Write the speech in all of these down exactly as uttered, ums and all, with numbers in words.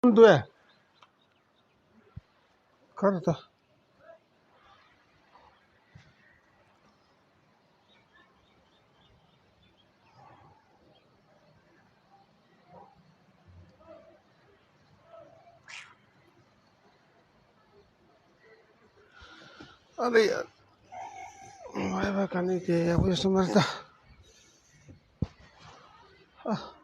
འདུག་ཨེ། ག་རེ་ད། ཨ་ལེ་ཡ། ཝའི་ཕའི་ག་ནས་སྐྱེལ་ཡག་པོ་ཡོད་ས་མ་རེད་ད། ཨ།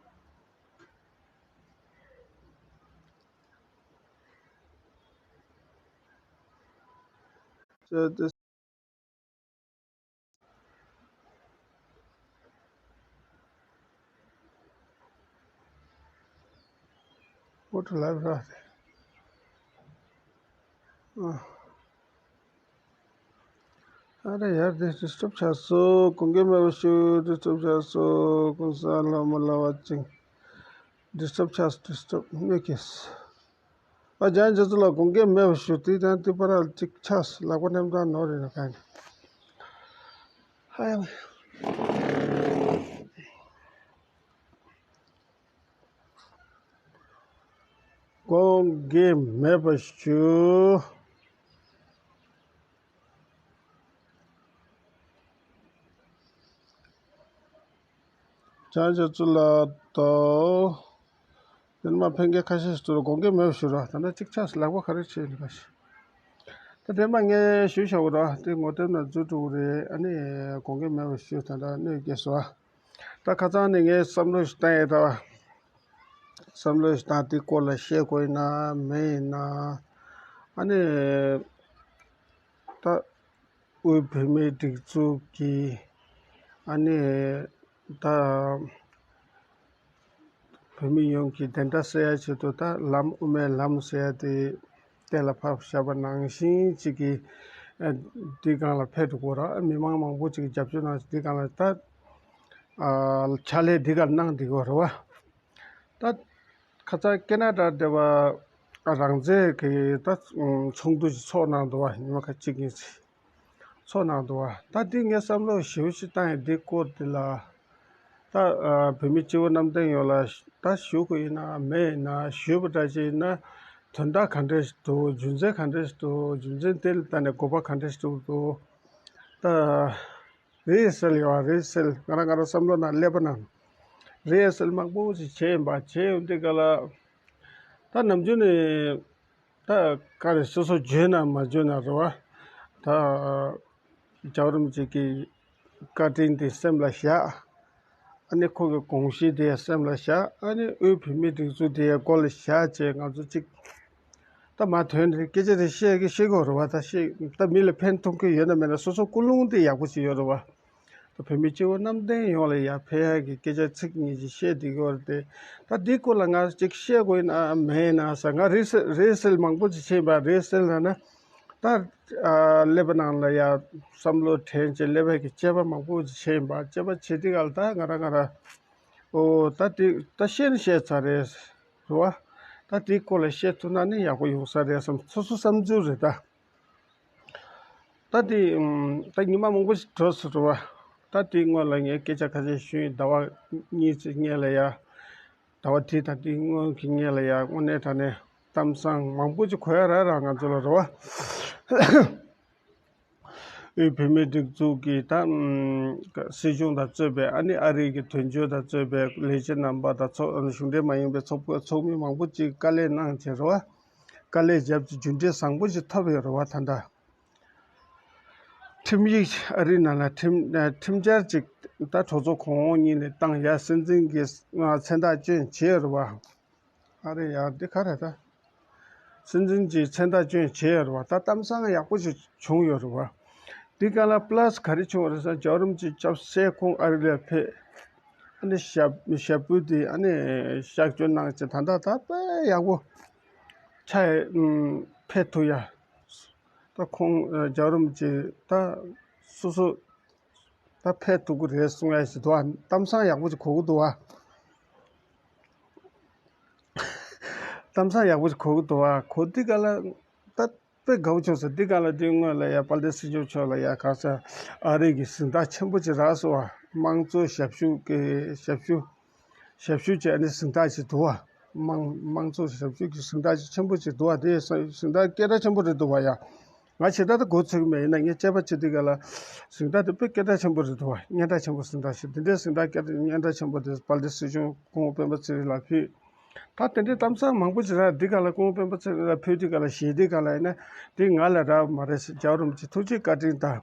Go to library. ཨ། ཨ་རེ་ཡར་དེ་ཌི་སི་ཊརབ་ཆགས་སོང་། དགོངས་འགལ་མེད་པ་ཞུ། ཌི་སི་ཊརབ་ཆགས་སོང་། གོང་ས་ལྷ་མོ་ལ་བ་ཅིང་། ཌི་སི་ཊརབ་ཆགས། ཌི་སི་ཊརབ་མེད་ཀྱི། ཨ། ལྗང་རྒྱ་མཚོ་ལ་དགོངས་འགལ་མེད་པ་ཞུ། དེ་དང་དེ་བར་ལ་གཅིག་ཆགས། ལག་པ་མནན་སྟངས་ནོར་རེད་ན་གང་། ཧ་ཡ། དགོངས་འགལ་མེད་པ་ཞུ། ལྗང་རྒྱ་མཚོ་ལ་དོ། དེ་ནས་མ་ཕན་མཁན་ཁ་ཤས་ཤིག་འདུག་ར། དགོངས་འགལ་མེད་པ་ཞུ་ར། ད་ནི་གཅིག་ཆགས་ལག་པ་ག་རེ་བྱས་ཡིན་པ་ཞིག་ད་དེ་མ་ངས་ཞུས་བཞག་གོ་ར། དེ་ངོ་དེབ་ནང་འཛུལ་འགྲོ་གི་རེད། ཨ་ནི་དགོངས་འགལ་མེད་པ་ཞུ། ད་ལྟ་གནོད་སྐྱེལ་སོང་ཨ། ད་ཁ་སང་ནས་ངས་བསམ་བློ་ཞིག་བཏང་ཡོད་ད། བསམ་བློ་ཞིག་བཏང་། དེ་སྐོར་ལ་བཤད་དགོས་ཡིན་ན་མེད་ཡིན་ན། ཨ་ནི་ད་དབུས་བོད་མིའི་སྒྲིག་འཛུགས་ཀྱི་ཨ་ནི་ད་བོད་མི་ཡོངས་ཀྱི་བདེན་མཐའ་གསལ་ཡ་ཆེད་དུ། ད་ལམ་དབུ་མའི་ལམ་ཟེར་ཡ་དེ་གཏན་ལ་ཕབ་བཞག་པ་ནང་བཞིན་ཅིག་གི་ཨ་འདི་སྒང་ལ་ཕེབས་འགྲོ་དགོས་ར། མི་མང་མང་པོ་ཅིག་གི་རྒྱབ་སྐྱོར་གནང་། འདི་སྒང་ལ་ད་ཨ་ཕྱག་ལས་འདི་སྒང་གནང་བསྡད་ཡོད་རེད་བ། ད་ཁ་སང་ཁེ་ན་ཌ་སྡེ་བ་རང་བཙན་གྱི་ད་ཚོགས་འདུ་ཞིག་ཚོགས་གནང་འདུག་བ། ཉི་མ་ཁ་གཅིག་གཉིས་ཚེ་ཚོགས་གནང་འདུག་བ། ད་འདི་ངས་བསམ་བློ་ཞེ་པོ་ཞིག་བཏང་ཡིན། འདི་སྐོར་འདི་ལ་ད་ཨ་བོད་མི་སྤྱི་བོ་གནམ་བསྟན་ཡོངས་ལ་ད་ཞུ་དགོས་ཡིན་ན་མེད་ཡིན་ན། ཞུས་པ་འདྲ་ཅིག་ཡིན་ན་དོན་དག་ག་འདྲ་ཞིག་འདུག་རྒྱུ་མཚན་ག་འདྲ་ཞིག་འདུག་རྒྱུ་མཚན་དེ་ལ་ལྟ་ནས་དགོས་པ་ག་འདྲ་ཞིག་འདུག་ད་རེད་ཟེར་ཡོད་རེད་ཟེར། ང་རང་ང་རང་བསམ་བློ་ནང་སླེབས་པ་ན་རེད་ཟེར་མང་པོ་ཞིག་བྱས་ཡིན་པ། བྱས་ཡོང་དུས་ག་ལ་ད་ནམ་རྒྱུན་ནས་ད་ག་རེ་སོ་སོ་བརྗོད་ན་མ་བརྗོད་ན་རེད་བ། ད་རྒྱལ་བ་རིན་པོ་ཆེ་གི་བཀའ་དྲིན་དེ་སེམས་ལ་བཞག་ཨ་ནི་ཁོ་གི་དགོངས་གཞི་དེ་སེམས་ལ་བཞག་ཨ་ནི་དབུས་བོད་མིའི་སྒྲིག་འཛུགས་དེ་མགོ་ལ་བཞག་བྱས་ང་ཚོ་གཅིག་ད་མ་དོན་རེ་སྐད་ཆ་རེ་བཤད་ཀྱི་བཤད་དགོས་རེད་བ། ད་བཤད་ད་མི་ལ་ཕན་ཐོགས་ཀྱི་ཡོད་ན་མེད་ན་སོ་སོ་ཀུན་སློང་དེ་ཡག་པོ་ཞིག་ཡོད་རེད་བ། ད་བོད་མི་སྤྱི་བོ་གནམ་བསྟན་ཡོངས་ལ་ཡར་ཕན་ཡག་གི་སྐད་ཆ་ཚིག་གཉིས་ཅིག་བཤད་བསྡད་ཀྱི་ཡོད་རེད་དེ། ད་འདི་སྐོར་ལ་ང་ཅིག་བཤད་དགོས་ཡིན་ན་མེད་ཡིན་ན་ཟེར། ང་རེད་ཟེར་རེད་ཟེར་མང་པོ་ཅིག་བྱས་པ་རེད་ཟེར་ལབ་ན། ད་ཨ་ཀླད་པ་ནང་ལ་ཡར་བསམ་བློ་དྲན་བྱས་ཀླད་པ་གི་དཔྱད་པ་མང་པོ་ཅིག་བྱས་ཡིན་པ། དཔྱད་པ་བྱེད་དུས་ག་ལ་ད་ང་རང་ང་རང་ཨོ་ད་དེ་ད་བཤད་ནི་བཤད་ཚར་རེད། རེད་བ། ད་དེའི་སྐོར་ལ་བཤད་ཐུབ་ན་ནི་ཡག་པོ་ཡོང་ས་རེད་བསམ། སོ་སོ་བསམ་ཚུལ་རེད་ད། ད་དེ་ཨམ་ད་ཉི་མ་མང་པོ་ཞིག་འགྲོ་སོང་རེད་བ། ད་དེའི་སྔོན་ལ་ངས་སྐད་ཆ་ཁ་ཤས་ཞུས་ཡིན། ཟླ་བ་གཉིས་ཙམ་སྔོན་ལ་ཡ། ཟླ་བ་དེ་དང་དེའི་སྔོན་གྱི་སྔོན་ལ་ཡ་དངོས་གནས་དྲང་གནས་གཏམ་བཟང་མང་པོ་ཅིག་གོ་ཡ་རག་རག་ང་ཚོ་ལ་རེད་བ། དབུས་བོད་མིའི་སྒྲིག་འཛུགས་ཀྱི་ད་ཨམ་སྲིད་གཞུང་དང་གཙོས་པའི་ཨ་ནི་ཨ་རི་གི་དོན་གཅོད་དང་གཙོས་པའི་ལས་བྱེད་རྣམ་པ་དང་ཚོགས་གཞུང་འབྲེལ་མ་ཡིན་པའི་ཚོགས་པ་ཚོགས་མི་མང་པོ་ཅིག་དཀའ་ལས་གནང་བྱས་རེད་བ། དཀའ་ལས་བརྒྱབ་ཀྱི་རྒྱུ་འབྲས་བཟང་པོ་ཞིག་ཐོབ་ཡོད་རེད་བ། ད་ལྟ་ཁྲིམས་ཡིག་ཨ་རི་ནང་ལ་ཁྲིམས་ཁྲིམས་འཆར་ཅིག་ད་གྲོས་ཚོགས་གོང་འོག་གཉིས་ནས་བཏང་ཡ། སྲིད་འཛིན་གྱིས་མཚན་རྟགས་བསྐྱོན་བྱས་ཡོད་རེད་བ། ཨ་རེ་ཡ་འདི་ག་རེད་ད། སྲིད་འཛིན་གྱིས་མཚན་རྟགས་བསྐྱོན་བྱས་ཡོད་རེད་བ། ད་གཏམ་བཟང་ཡག་པོ་ཞིག་བྱུང་ཡོད་རེད་བ། འདི་ག་ལ་པ་ལ་སི་ག་རེ་བྱུང་བ་རེད་ཟེར་ན། རྒྱལ་བ་རིན་པོ་ཆེ་སྐྱབས་སའི་ཁོང་ཨ་རི་ལ་ཕེབས། ཨ་ནི་ཞབས་ཞབས་བརྟན་དེ་ཨ་ནི་གཤགས་བཅོས་གནང་བྱས་ད་ལྟ་ད་དཔེ་ཡག་པོ་ཆགས་ཡ། ཨམ་ཕེབས་ཐུབ་ཡ། ད་ཁོང་ཨ་རྒྱལ་བ་རིན་པོ་ཆེ་ད་སོ་སོ་ད་ཕེབས་ཐུབ་ཀྱི་རེད་གསུང་ཡ་ཞིག་འདུག་ཨ། གཏམ་བཟང་ཡག་པོ་ཞིག་གོ་གི་འདུག་ཨ། གཏམ་བཟང་ཡག་པོ་ཞིག་གོ་གི་འདུག་ཨ། གོ་དུས་ག་ལ་ད་དཔེ་དགའ་པོ་བྱུང་སོང་། འདི་ག་ལ་འདི་སྔོན་ལ་ཡ་དཔལ་ལྡན་སྲིད་སྐྱོང་མཆོག་ལ་ཡ་ག་ས་ཨ་རི་གི་གཟེངས་རྟགས་ཆེན་པོ་ཅིག་རག་སོང་བ། དམངས་གཙོ་ཞབས་ཞུ་གི་ཞབས་ཞུ་ཞབས་ཞུ་བྱས་ཨ་ནི་གཟེངས་རྟགས་ཅིག་འདུག་བ། དམངས་དམངས་གཙོ་ཞབས་ཞུ་གི་གཟེངས་རྟགས་ཆེན་པོ་ཅིག་འདུག་བ། དེ་གཟེངས་རྟགས་སྐད་གྲགས་ཆེན་པོ་རེད་འདུག་བ་ཡ། ང་ཇི་ལྟར་དུ་མགོ་ཚོས་ཀྱི་མེད། ཡིན་ན་ངས་དཔྱད་པ་བྱེད་དུས་ག་ལ་གཟེངས་རྟགས་དེ་དཔེ་སྐད་གྲགས་ཆེན་པོ་རེད་འདུག་བ། སྙན་གྲགས་ཆེན་པོ་གཟེངས་རྟགས་ཤིག་འདི་འདྲའི་གཟེངས་རྟགས་སྐད་གྲགས་སྙན་གྲགས་ཆེན་པོ་དེ་དཔལ་ལྡན་སྲིད་སྐྱོང་སྐུ་ངོ་སྤེན་པ་ཚེ་རིང་ལགས་ཕུལ། ད་དེ་འདྲའི་གཏམ་བཟང་མང་པོ་ཅིག་རག་འདི་ག་ལ་སྐུ་ངོ་སྤེན་པ་ཚེ་རིང་ལགས་ཕུལ་དུས་ག་ལ་ཞེས་འདི་ག་ལ་ཡིན་ན་འདི་ང་ལ་རག་མ་རེད་ཟེར། རྒྱལ་བ་རིན་པོ་ཆེ་ཐུགས་རྗེ་བཀའ་དྲིན་དང་།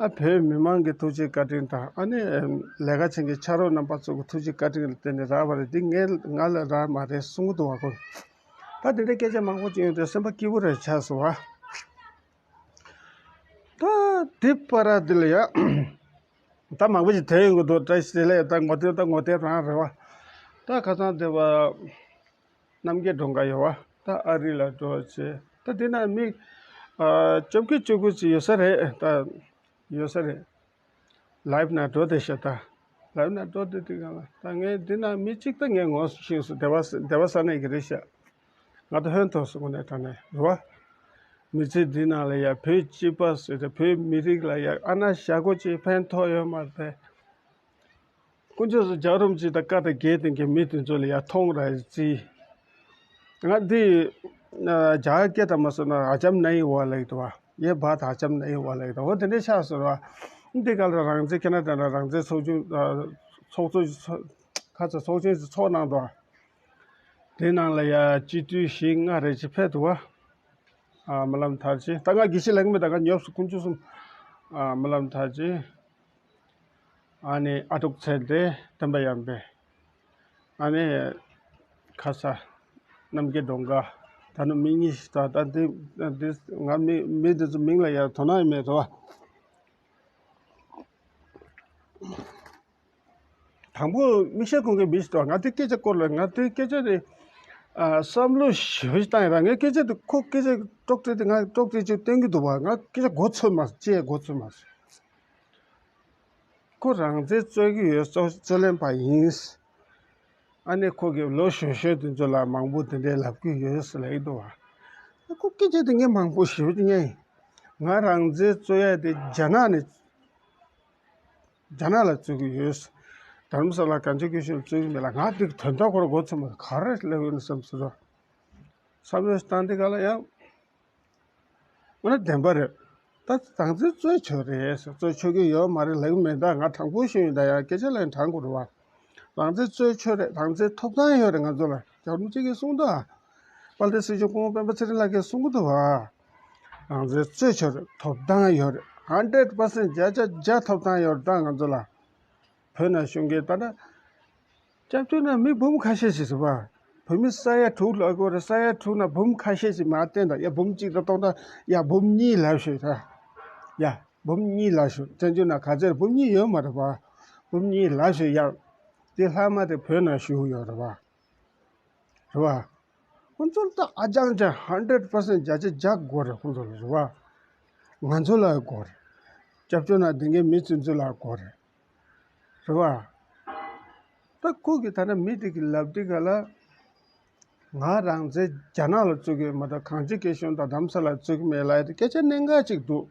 ཨ་བོད་མི་མང་གི་ཐུགས་རྗེ་བཀའ་དྲིན་དང་། ཨ་ནི་ལས་ཀ་བྱེད་མཁན་ཕྱག་རོགས་རྣམ་པ་ཚོ་གི་ཐུགས་རྗེ་བཀའ་དྲིན་ལ་བརྟེན་ནས་རག་པ་རེད། འདི་ངས་ང་ལ་རག་མ་རེད་གསུང་གི་འདུག་བ་ཁོ། ད་དེ་འདྲའི་སྐད་ཆ་མང་པོ་ཅིག་ཡོང་དུས་སེམས་པ་སྐྱིད་པོ་རེ་ཆགས་སོང་བ། ད་དེ་བར་དེ་ལ་ཡ། ད་མང་པོ་ཞིག་དེ་ཡོང་གི་འདུག་བཀྲ་ཤིས་བདེ་ལེགས། ད་ངོ་དེབ་ད་ངོ་དེབ་རང་རེད་བ། ད་ཁ་སང་དེ་བ་རྣམ་རྒྱལ་སྒྲོལ་དཀར་ཡོད་བ། ད་ཨ་རི་ལ་འགྲོ་བྱས། ད་དེ་ན་མི་ཨ་བཅོ་བརྒྱད་བཅུ་དགུ་ཅིག་ཡོད་ས་རེད། ད་ཡོད་ས་རེད། ལའིབ་ནང་འགྲོ་བསྡད་ཤག་ད་ལའིབ་ནང་འགྲོ་བསྡད་དུས་གང་ལ་ད་ངས་འདི་ན་མི་གཅིག་ད་ངས་ངོ་ཤེས་སོང་། སྡེ་བ་སྡེ་བ་ས་གནས་ཀྱི་རེད་ཤག་ང་ད་ཧོན་ཐོག་སོང་ནས་དྲ་ནས་རེད་བ། མི་ཚེ་འདི་ནང་ལ་ཡ་བོད་སྤྱི་པ་ཟེར་ཏེ་བོད་མི་རིགས་ལ་ཡ་ཨ་ན་ཞག་གོ་ཅིག་ཕན་ཐོགས་ཡོད་མ་རེད། དཀོན་མཆོག་གསུམ་རྒྱལ་རིན་པོ་ཆེ་དང་བཀའ་དང་དགེ་ལྡན་གྱི་མི་དེ་ཚོ་ལ་ཡ་ཐོང་ར་རྩིས། ང་འདི་རྒྱ་སྐད་དང་མ་སོང་ན་ཨ་ཅམ་ནའི་ཝ་ལེགས་དོ། ཡེ་བ་ད་ཨ་ཅམ་ནའི་ཝ་ལེགས་དོ། འོ་དེ་འདྲའི་ཤག་སོང་ར། འདི་ག་ལ་རང་བཙན་ཁེ་ན་ཌ་ན་རང་བཙན་ཚོགས་ཆུང་ཚོགས་གཙོ་ཁ་ཚ་ཚོགས་ཆེན་ཚོགས་གནང་དོ། དེ་ནང་ལ་ཡ་སྤྱི་འཐུས་བཞི་ལྔ་རེ་ཅིག་ཕེབས་འདུག་བ། ཨ་སྨོན་ལམ་མཐར་ཕྱིན། ད་ང་དགེ་བཤེས་ལེགས་མི་དང་ང་ཉོབ་སུ་དཀོན་མཆོག་གསུམ། ཨ་སྨོན་ལམ་མཐར་ཕྱིན། ཨ་ནི་ཨ་ཐུག་ཚེ་བདེ་སྟོན་པ་ཡར་འཕེལ། ཨ་ནི་ཁ་ས་རྣམ་རྒྱལ་སྒྲོལ་དཀར། ད་ནི་མི་གཉིས་ཤིག་ད་ད་འདི་འདི་ང་མི་མི་འདི་ཚོ་མིང་ལ་ཡར་དོ་སྣང་ཡོད་མེད་དོ། དང་པོ་མིག་ཤེལ་གོན་མཁན་མི་ཞིག་འདུག་ང་དེ་སྐད་ཆ་སྐོར་ལ་ང་དེ་སྐད་ཆ་དེ་ཨ་བསམ་བློ་ཞེ་པོ་ཞིག་བཏང་ཡོད་པ། ངས་སྐད་ཆ་དེ་ཁོ་སྐད་ཆ་དཀྲོག་ཁྲེལ་དེ་ང་དཀྲོག་ཁྲེལ་ཅིག་བསྟན་གྱི་འདུག་བ། ང་སྐད་ཆ་མགོ་ཚོས་མ་སོང་། ཅེས་མགོ་ཚོས་མ་སོང་། ཁོ་རང་བཙན་རྩོད་ཀྱི་ཡོད། རྩོད་རྩོད་ལེན་པ་ཡིན། ཨ་ནི་ཁོ་གི་ལོ་གཞོན་གཞོན་དེ་ཚོ་ལ་མང་པོ་དེ་འདྲའི་ལབ་ཀྱི་ཡོད་ཟེར་ལབ་ཀྱི་འདུག་བ། ཁོ་སྐད་ཆ་དེ་ངས་མང་པོ་ཞེ་པོ་ཅིག་ཉན་ཡིན། ང་རང་བཙན་རྩོད་ཡ་དེ་རྒྱ་ནག་ནས། རྒྱ་ནག་ལ་རྩོད་ཀྱི་ཡོད། དྷ་རམ་ས་ལ་གངས་ཅན་སྐྱིད་གཤོངས་ལ་རྩོད་ཀྱི་མེད་ལ། ང་དེ་དོན་དག་ཁོ་ར་མགོ་ཚོས་མ་ག་རེ་ལབ་ཡོད་ན་བསམ་སོང་། བསམ་བློ་བཏང་དེ་ག་ལ་ཡང་། འོ་ན་བདེན་པ་རེད། ད་རང་བཙན་རྩོད་ཆོག་རེད་ཟེར། རྩོད་ཆོག་གི་ཡོད་མ་རེད་ལབ་ཀྱི་མེད། ད་ང་དྲང་པོ་ཞུ་ཡིན། ད་ཡང་སྐད་ཆ་ལ་ཡང་དྲང་དགོས་རེད་བ། རང་བཙན་རྩོད་ཆོག་རེད། རང་བཙན་ཐོབ་ཐང་ཡོད་རེད་ང་ཚོ་ལ། རྒྱལ་བ་རིན་པོ་ཆེ་གིས་གསུངས་འདུག་ཨ། དཔལ་ལྡན་སྲིད་སྐྱོང་སྐུ་ངོ་སྤེན་པ་ཚེ་རིང་ལགས་ཀྱིས་གསུང་གི་འདུག་བ། རང་བཙན་རྩོད་ཆོག་རེད། ཐོབ་ཐང་ཡོད་རེད། ཧན་ཌེཌ་པར་སེན་བརྒྱ་ཆ་བརྒྱ་ཐོབ་ཐང་ཡོད་རེད། ད་ང་ཚོ་ལ་བོད་ནང་བཞུགས་མཁན་ད་ལྟ་སྐྱབས་བཅོལ་ནང་མི་འབུམ་ཁ་ཤས་ཤིག་ཟེར་བ། བོད་མི་ས་ཡ་དྲུག་ལ་གོ་རེད། ས་ཡ་དྲུག་ནང་འབུམ་ཁ་ཤས་ཤིག་མར་བསྟན་དང་། ཡ་འབུམ་གཅིག་དང་སྟོང་ཕྲག་ཡ་འབུམ་གཉིས་ལབ་ཤོད་ད། ཡ་འབུམ་གཉིས་ལབ་ཤོད། བཙན་བྱོལ་ནང་ག་ཚོད་རེད། འབུམ་གཉིས་ཡོད་མ་རེད་བ། འབུམ་གཉིས་ལབ་ཤོད་ཡ། དེ་ལྷག་མ་དེ་བོད་ནང་བཞུགས་ཡོད་རེད་བ། རེད་བ། ཁོང་ཚོར་ད་ཨ་ཅང་ཅང་ཧན་ཌེཌ་པར་སེན་བརྒྱ་ཆ་བརྒྱ་དགོས་རེད། ཁོང་ཚོར་རེད་བ། ང་ཚོ་ལ་དགོས་རེད། སྐྱབས་བཅོལ་ནང་བསྡད་མཁན་མི་ཚོ་ཚོ་ལ་དགོས་རེད། རེད་བ། ད་ཁོ་གི་ད་ནི་མི་དེ་གི་ལབ་དུས་ག་ལ། ང་རང་བཙན་རྒྱ་ནག་ལ་རྩོད་ཀྱི་ཡོད་མ་གཏོགས་གངས་ཅན་སྐྱིད་གཤོངས་དང་དྷ་རམ་ས་ལ་རྩོད་ཀྱི་མེད་ལབ་ཡ་དེ་སྐད་ཆ་གནད་འགག་ཅིག་འདུག་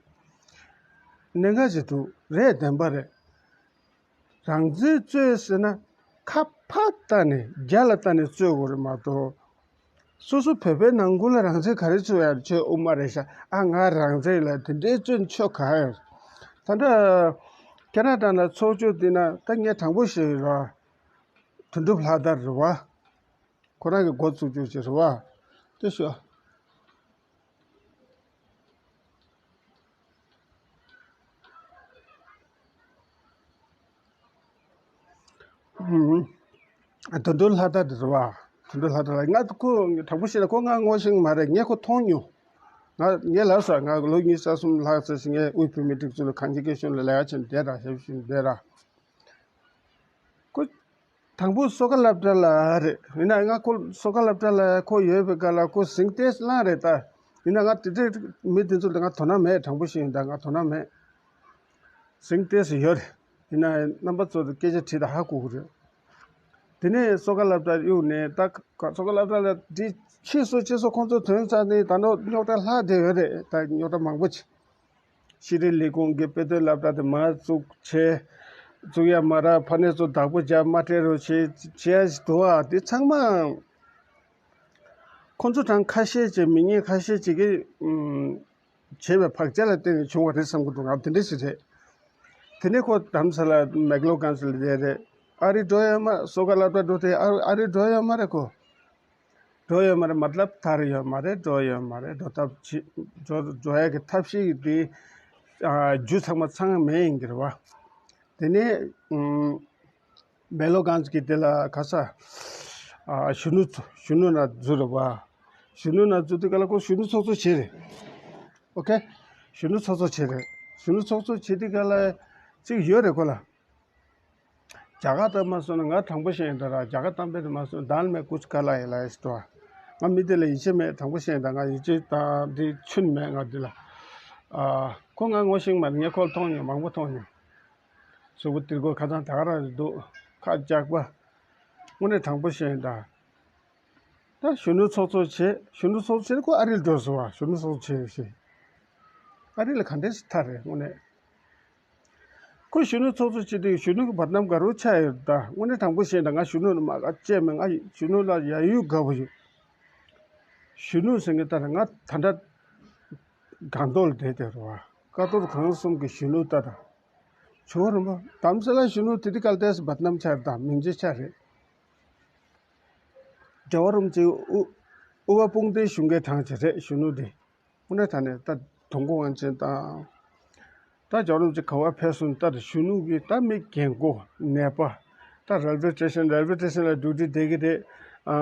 གནད་འགག་ཅིག་འདུག་རེད། བདེན་པ་རེད། རང་བཙན་རྩོད་ཟེར་ན་ཁ་ཕར་བལྟས་ནས་རྒྱ་ལ་བལྟས་ནས་རྩོད་དགོས་རེད་མ་གཏོགས། སོ་སོ་བོད་པའི་ནང་ཁུལ་ལ་རང་བཙན་ག་རེ་རྩོད་ཡ་རེད། ཁྱོད་དབུ་མ་རེད་ཤག་ཨ་ང་རང་བཙན་ལ་དེ་འདྲའི་རྩོད་ཆོག་ག་ཡ། ད་ལྟ་ཁེ་ན་ཌ་ན་ཚོགས་ཆུང་འདི་ན་ད་ངས་དྲང་པོ་ཞུ་ཡིན་ར། དོན་གྲུབ་ལྷ་དར་རེད་བ། ཁོ་རང་གི་འགོ་བཙུགས་རྒྱུ་ཅིག་རེད་བ། དེ་ཤོད། ཨུམ། དོན་གྲུབ་ལྷ་དར་དེ་རེད་བ། དོན་གྲུབ་ལྷ་དར་ལ་ང་ཁོ་དྲང་པོ་བཤད་ན་ཁོ་ང་ངོ་ཤེས་མ་རེད། ངས་ཁོ་མཐོང་མྱོང་། ང་ངས་ལབ་སོང་། ང་ལོ་ཉི་ཤུ་རྩ་གསུམ་ལྷག་ཙམ་ཞིག་ངས་དབུས་བོད་མིའི་སྒྲིག་འཛུགས་ལ་གངས་ཅན་སྐྱིད་གཤོངས་ལ་ལས་ཀ་བྱས་ནས་བསྡད་ར། ཞབས་ཞུ་བྱས་ནས་བསྡད་ར། ཁོ། དང་པོ་བསོད་དགའ་སློབ་གྲྭ་ལ་རེད། ཡིན་ན་ང་ཁོ་བསོད་དགའ་སློབ་གྲྭ་ལ་ཁོ་ཡོད་པའི་སྐབས་ལ་ཁོ་གཟེངས་བསྟོད་བླངས་རེད་ད། ཡིན་ན་ང་དེ་འདྲའི་མི་དེ་ཚོ་ལ་ང་དོ་སྣང་མེད། དྲང་པོ་བཤད་ཡིན་ད། ང་དོ་སྣང་མེད། གཟེངས་བསྟོད་ཡོད་རེད། ཡིན་ན་རྣམ་པ་ཚོ་སྐད་ཆ་དྲིས་ད་ཧ་གོ་གི་རེད། དེ་ནས་བསོད་དགའ་སློབ་གྲྭ་གཡུགས་ནས་ད་བསོད་དགའ་སློབ་གྲྭ་ལ་དེ་ཕྱིས་སུ་ཕྱིས་སུ་ཁོང་ཚོ་ཐོན་ཚར་ནས་ད་ནོ་རྙོག་དྲ་ལྷག་བསྡད་ཡོད་རེད། ད་རྙོག་དྲ་མང་པོ་ཅིག་ཤེས་རིག་ལས་ཁུངས་ཀྱི་དཔེ་སྟོན་སློབ་གྲྭ་དེ་མར་བཙུགས་བྱས། བཙུགས་ཡ་མ་རག་ཕ་ནས་ཚོ་བདག་པོ་རྒྱག་མ་སྤྲད་རོགས་བྱེད་བྱེད་ཡ་ཞིག་འདུག་ཨ། དེ་ཚང་མ་ ཁོང་ཚོ་གྲངས་ཁ་ཤས་ཀྱིས་མི་ངན་ཁ་ཤས་ཀྱིས་ཀྱི་ཨུམ་བྱས་པའི་བག་ཆགས་ལ་བརྟེན་ནས་བྱུང་བ་རེད་བསམ་གྱི་འདུག་ང་དེ་འདྲ་ཞིག་རེད། དེ་ནས་ཁོ་དྷ་རམ་ས་ལ་མེག་ལོ་གྷན་ཇི་ལ་བསྡད་རེད། ཨ་རི་འགྲོ་ཡོད་མ་རེད། སོ་ག་ལ་པ་འགྲོ་དེ་ཨ་ཨ་རི་འགྲོ་ཡོད་མ་རེད་ཁོ། འགྲོ་ཡོད་མ་རེད། མ་ལབ་ཐར་ཡོད་མ་རེད། འགྲོ་ཡོད་མ་རེད། འགྲོ་ཐབས་ཅི་འགྲོ་འགྲོ་ཡ་གི་ཐབས་ཤེས་ཀྱི་དེ་ཨ་རྒྱུ་ཚང་མ་ཚང་མེད་ཡིན་གྱི་རེད་བ། དེ་ནས་ཨུམ་མེག་ལོ་གྷན་ཇི་གི་དེ་ལ་ག་ས་ཨ་གཞོན་ནུ་ཚོ་གཞོན་ནུ་ན་འཛུལ་རེད་བ། གཞོན་ནུ་ན་འཛུལ་དུས་ག་ལ་ཁོ་གཞོན་ནུ་ཚོགས་གཙོ་བྱས་རེད། ཨོ་ཁེ། གཞོན་ནུ་ཚོགས་གཙོ་བྱས་རེད། གཞོན་ནུ་ཚོགས་གཙོ་བྱས་དུས་ག་ལ་ཅིག་ཡོད་རེད་ཁོ་ལ། རྒྱ་གར་དུ་མ་སོང་ན་ང་དྲང་པོ་བཤད་ཡིན་ད་ར། རྒྱ་གར་གཏམ་དཔེ་དུ་མ་སོང་ན་ད་ལ་མེ་ཀུ་ཆ་ཀ་ལ་ཡི་ལ་ཡི་སི་ཏོ། ང་མི་དེ་ལ་ཡིད་ཆེས་མེད། དྲང་པོ་བཤད་ཡིན་ད། ང་ཡིད་ཆེས་དང་དེ་ཆུན་མེད་ང་དེ་ལ། ཨ་ཁོ་ང་ངོ་ཤེས་མ་རེད། ངས་ཁོ་ལ་མཐོང་མྱོང་། མང་པོ་མཐོང་མྱོང་། གཟུགས་པོ་དེ་ཀོ་ཁ་ཚང་ད་ག་རང་རེད་འདུག་ཁ་ལྕགས་པ། དངོས་གནས་དྲང་པོ་བཤད་ཡིན་ད། ད་གཞོན་ནུ་ཚོགས་གཙོ་བྱས། གཞོན་ནུ་ཚོགས་གཙོ་བྱས་ནས་ཁོ་ཨ་རི་ལ་འགྲོ་སོང་བ། གཞོན་ནུ་ཚོགས་གཙོ་བྱས་ཞེས། ཨ་རི་ལ་ག་འདྲས་སེ་ཐར་རེད་དངོས་གནས། ཁོ་གཞོན་ནུ་ཚོགས་གཙོ་བྱེད་དུས་གཞོན་ནུ་གི་བར་ནམ་དགའ་རུ་ཆགས་ཡོད་ད། དངོས་གནས་དྲང་པོ་བཤད་ན་ང་གཞོན་ནུ་ལ་མ་དགའ་བྱས་མེད། ང་གཞོན་ནུ་ལ་ཡ་ཡུ་དགའ་བོ་ཡོད། གཞོན་ནུ་ཟེར་མཁན་ད་ང་ད་ལྟ་སྒང་ཏོག་ལ་བསྡད་དེ་རེད་བ། ཀ་ཏོར་གང་གསུམ་གྱི་གཞོན་ནུ་ད་ད། ཇོ་བོ་རིན་པོ་དྷ་རམ་ས་ལའི་གཞོན་ནུ་དེ་དུས་སྐབས་ལ་ཏོག་ཙམ་བར་ནམ་ཆགས་རེད་ད། མིང་ཆེ་ཆགས་རེད། ཇོ་བོ་རིན་པོ་ཆེ་དབུ་དབུ་བ་དཔུང་སྡེའི་གཞུང་གི་གྲངས་ཅིག་རེད་གཞོན་ནུ་དེ། དངོས་གནས་དྲང་གནས་ད་དུང་དཀོན་དབང་ཆེན་དང་། ད་ཇོ་བོ་རིན་པོ་ཆེ་ག་པར་ཕེབས་སོང་། ད་གཞོན་ནུ་གི་ད་མི་རྒན་གོག་ནད་པ། ད་རེལ་ཝེ་སི་ཊེ་ཤན་རེལ་ཝེ་སི་ཊེ་ཤན་ལ་ཌིའུ་ཊི་སྡོད་ཀྱི་རེད། ཨ་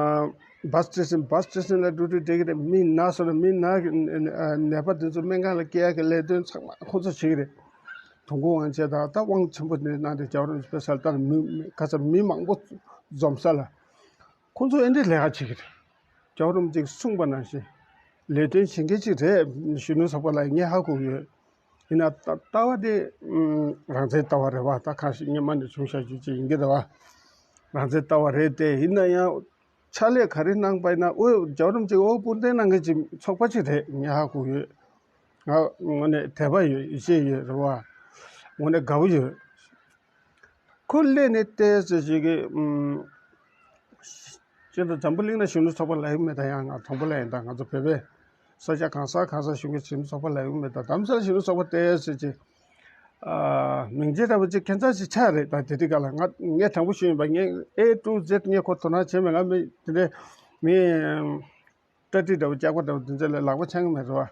བྷ་སི་སི་ཊེ་ཤན་བྷ་སི་སི་ཊེ་ཤན་ལ་ཌིའུ་ཊི་སྡོད་ཀྱི་རེད། མི་ན་སོང་ན་མི་ན་གི་ནད་པ་དེ་ཚོ་སྨན་ཁང་ལ་སྐྱེལ་ཡག་གི་ལས་དོན་ཚང་མ་ཁོ་ཚོ་བྱེད་ཀྱི་རེད། དུང་དཀོན་དབང་ཆེན་དང་ད་དབང་ཆེན་པོ་འདི་གནང་སྟེ་ཇོ་བོ་རིན་པོ་ཆེ་ཕེབས་ས་ལ་ད་མི་མི་ག་ཚོད་མི་མང་པོ་འཛོམས་ས་ལ། ཁོང་ཚོ་ཨེ་འདྲའི་ལས་ཀ་བྱེད་ཀྱི་རེད། ཇོ་བོ་རིན་པོ་ཆེས་གསུངས་པ་ནང་བཞིན་ལས་དོན་བྱེད་མཁན་ཅིག་རེད། གཞོན་ནུ་ཚོགས་པ་ལ་ངས་ཧ་གོ་ཡོད། ཡིན་ན་ད་ལྟ་བ་དེ་ཨུམ་རང་བཙན་ལྟ་བ་རེད་བ། ད་ཁ་ཤས་སྔོན་མ་ནས་བྱུང་བཞག་རྒྱུ་ཅིག་ཡིན་གྱི་རེད་བ། རང་བཙན་ལྟ་བ་རེད་དེ། ཡིན་ན་ཡང་ཕྱག་ལས་ག་རེ་གནང་པ་ཡིན་ན། ཨོ་ཇོ་བོ་རིན་པོ་ཆེ་ཨོ་སྤུན་ཟླ་གནང་མཁན་ཅིག་ཚོགས་པ་ཅིག་རེད། ངས་ཧ་གོ་ཡོད། ང་དངོས་གནས་དད་པ་ཡོད། ཡིད་ཆེས་ཡོད་རེད་བ། དངོས་གནས་དགའ་བོ་ཡོད། ཁོ་སླེབས་ནས་བལྟས་ཚེ་ཅིག་གི་ཨུམ། སྤྱིར་བཏང་འཛམ་བུ་གླིང་ན་གཞོན་ནུ་ཚོགས་པ་ལབ་ཀྱི་མེད་ད། ཡང་ང་དྲང་པོ་ལབ་ཡིན་ད། ང་ཚོ་བོད་པས་ས་ཆ་གང་ས་གང་ས་གཞོན་སྐྱེས་གཞོན་ནུ་ཚོགས་པ་ལབ་ཀྱི་མེད་ད། དྷ་རམ་ས་ལ་གཞོན་ནུ་ཚོགས་པ་བལྟས་ཚེ་ཅིག་ཨ་མིང་ཆེ་འདྲ་པོ་ཅིག་ཁྱད་མཚར་ཞིག་ཆགས་རེད་ད། དེ་དུས་སྐབས་ལ་ང་ངས་དྲང་པོ་ཞུས་ཡིན་པ། ངས་A to Z ངས་ཁོ་དོ་སྣང་བྱས་མེད། ང་མི་དེ་འདྲའི་མི་ཏ་ཏི་འདྲ་བོ་སྐྱག་པ་འདྲ་བོ་དེ་ཚོ་ལ་ལག་པ་འཆང་གི་མེད་རེད་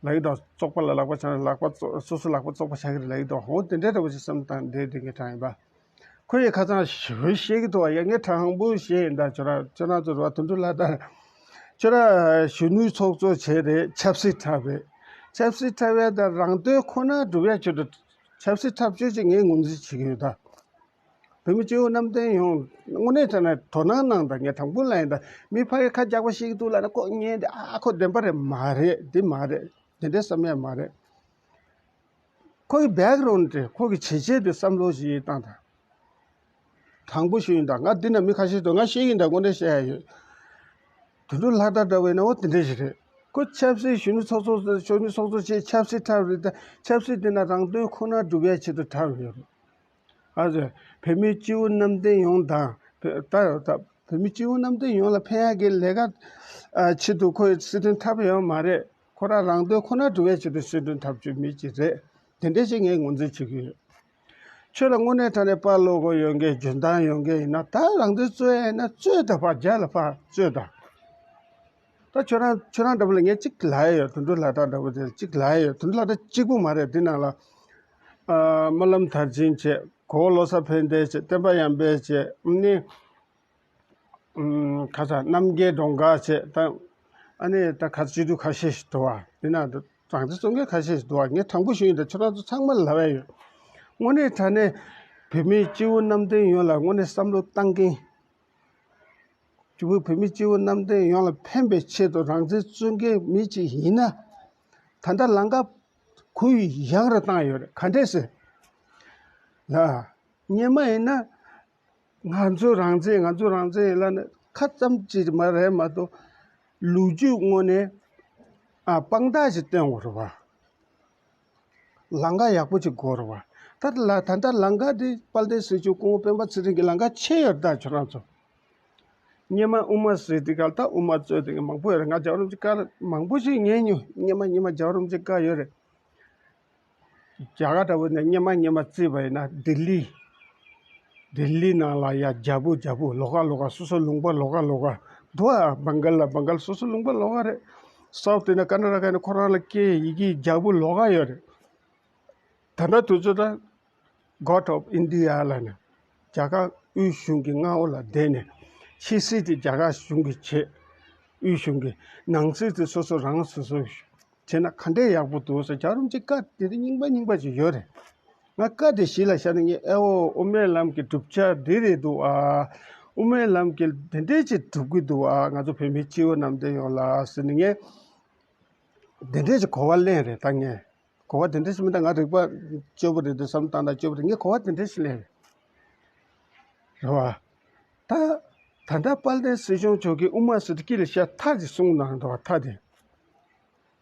བ། ལབ་ཀྱི་འདུག་ཚོགས་པ་ལ་ལག་པ་འཆང་། ལག་པ་ཚོ་སོ་སོ་ལག་པ་བཙོག་པ་ཆགས་ཀྱི་རེད་ལབ་ཀྱི་འདུག་འོ་དེ་འདྲའི་འདྲ་བོ་ཞིག་བསམ་སྟངས་འདྲ་དེ་ངས་དྲངས་ཡིན་པ། ཁོ་ཡི་ཁ་ཚང་ཞེ་པོ་བཤད་ཀྱི་འདུག་བ། ཡ་ངས་དྲང་པོ་བཤད་ཡིན་ད། ཁྱོད་རང་ཁྱོད་རང་ཚོ་རེད་བ། དོན་གྲུབ་ལྷ་དར། ཁྱོད་རང་གཞོན་ནུའི་ཚོགས་གཙོ་བྱས་རེད། ཆབ་སྲིད་འཁྲབ་རེད། ཆབ་སྲིད་འཁྲབ་ཡ་ད་རང་དོན་ཁོ་ན་སྒྲུབ་ཡ་ཆེད་དུ་ཆབ་སྲིད་འཁྲབ་ཆོག་ཅེས་ངས་ངོས་འཛིན་བྱེད་ཀྱི་ཡོད་ད། བོད་མི་སྤྱི་བོ་གནམ་བསྟན་ཡོངས་དངོས་གནས་དྲང་གནས་དོ་སྣང་གནང་དང་། ངས་དྲང་པོ་ལབ་ཡིན་ད། མི་ཕ་གི་ཁ་རྒྱག་པ་ཤེས་ཀྱི་འདུག་ལབ་ན་ཁོ་ཉན་དེ་ཨ་ཁོ་བདེན་པ་རེད། མ་རེད། འདི་མ་རེད། དེ་འདྲའི་བསམ་ཡ་མ་རེད། ཁོ་གི་བེག་གི་རོན་དེ་ཁོ་གི་བྱས་རྗེས་དེ་བསམ་བློ་ཞིག་བཏང་དང་། དྲང་པོ་ཞུ་ཡིན་ད། ང་འདི་ན་མི་ཁ་ཤས་འདུག་ང་ཤེས་ཀྱི་ཡིན་ད། དངོས་གནས་བཤད་ཡ་ཡོད། དོན་གྲུབ་ལྷ་དར་འདྲ་བོ་ཡིན་ན་འོ་དེ་འདྲ་ཞིག་རེད། ཁོ་ཆབ་སྲིད་གཞོན་ནུ་ཚོགས་གཙོ་གཞོན་ནུ་ཚོགས་གཙོ་བྱས་ཆབ་སྲིད་འཁྲབ་རེད་ད། ཆབ་སྲིད་དེ་ན་རང་དོན་ཁོ་ན་སྒྲུབ་ཡ་ཆེད་དུ་འཁྲབ་ཡོད་རེད། ཨ་ཙི། བོད་མིའི་སྤྱི་བོ་གནམ་བསྟན་ཡོངས་དང་། བོད་ད་ད་བོད་མིའི་སྤྱི་བོ་གནམ་བསྟན་ཡོངས་ལ་ཕན་ཡག་གི་ལས་ཀ་ཨ་ཆེད་དུ་ཁོས་སྲིད་དོན་འཁྲབ་ཡོད་མ་རེད། ཁོ་རང་རང་དོན་ཁོ་ན་སྒྲུབ་ཡ་ཆེད་དུ་སྲིད་དོན་འཁྲབ་བཅུག་མི་ཅིག་རེད། དེ་འདྲ་ཞིག་ངས་ངོས་འཛིན་བྱེད་ཀྱི་ཡོད། ཁྱོད་ལ་དངོས་གནས་དྲང་གནས་དཔའ་བློ་ཁོག་ཡོད་མཁན། འཇོན་ཐང་ཡོད་མཁན་ཡིན་ན་ད་རང་དོན་རྩོད་ཡ་ཡིན་ན་རྩོད་ད། ཕར་རྒྱ་ལ་ཕར་རྩོད་ད། ད་ཁྱོད་རང་ཁྱོད་རང་འདྲ་པོ་ལ་ངས་གཅིག་ལབ་ཡ་ཡོད། དོན་གྲུབ་ལྷ་དར་འདྲ་པོ་དེ་གཅིག་ལབ་ཡ་ཡོད། དོན་གྲུབ་ལྷ་དར་གཅིག་པུ་མ་རེད། འདི་ནང་ལ་ཨ་སྨོན་ལམ་མཐར་ཕྱིན་བྱས། གོ་བོ་བློ་བཟང་ཕན་བདེ་བྱས། བསྟན་པ་ཡར་འཕེལ་བྱས། ཨ་ནི་ཨམ་ཁ་ཚ་རྣམ་རྒྱལ་སྒྲོལ་དཀར་བྱས། ད་ཨ་ནི་ད་ཁ་སྤྱི་འཐུས་ཁ་ཤས་ཤིག་འདུག་བ། འདི་ནང་དུ་རང་བཙན་རྩོད་མཁན་ཁ་ཤས་ཤིག་འདུག་བ། ངས་དྲང་པོ་ཞུ་ཡིན་ད། ཁྱོད་རང་ཚོ་ཚང་མ་ལ་ལབ་ཡ་ཡོད། དངོས་གནས་དྲང་གནས་བོད་མིའི་སྤྱི་བོ་གནམ་བསྟན་ཡོངས་ལ་དངོས་གནས་བསམ་བློ་བཏང་མཁན། སྤྱི་བོ་བོད་མིའི་སྤྱི་བོ་གནམ་བསྟན་ཡོངས་ལ་ཕན་པའི་ཆེད་དུ་རང་བཙན་རྩོད་མཁན་མི་གཅིག་ཡིན་ན། ད་ལྟ་ལམ་ཁ་གུ་ཡངས་རུ་བཏང་ཡོད་རེད། ག་འདྲས་ཟེར་ན། སྔོན་མ་ཡིན་ན་ང་ཚོ་རང་བཙན་ང་ཚོ་རང་བཙན་ཡིན་ལབ་ནས་ཁ་ཙམ་ཅིག་མ་རེད་མ་གཏོགས། ལོ་རྒྱུས་ངོས་ནས་ཨ་དཔང་རྟགས་ཤིག་སྟོན་དགོས་རེད་བ། ལམ་ཁ་ཡག་པོ་ཅིག་དགོས་རེད་བ། ད་ལ་ད་ལྟ་ལམ་ཁ་དེ་དཔལ་ལྡན་ཞིང་ཆེན་སྐུ་ངོ་སྤེན་པ་ཚེ་རིང་གི་ལམ་ཁ་ཕྱེ་ཡོད་ད། ཁྱོད་རང་ཚོ་ སྔོན་མ་དབུ་མ་ཟེར་དུས་སྐབས་ལ་ད་དབུ་མ་རྩོད་དེ་མང་པོ་ཡོད་རེད། ང་རྒྱལ་བ་རིན་པོ་ཆེ་བཀའ་མང་པོ་ཞིག་ཉན་མྱོང་། སྔོན་མ་སྔོན་མ་རྒྱལ་བ་རིན་པོ་ཆེ་བཀའ་ཡོད་རེད། རྒྱ་གར་འདྲ་བོ་ནས་སྔོན་མ་སྔོན་མ་བརྩིས་པ་ཡིན་ན་ལྡི་ལི། ལྡི་ལི་ནང་ལ་ཡ་རྒྱལ་པོ་རྒྱལ་པོ་ལོགས་ཀ་ལོགས་ཀ་སོ་སོ་ལུང་པ་ལོགས་ཀ་ལོགས་ཀ་འདུག་ཨ། བང་གལ་ལ་བང་གལ་སོ་སོ་ལུང་པ་ལོགས་ཀ་རེད། སའུ་ཐི་ན་ཀར་ན་ཊ་ཀ་ནས་ཁོ་རང་ལ་སྐད་ཡི་གེ་རྒྱལ་པོ་ལོགས་ཀ་ཡོད་རེད། ད་ལྟ་དུས་ཚོད་ལ་God of India ལ་ནི་རྒྱ་གར་དབུས་གཞུང་གི་མངའ་འོག་ལ་བསྡད་ནས་ཕྱི་སྲིད་དེ་རྒྱ་གར་གཞུང་གིས་བྱེད། དབུས་གཞུང་གིས། ནང་སྲིད་དེ་སོ་སོ་རང་སོ་སོ་བྱས་ན་ག་འདྲས་ཡག་པོ་འདུག་ཟེར། རྒྱལ་བ་རིན་པོ་ཆེ་བཀའ་དེ་དེ་རྙིང་པ་རྙིང་པ་ཅིག་ཡོད་རེད། ང་བཀའ་དེ་གཞི་ལ་བཞག་ནས་ངས་ཨེ་འོ་དབུ་མའི་ལམ་གྱི་གྲུབ་ཆ་འདི་རེད་འདུག་ཨ། དབུ་མའི་ལམ་གྱི་དེ་འདྲས་ཅིག་གྲུབ་ཀྱི་འདུག་ཨ། ང་ཚོ་བོད་མི་སྤྱི་བོ་གནམ་བསྟན་ཡོངས་ལ་ཟེར་ནས་ངས་དེ་འདྲས་ཅིག་གོ་བ་ལེན་རེད་ད་ངས། གོ་བ་དེ་འདྲ་ཞིག་མིན་ད་ང་རིག་པ་སྐྱོ་པོ་རེད་འདུག་བསམ་བློ་བཏང་ན་སྐྱོ་པོ་རེད། ངས་གོ་བ་དེ་འདྲ་ཞིག་ལེན་རེད་བ། ད་ད་ལྟ་དཔལ་ལྡན་སྲིད་སྐྱོང་མཆོག་གིས་དབུ་མ་ཟེར་དུས་དཀྱིལ་ལ་བཤད་མཐའ་དེ་གསུངས་གནང་འདུག་བ། མཐའ་དེ་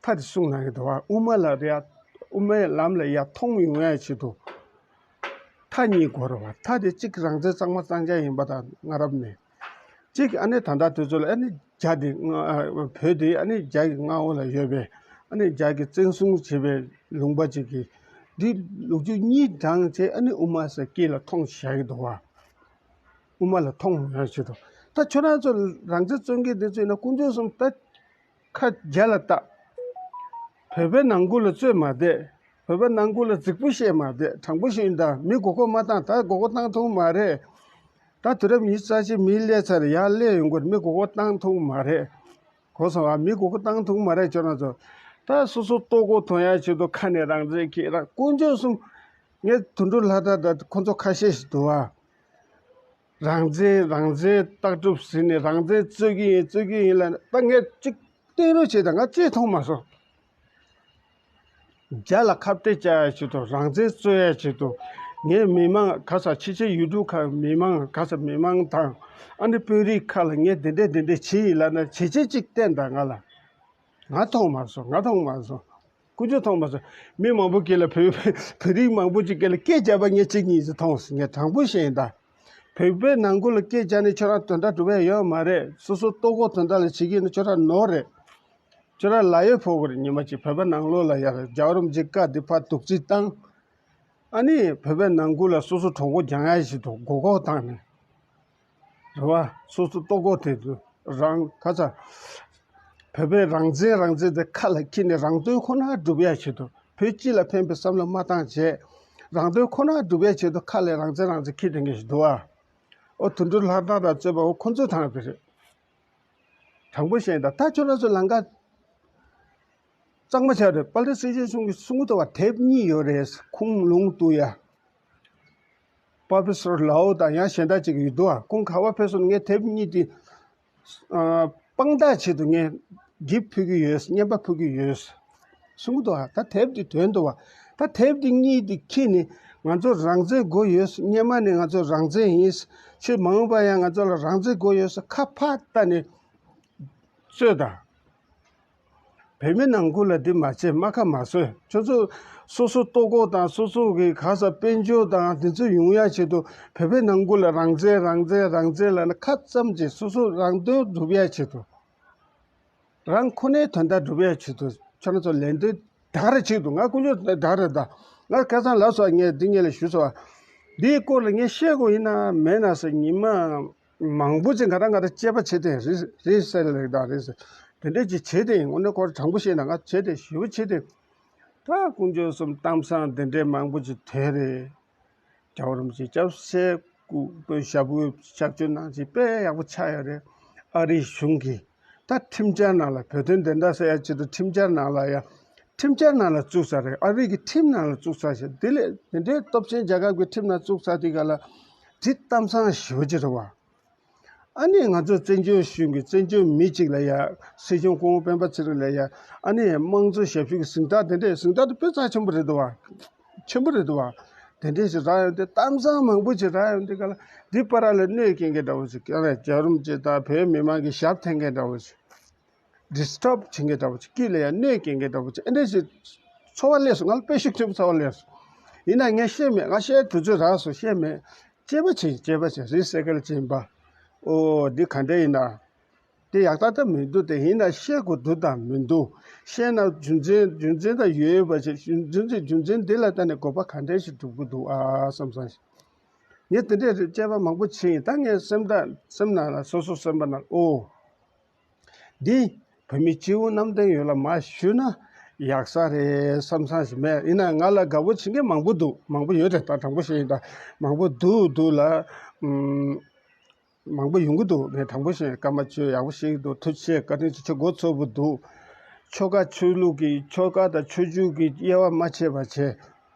མཐའ་དེ་གསུངས་གནང་གི་འདུག་བ། དབུ་མ་ལ་རེད་ཡ། དབུ་མའི་ལམ་ལ་ཡ་མཐོང་ཡོང་ཡ་ཆེད་དུ་མཐའ་གཉིས་དགོས་རེད་བ། མཐའ་དེ་གཅིག་རང་བཙན་གཙང་མ་གཙང་རྐྱང་ཡིན་པ་དང་སྔ་རབས་ནས། གཅིག་ཨ་ནི་ད་ལྟ་དུས་ཚོད་ལ་ཨ་ནི་རྒྱ་དེ་བོད་དེ་ཨ་ནི་རྒྱ་གི་མངའ་འོག་ལ་ཡོད་པའི་ཨ་ནི་རྒྱ་གི་བཙན་བཟུང་བྱས་པའི་ལུང་པ་ཅིག་གིས་འདི་ལོ་རྒྱུས་གཉིས་དྲངས་བྱས་ཨ་ནི་དབུ་མ་ཟེར་དཀྱིལ་ལ་མཐོང་བཞག་གི་འདུག་བ། དབུ་མ་ལ་མཐོང་ཡོང་ཆེད་དུ། ད་ཁྱོད་རང་ཚོ་རང་བཙན་རྩོད་མཁན་དེ་ཚོ་ཡིན་ན་དཀོན་མཆོག་གསུམ་ད་ཁ་རྒྱ་ལ་བཏགས། བོད་པའི་ནང་ཁུལ་ལ་རྩོད་མ་བསྡད། བོད་པའི་ནང་ཁུལ་ལ་རྫིག་པོ་བཤད་མ་བསྡད། དྲང་པོ་བཤད་ཡིན་ད། མི་མགོ་སྐོར་མ་བཏང་། ད་མགོ་སྐོར་བཏང་ཐུབ་མ་རེད། ད་དུས་རབས་ཉི་ཤུ་རྩ་གཅིག་མི་སླེབས་ཚར་ཡར་སླེབས་ཡོང་གི་རེད། མི་མགོ་སྐོར་བཏང་ཐུབ་མ་རེད། གོ་སོང་ཨ། མི་མགོ་སྐོར་བཏང་ཐུབ་མ་རེད། ཁྱོད་རང་ཚོ་ད་སོ་སོ་ལྟོ་གོས་ཐོན་ཡ་ཆེད་དུ་ཁ་ནས་རང་བཙན་ཁྱེད་རང་དཀོན་མཆོག་གསུམ། ངས་དོན་གྲུབ་ལྷ་དར་དང་ཁོ་ཚོ་ཁ་ཤས་ཤིག་འདུག་ཨ། རང་བཙན་རང་བཙན་ལྟག་སྒྲུབ་ཟེར་ནས་རང་བཙན་རྩོད་ཀྱི་ཡིན་རྩོད་ཀྱི་ཡིན་ལབ་ནས་ད་ངས་གཅིག་བསྟན་རོགས་བྱེད་དང་། ང་ཅིག་མཐོང་མ་སོང་། རྒྱ་ལ་ཁ་གཏད་བཅག་ཡ་ཆེད་དུ། རང་བཙན་རྩོད་ཡ་ཆེད་དུ། ངས་མི་མང་ག་ས་ཕྱི་ཕྱི་ཡུལ་གྲུ་ཁག་མི་མང་ག་ས་མི་མང་དང་ཨ་ནི་དཔོན་རིགས་ཁག་ལ་ངས་དེ་འདྲས་དེ་འདྲས་བྱེད་ཡིན་ལབ་ན་བྱས་རྗེས་གཅིག་བསྟན་དང་། ང་ལ་ང་མཐོང་མ་སོང་། ང་མཐོང་མ་སོང་། དཀོན་མཆོག་མཐོང་མ་སོང་། མི་མང་པོ་སྐད་ལ་བོད་བོད་རིགས་མང་པོ་ཅིག་སྐད་ལ་སྐད་རྒྱབ་པ་ངས་གཅིག་གཉིས་ཅིག་མཐོང་སོང་། ངས་དྲང་པོ་བཤད་ཡིན་ད། བོད་པའི་ནང་ཁུལ་ལ་སྐད་རྒྱག་ནས་ཁྱོད་རང་དོན་དག་སྒྲུབ་ཡ་ཡོད་མ་རེད། སོ་སོ་ལྟོ་གོས་དོན་དག་ལ་བྱེད་ཀྱི་ཡིན་ན་ཁྱོད་རང་ནོར་རེད། ཁྱོད་རང་ལག་གཡོག་ཕོག་གི་རེད། ཉི་མ་གཅིག་བོད་པ་ནང་ལོགས་ལ་ཡར་རྒྱལ་བ་རིན་པོ་ཆེ་བཀའ་འདི་ཕར་རྡོག་རྫིས་བཏང་། ཨ་ནི་བོད་པའི་ནང་ཁུལ་ལ་སོ་སོ་གྲོགས་པོ་རྒྱག་ཡ་ཞིག་འདུག་མགོ་སྐོར་བཏང་ནས། རེད་བ། སོ་སོ་ལྟོ་གོས་དེ་ཚོ་རང་ག་ཚ། བོད་པའི་རང་བཙན་རང་བཙན་དེ་ཁ་ལ་འཁྱེར་ནས་རང་དོན་ཁོ་ན་སྒྲུབ་ཡ་ཆེད་དུ། བོད་སྤྱི་ལ་ཕན་པའི་བསམ་བློ་མ་བཏང་བྱས། རང་དོན་ཁོ་ན་སྒྲུབ་ཡ་ཆེད་དུ་ཁ་ལ་རང་བཙན་རང་བཙན་འཁྱེར་བསྡད་མཁན་ཞིག་འདུག་བ། ཨོ་དོན་གྲུབ་ལྷ་དར་དང་རྩོད་པ་འོ་ཁོ་ཚོ་དང་དེ་རེད། དྲང་པོ་བཤད་ད། ད་ཁྱོད་རང་ཚོ་ལམ་ཁ་གཙང་མ་ཆགས་རེད། དཔལ་ལྡན་སྲིད་སྐྱོང་གསུང་གི་གསུང་གི་འདུག་བ། དེབ་གཉིས་ཡོད་རེད། ཁུངས་ལུང་བཏུ་ཡ། པོ་རོ་ཕེ་སར་ལའོ་དང་ཡང་གཞན་དག་ཅིག་ཡོད་འདུག་བ། ཁོང་ག་པར་ཕེབས་སོང་། ངས་དེབ་གཉིས་དེ་ཨ་དཔང་རྟགས་ཆེད་དུ་ངས་འགྱེད་ཕུལ་གྱི་ཡོད། རྔན་པ་ཕུལ་གྱི་ཡོད་གསུང་གི་འདུག་བ། ད་དེབ་དེ་ཐོན་འདུག་བ། ད་དེབ་དེ་གཉིས་དེ་ཁྱེར་ནས་ང་ཚོ་རང་བཙན་དགོས་ཡོད། སྔོན་མ་ནས་ང་ཚོ་རང་བཙན་ཡིན། ཕྱིར་མ་འོངས་པ་ཡང་ང་ཚོ་ལ་རང་བཙན་དགོས་ཡོད་ཟེར་ཁ་ཕར་བལྟས་ནས་རྩོད་དང་། བོད་མི་ནང་ཁུལ་ལ་འདི་མ་བྱེད། རྨ་ཁ་མ་བཟོས། ཁྱོད་ཚོ་སོ་སོ་ལྟོ་གོས་དང་སོ་སོ་གི་ག་ས་དཔལ་འབྱོར་དང་འདི་ཚོ་ཡོང་ཡ་ཆེད་དུ། བོད་པའི་ནང་ཁུལ་ལ་རང་བཙན་རང་བཙན་རང་བཙན་ལབ་ནས་ཁ་ཙམ་གྱིས་སོ་སོ་རང་དོན་སྒྲུབ་ཡ་ཆེད་དུ། རང་ཁོ་ནའི་དོན་དག་སྒྲུབ་ཡ་ཆེད་དུ་ཁྱོད་རང་ཚོ་ལས་དོན་ད་ག་རེ་བྱེད་འདུག་ང་དཀོན་མཆོག་ད་ག་རེ་ད། ང་ཁ་སང་ལབ་སོང་། ངས་འདི་ངས་ལ་ཞུ་སོང་། འདིའི་སྐོར་ལ་ངས་བཤད་དགོས་ཡིན་ན་མེད་ན་ཟེར། ཉི་མ་མང་པོ་ཅིག་ང་རང་ང་རང་དཔྱད་པ་བྱེད་དེ་རེད་རེད་ཟེར་ལེ་ད་རེད་ཟེར། དེ་འདྲས་ཅིག་བྱེད་དེ་ཡིན། དངོས་གནས་ཁོ་རང་དྲང་པོ་བཤད་ན་ང་བྱེད་དེ་ཞུ་བ་བྱེད་དེ། ད་དཀོན་མཆོག་གསུམ་གཏམ་བཟང་དེ་འདྲས་མང་པོ་ཅིག་དོན་རེད། རྒྱལ་བ་རིན་པོ་ཆེ་སྐྱབས་སུ་མཆི། སྐུ་པོད་ཞབས་པུས་ཕྱག་མཆོད་གནང་ཅིག་དཔེ་ཡག་པོ་ཆགས་ཡོད་རེད། ཨ་རིའི་གཞུང་གིས་ད་ཁྲིམས་འཆར་ནང་ལ་བོད་དོན་བདེན་མཐའ་གསལ་ཡ་ཆེད་དུ་ཁྲིམས་འཆར་ནང་ལ་ཡ། ཁྲིམས་འཆར་ནང་ལ་བཙུགས་ཚར་རེད། ཨ་རི་གི་ཁྲིམས་ནང་ལ་བཙུགས་ཚར་ཞེས། དེ་ལས་དེ་འདྲའི་སྟོབས་ཆེན་རྒྱལ་ཁབ་ཀྱི་ཁྲིམས་ནང་བཙུགས་ཚར་དེ་ག་ལ་དེ་གཏམ་བཟང་ཞེ་པོ་ཅིག་རེད་བ། ཨ་ནི་ང་ཚོ་བཙན་བྱོལ་གཞུང་གི་བཙན་བྱོལ་མི་གཅིག་ལ་ཡ། སྲིད་སྐྱོང་སྐུ་ངོ་སྤེན་པ་ཚེ་རིང་ལ་ཡ། ཨ་ནི་དམངས་གཙོ་ཞབས་ཞུ་གི་གཟེངས་རྟགས་དེ་འདྲས། གཟེངས་རྟགས་དེ་དཔེ་རྩ་ཆེན་པོ་རེད་འདུག་བ། ཆེན་པོ་རེད་འདུག་བ། དེ་འདྲས་ཞིག་རག་ཡོང་དུས། གཏམ་བཟང་མང་པོ་ཞིག་རག་ཡོང་དུས་ག་ལ་འདི་པར་ལ་གནོད་སྐྱེལ་མཁན་འདྲ་བོ་ཞིག་ཀྱང་རེད། རྒྱལ་བ་རིན་པོ་ཆེ་དང་བོད་མི་མང་གི་ཞབས་འཐེན་མཁན་འདྲ་བོ་ཞིག་ཌིས་ཊརབ་བྱེད་མཁན་འདྲ་བོ་ཞིག་སྐྱིད་ལ་ཡང་གནོད་སྐྱེལ་མཁན་འདྲ་བོ་ཞིག་ཨེ་འདྲས་ཞིག་ཚོར་བ་སླེབས་སོང་། ང་ལ་དཔེ་ཤུགས་ཆེན་པོ་ཚོར་བ་སླེབས་སོང་། ཡིན་ན་ངས་བཤད་མེད། ང་བཤད་དུས་ཚོད་རག་སོང་། བཤད་མེད། དཔྱད་པ་བྱེད། དཔྱད་པ་བྱེད། རི་སའི་ཀལ་བྱེད་པ། ཨོ་འདི་ག་འདྲ་ཡིན་ན། དེ་ཡག་ཐག་ཐག་མི་འདུག་དེ་ཡིན་ན་བཤད་དགོས་འདུག་དང་མི་འདུག་བཤད་ན་རྒྱུ་མཚན་རྒྱུ་མཚན་དང་ཡོད་པ་ཞིག་རྒྱུ་མཚན་རྒྱུ་མཚན་འདི་ལ་ལྟ་ནས་དགོས་པ་ག་འདྲ་ཞིག་སྒྲུབ་དགོས་འདུག་ཨ་བསམ་བསམ་ཞིག་ངས་དེ་འདྲའི་དཔྱད་པ་མང་པོ་བྱས་ཡིན། ད་ངས་སེམས་ད་སེམས་ནང་ལ་སོ་སོ་སེམས་པ་ནང་ཨོ། འདི་བོད་མི་སྤྱི་བོ་གནམ་བསྟན་ཡོངས་ལ་མར་ཞུས་ན་ཡག་ས་རེད་བསམ་བསམ་ཞིག་མེད། ཡིན་ན་ང་ལ་དགའ་པོ་བྱེད་མཁན་མང་པོ་འདུག་མང་པོ་ཡོད་རེད། ད་དྲང་པོ་བཤད་ཡིན་ད་མང་པོ་འདུག་འདུག་ལ། ཨུམ། མང་པོ་ཡོང་གི་འདུག་ངས་དྲང་པོ་བཤད་སྐར་མ་བཅུ་ཡག་པོ་ཤེས་ཀྱི་འདུག་ཐུགས་རྗེ་ཆེ། བཀའ་དྲིན་ཆེ། ཆོས་མགོ་ཚོས་པོ་འདུག་ཆོལ་ཁ་ཆོས་ལུགས་ཀྱི་ཆོལ་ཁ་དང་ཆོས་བརྒྱུད་ཀྱི་དབྱེ་བ་མ་ཕྱེ་བ་བྱས།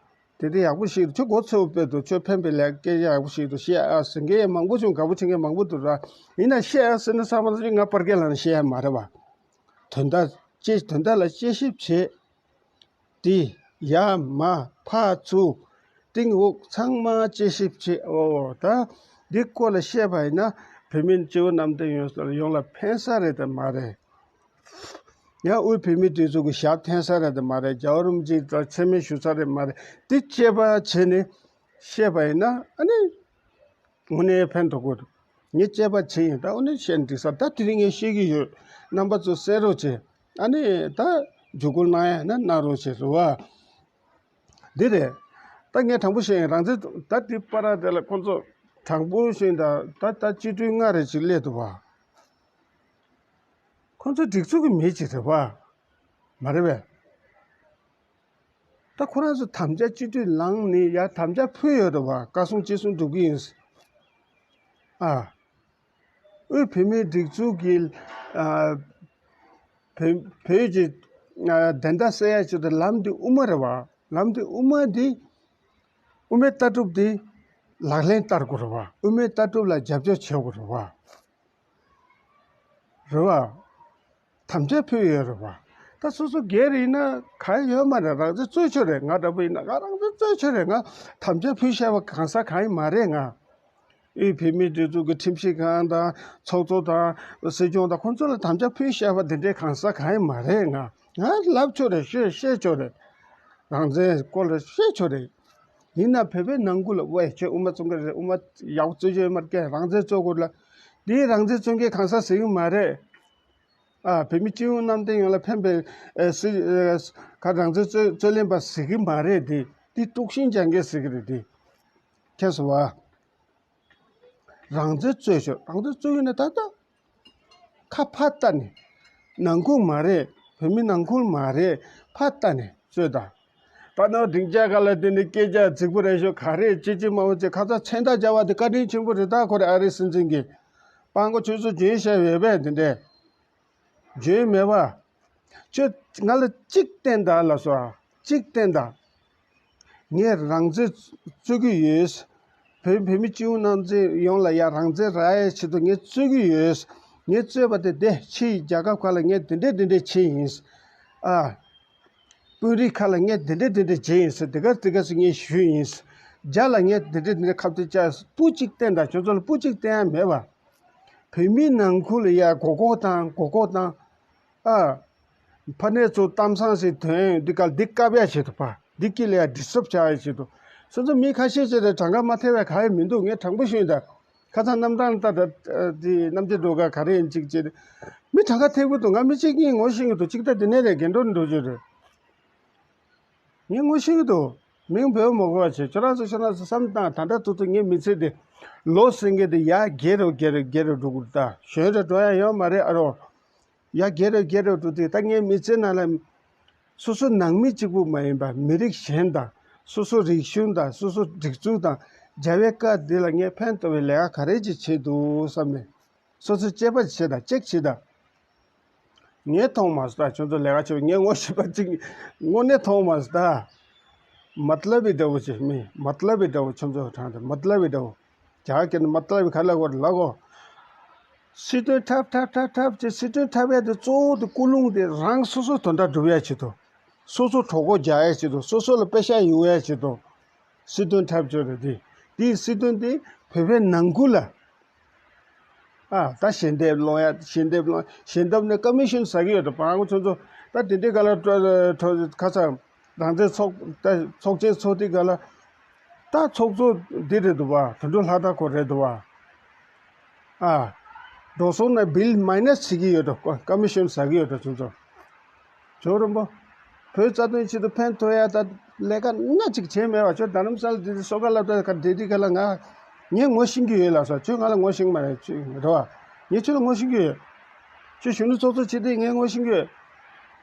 དེ་འདྲ་ཡག་པོ་ཞིག་ཆོས་མགོ་ཚོས་པོ་དཔེ་འདུག་ཆོས་ཕན་པའི་ལས་སྐད་ཆ་ཡག་པོ་ཞིག་འདུག་བཤད་ཨ་ཟེར་མཁན་མང་པོ་བྱུང་དགའ་པོ་བྱེད་མཁན་མང་པོ་འདུག་ར། ཡིན་ན་བཤད་ཨ་ཟེར་ན་ཚང་མ་ང་པར་སྐད་ལངས་ནས་བཤད་ཡ་མ་རེད་བ། དོན་དག་དཔྱད་དོན་དག་ལ་དཔྱད་ཞིབ་བྱེད། དེ་ཡར་མར་ཕར་ཚུར་སྟེང་འོག་ཚང་མ་དཔྱད་ཞིབ་བྱེད། ཨོ་ད་འདི་སྐོར་ལ་བཤད་པ་ཡིན་ན་བོད་མི་སྤྱི་བོ་གནམ་བསྟན་ཡོངས་ལ་ཡོངས་ལ་ཕན་ས་རེད་དམ་མ་རེད། ཡང་དབུས་བོད་མིའི་སྒྲིག་འཛུགས་ཀྱི་ཞབས་འཐེན་ས་རེད་དམ་མ་རེད། རྒྱལ་བ་རིན་པོ་ཆེ་དང་མཚན་སྨད་ཞུ་ས་རེད་མ་རེད། འདི་དཔྱད་པ་བྱས་ནས་བཤད་པ་ཡིན་ན་ཨ་ནི། དངོས་གནས་ཕན་ཐོགས་ཀྱི་འདུག་ངས་དཔྱད་པ་བྱས་ཡིན། ད་དངོས་གནས་བཤད་ན་འགྲིག་ས། ད་དེ་རིང་ངས་བཤད་ཀྱི་ཡོད། རྣམ་པ་ཚོ་གསན་རོགས་བྱེད། ཨ་ནི་ད་བརྒྱུད་སྐུར་གནང་ཡ་ན་གནང་རོགས་བྱེད་རེད་བ། འདི་རེད། ད་ངས་དྲང་པོ་བཤད་ཡིན། རང་བཙན་ད་འདི་པར་དེ་ལ་ཁོང་ཚོ་དྲང་པོ་བཤད་ཡིན། ད་ད་ད་སྤྱི་འཐུས་ལྔ་རེ་ཅིག་སླེབས་འདུག་བ། ཁོང་ཚོ་སྒྲིག་འཛུགས་ཀྱི་མི་ཅིག་རེད་བ། མ་རེད་པས། ད་ཁོ་རང་ཚོ་དམ་བཅའ་སྤྱི་འཐུས་ལངས་ནས་ཡར་དམ་བཅའ་ཕུལ་ཡོད་རེད་བ། བཀའ་གསུང་ཅི་གསུང་སྒྲུབ་ཀྱི་ཡིན། ཨ། དབུས་བོད་མིའི་སྒྲིག་འཛུགས་ཀྱི་ཨ། བོད་བོད་ཀྱི་ཨ། བདེན་མཐའ་གསལ་ཡ་ཆེད་དུ་ལམ་འདི་དབུ་མ་རེད་བ། ལམ་འདི་དབུ་མ་འདི་དབུ་མའི་ལྟ་གྲུབ་འདི་ལག་ལེན་བསྟར་དགོས་རེད་བ། དབུ་མའི་ལྟ་གྲུབ་ལ་རྒྱབ་སྐྱོར་བྱེད་དགོས་རེད་བ། རེད་བ། དམ་བཅའ་ཕུལ་ཡོད་རེད་བ། ད་སོ་སོ་སྒེར་ཡིན་ན་གང་ཡོད་མ་རེད། རང་བཙན་རྩོད་ཆོག་རེད། ང་འདྲ་པོ་ཡིན་ན་ང་རང་བཙན་རྩོད་ཆོག་རེད། ང་དམ་བཅའ་ཕུལ་བཞག་པ་གང་ཟག་གང་ཡིན་མ་རེད། ང་དབུས་བོད་མིའི་སྒྲིག་འཛུགས་ཀྱི་ཁྲིམས་ཞིབ་ཁང་དང་ཚོགས་གཙོ་དང་སྲིད་སྐྱོང་དང་ཁོང་ཚོ་ལ་དམ་བཅའ་ཕུལ་བཞག་པ་འདི་འདྲའི་གང་ཟག་གང་ཡིན་མ་རེད། ང་ང་ལབ་ཆོག་རེད། ཤོད་བཤད་ཆོག་རེད། རང་བཙན་སྐོར་ལ་བཤད་ཆོག་རེད། ཡིན་ན་བོད་པའི་ནང་ཁུལ་ལ་ཝེ་ཁྱོད་དབུ་མ་བཙོང་གི་རེད། དབུ་མ་ཡག་པོ་རྩོད་རྒྱུ་ཡོད་མ་རེད། རང་བཙན་རྩོད་དགོས་ལ། འདིའི་རང་བཙན་རྩོད་མཁན་གང་ཟག་ཟེར་གྱི་མ་རེད། ཨ། བོད་མི་སྤྱི་ཡོངས་གནམ་བསྟན་ཡོངས་ལ་ཕན་པའི་ཨ་སྲིད་ཨ་ག་རང་བཙན་རྩོད་རྩོད་ལེན་པ་ཟེར་གྱི་མ་རེད། འདི་འདི་དཀྲུག་ཤིང་རྒྱག་མཁན་ཟེར་གྱི་རེད། འདི་མཁྱེན་སོང་བ། རང་བཙན་རྩོད་ཤོག་རང་བཙན་རྩོད་ཡོད་ན་ད་ལྟ་ཁ་ཕར་ལྟ་ནས། ནང་ཁུལ་མ་རེད། བོད་མི་ནང་ཁུལ་མ་རེད། ཕར་ལྟ་ནས་རྩོད་དང་། ད་ནང་སྡིངས་ཆ་ཁ་ལ་བསྡད་ནས་སྐད་ཆ་རྫིག་པོ་རེད་ཤོག་ག་རེ་ཅི་ཅི་མ་འོ་ཅེ་ཁ་ཚ་མཚན་རྟགས་བྱ་བ་དེ་བཀའ་དྲིན་ཆེན་པོ་རེད། ད་ཁོ་རེ་ཨ་རིའི་སྲིད་འཛིན་གྱི་སྤང་གོ་ཆུ་ཚོད་བརྗོད་བྱ་ཡོད་པས་འདི་འདྲས་བརྗོད་མེད་པ། ཁྱོད་ང་ལ་གཅིག་བསྟན་དང་ལ་སོ། གཅིག་བསྟན་དང་། ངས་རང་བཙན་རྩོད་ཀྱི་ཡོད། བོད་བོད་མི་སྤྱི་ཡོངས་རྣམས་ཚེ་ཡོངས་ལ་ཡ་རང་བཙན་རག་ཡའི་ཆེད་དུ་ངས་རྩོད་ཀྱི་ཡོད། ངས་རྩོད་པ་དེ་དེ་ཕྱིའི་རྒྱལ་ཁབ་ཁག་ལ་ངས་དེ་འདྲས་དེ་འདྲས་བྱས་ཡིན། ཨ། དཔོན་རིགས་ཁག་ལ་ངས་དེ་འདྲས་དེ་འདྲས་བྱས་ཡིན་ཟེར་དེ་ག་དེ་ག་ཟེར་ངས་ཞུས་ཡིན། རྒྱ་ལ་ངས་དེ་འདྲས་དེ་འདྲས་ཁ་གཏད་བཅག་སྤུ་གཅིག་བསྟན་དང་ཁྱོད་ཚོ་ལ་སྤུ་གཅིག་བསྟན་ཡ་མེད་པ། བོད་མིའི་ནང་ཁུལ་ལ་ཡ་མགོ་སྐོར་བཏང་མགོ་སྐོར་བཏང་། ཨ། ཕ་ནས་ཚོ་གཏམ་བཟང་ཞིག་ཐོན་འདི་ག་འདི་བཀབ་ཡ་ཆེད་དུ་ཕ་འདི་སྐྱིད་ལ་ཡ་ཌི་སི་ཊརབ་བྱ་ཡ་ཆེད་དུ། སོ་སོ་མི་ཁ་ཤས་ཤིག་ལ་གྲངས་ཀ་མ་ཐེབས་པའི་ག་ཡ་མི་འདུག་ངས་དྲང་པོ་ཞུས་ད། ཁ་སང་རྣམ་གྲངས་ལྟ་ད་དེ་རྣམ་རྒྱལ་སྒྲོལ་དཀར་ག་རེ་ཡིན་གཅིག་བྱས་ཏེ། མི་གྲངས་ཀ་ཐེབས་ཀྱི་འདུག་ང་མི་གཅིག་གཉིས་ངོ་ཤེས་ཀྱི་འདུག་གཅིག་ད་དེ་ནས་རེད་རྒན་འགྲོ་འགྲོ་རྒྱུ་རེད། ངས་ངོ་ཤེས་ཀྱི་འདུག་མིང་འབོད་མ་དགོས་པ་བྱས་ཁྱོད་རང་ཚོ་ཁྱོད་རང་ཚོ་བསམ་བཏང་ད་ལྟ་ཏུ་ཏུ་ངའི་མི་ཚེ་འདི་ལོ་ཟིན་གྱི་འདི་ཡར་རྒྱས་རུ་རྒྱས་རུ་རྒྱས་རུ་འགྲོ་གི་འདུག་ད་གཞོན་རུ་འགྲོ་ཡ་ཡོད་མ་རེད་ཨ་རོ། ཡར་རྒྱས་རུ་རྒྱས་རུ་འགྲོ་དུས་ད་ངའི་མི་ཚེ་ནང་ལ་སོ་སོ་ནང་མི་གཅིག་པུ་མ་ཡིན་པ་མི་རིགས་གཞན་དང་སོ་སོ་རིག་གཞུང་དང་སོ་སོ་སྒྲིག་འཛུགས་དང་མཇལ་བའི་སྐབས་འདི་ལ་ངས་ཕན་ཐོགས་པའི་ལས་ཀ་ག་རེ་ཅིག་བྱེད་འདུག་བསམ་ནས། སོ་སོས་དཔྱད་པ་བྱེད་དང་ཅེག་བྱེད་དང་། ངས་མཐོང་མ་སོང་ད་ཁྱོད་ཚོ་ལས་ཀ་བྱེད་པ་ངས་ངོ་ཤེས་པ་གཅིག་དངོས་གནས་མཐོང་མ་སོང་ད། མ་ཏ་ལབ་བི་འདྲ་བོ་ཅིག་མི་མ་ཏ་ལབ་བི་འདྲ་བོ་ཁྱོད་ཚོ་དྲང་དང་མ་ཏ་ལབ་བི་འདྲ་བོ། རྒྱ་སྐད་ནས་མ་ཏ་ལབ་བི་ག་ལ་གོ་ལ་གོ། སྲིད་དོན་འཁྲབ་འཁྲབ་འཁྲབ་འཁྲབ་ཅེས་སྲིད་དོན་འཁྲབ་ཡ་དེ་གཙོ་བོ་དེ་ཀུན་སློང་དེ་རང་སོ་སོ་དོན་དག་སྒྲུབ་ཡ་ཆེད་དུ། སོ་སོ་གྲོད་ཁོག་རྒྱག་ཡ་ཆེད་དུ་སོ་སོ་ལ་པེ་ཤག་ཡོང་ཡ་ཆེད་དུ། སྲིད་དོན་འཁྲབ་བཅོས་རེད་དེ། དེའི་སྲིད་དོན་དེ་བོད་པའི་ནང་ཁུལ་ལ། ཨ་ད་ཞལ་འདེབས་སློང་ཡ་ཞལ་འདེབས་སློང་ཞལ་འདེབས་ནས་ཀ་མི་ཤོན་ཟ་གི་ཡོད་དོ་བང་ཁོ་ཚོ་ཚོ། ད་དེ་འདྲའི་ག་ལ་ཁ་ཚ་རང་བཙན་ཚོགས་ད་ཚོགས་ཆེན་ཚོགས་དུས་ག་ལ། ད་ཚོགས་གཙོ་འདི་རེད་འདུག་བ་དོན་གྲུབ་ལྷ་དར་ཁོ་རེད་འདུག་བ། ཨ། འགྲོ་སོང་ན་བིལ་མའི་ནས་བྱེད་ཀྱི་ཡོད་འགྲོ། ཀོ་ཀོ་མི་ཤོན་ཟ་གི་ཡོད་འགྲོ་ཁྱོད་ཚོ། ཇོ་རིན་པོ། བོད་རྩ་དོན་ཆེད་དུ་ཕན་ཐོགས་ཡ་ད་ལས་ཀ་སྣ་གཅིག་བྱས་མེད་པ། ཁྱོད་རྡ་རམ་ས་ལ་དེ་དུས་སོ་ཀ་སློབ་གྲྭ་ག་བསྡད་དུས་ག་ལ་ང་ངས་ངོ་ཤེས་ཀྱི་ཡོད་ལ་སོ། ཁྱོད་ང་ལ་ངོ་ཤེས་མ་རེད་ཁྱོད་རེད་བ། ངས་ཁྱོད་ལ་ངོ་ཤེས་ཀྱི་ཡོད། ཁྱོད་གཞོན་ནུ་ཚོགས་གཙོ་བྱེད་དུས་ངས་ངོ་ཤེས་ཀྱི་ཡོད།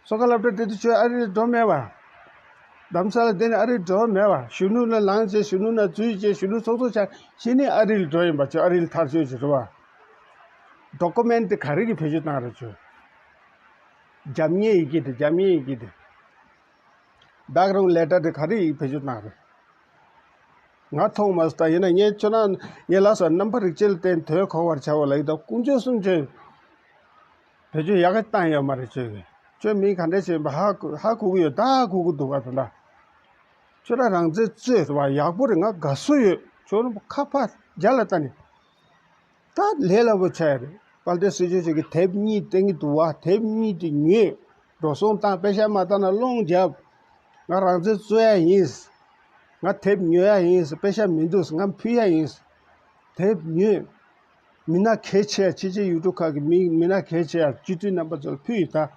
སོ་ཀ་སློབ་གྲྭ་བསྡད་དུས་ཁྱོད་ཨ་རི་ལ་འགྲོ་མེད་པ། རྡ་རམ་ས་ལ་བསྡད་ནས་ཨ་རི་འགྲོ་མེད་པ། གཞོན་ནུ་ལ་ལངས་བྱས་གཞོན་ནུ་ན་འཛུལ་བྱས་གཞོན་ནུ་ཚོགས་གཙོ་ཆགས་གཞི་ནས་ཨ་རི་ལ་འགྲོ་ཡིན་པ། ཁྱོད་ཨ་རི་ལ་ཐར་ཆོད་ཅིག་རེད་བ། ཌོ་ཀུ་མེན་ཊི་དེ་ག་རེ་གི་བེད་སྤྱོད་བཏང་རེད་ཁྱོད། རྒྱབ་གཉེར་ཡི་གེ་དེ་རྒྱབ་གཉེར་ཡི་གེ་དེ། བྷེག་རའུན་ཌི་ལེ་ཊར་དེ་ག་རེ་ཡི་བེད་སྤྱོད་བཏང་རེད། ང་མཐོང་མ་སོང་། ད་ཡིན་ན་ངས་ཁྱོད་རང་ངས་ལབ་སོང་། རྣམ་པ་རིག་བྱེད་ལ་བརྟེན་དོན་གོ་བར་བྱའོ་ལབ་ཀྱི་འདུག་དཀོན་མཆོག་གསུམ་ཁྱོད་བེད་སྤྱོད་ཡག་ག་བཏང་ཡོད་མ་རེད་ཁྱོད་ཀྱིས། ཁྱོད་མི་ག་འདྲ་ཞིག་ཡིན་པ་ཧ་གོ་ཧ་གོ་གི་ཡོད། ད་ཧ་གོ་གི་འདུག་ག་ད་ད། ཁྱོད་རང་རང་བཙན་རྩོད་རེད་བ། ཡག་པོ་རེད། ང་དགའ་བསུ་ཡོད། ཁྱོད་རང་ཁ་ཕར་རྒྱ་ལ་ལྟ་ནས། ད་ལས་སླ་པོ་ཆགས་ཡ་རེད། དཔལ་ལྡན་སྲིད་སྐྱོང་མཆོག་གིས་དེབ་གཉིས་བསྟན་གྱི་འདུག་བ། དེབ་གཉིས་དེ་ཉོས། འགྲོ་སོང་བཏང་པེ་ཤ་མ་བཏང་ན་སློང་རྒྱབ། ང་རང་བཙན་རྩོད་ཡ་ཡིན། ང་དེབ་ཉོ་ཡ་ཡིན། པེ་ཤ་མི་འདུག་ང་ཕུལ་ཡ་ཡིན། དེབ་ཉོས། མི་སྣ་གལ་ཆེ་ཡ་ཕྱི་རྒྱལ་ཡུལ་གྲུ་ཁག་གི་མི་མི་སྣ་གལ་ཆེ་ཡ་སྤྱི་འཐུས་རྣམ་པ་ཚོར་ཕུལ་ཡོད་ད།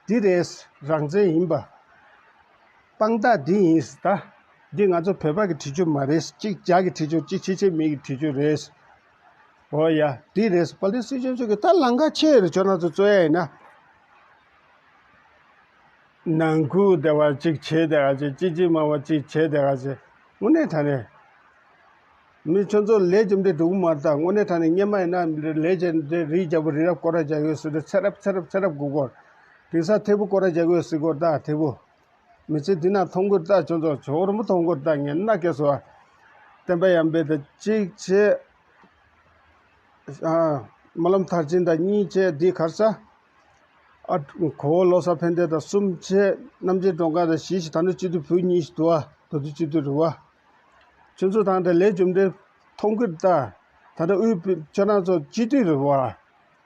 འདི་རེད། རང་བཙན་ཡིན་པ། དཔང་རྟགས་འདི་ཡིན་ད། འདི་ང་ཚོ་བོད་པ་གི་བྲིས་རྒྱུ་མ་རེད། གཅིག་རྒྱ་གི་བྲིས་རྒྱུ། གཅིག་ཕྱི་རྒྱལ་མི་གི་བྲིས་རྒྱུ་རེད། འོ་ཡ་འདི་རེད། དཔལ་ལྡན་སྲིད་སྐྱོང་མཆོག་གིས་ད་ལམ་ཁ་ཕྱེ་རེད། ཁྱོད་རང་ཚོ་རྩོད་ཡ་ཡིན་ན། ནང་ཁུལ་དེ་བ་གཅིག་བྱས་དེ་ག་ཅིག་གཅིག་གཅིག་མ་བ་གཅིག་བྱས་དེ་ག་ཅིག་དངོས་གནས་དྲང་གནས། མི་ཁྱོད་ཚོ་ལས་རྒྱུ་འབྲས་འགྲོ་གི་མ་རེད་ད། དངོས་གནས་དྲང་གནས་སྔོན་མ་ཡིན་ན་ལས་རྒྱུ་འབྲས་རི་རྒྱལ་པོ་རི་རབ་སྐོར་ར་རྒྱག་ཡོད་ཟེར་དུས་ཚེ་རབས་ཚེ་རབས་ཚེ་རབས་དགོས་སྐོར། དེང་སང་ཐེ་བོ་སྐོར་ར་རྒྱག་ཡོད་ཟེར་སྐོར་ད་ཐེ་བོ། མི་ཚེ་འདི་ན་མཐོང་གི་རེད་ད། ཁྱོད་ཚོ་ཇོ་རིན་པོ་མཐོང་གི་རེད་ད། ངས་མནའ་སྐྱེལ་སོང་བ། བསྟན་པ་ཡར་འཕེལ་དེ་གཅིག་བྱས། ཨ། སྨོན་ལམ་མཐར་ཕྱིན་དང་གཉིས་བྱས་འདི་གར་ས། ཨ། གོ་བོ་བློ་བཟང་ཕན་བདེ་དང་གསུམ་བྱས། རྣམ་རྒྱལ་སྒྲོལ་དཀར་དང་བཞི་བྱས། ད་ནི་སྤྱི་འཐུས་བུ་གཉིས་ཤིག་འདུག་ཨ། མདོ་སྟོད་སྤྱི་འཐུས་རེད་བ། ཁྱོད་ཚོ་དང་དེ་ལས་རྒྱུ་འབྲས་མཐོང་གི་རེད་ད། ད་ལྟ་དབུས་བོད་ཁྱོད་རང་ཚོ་སྤྱི་འཐུས་རེད་བ།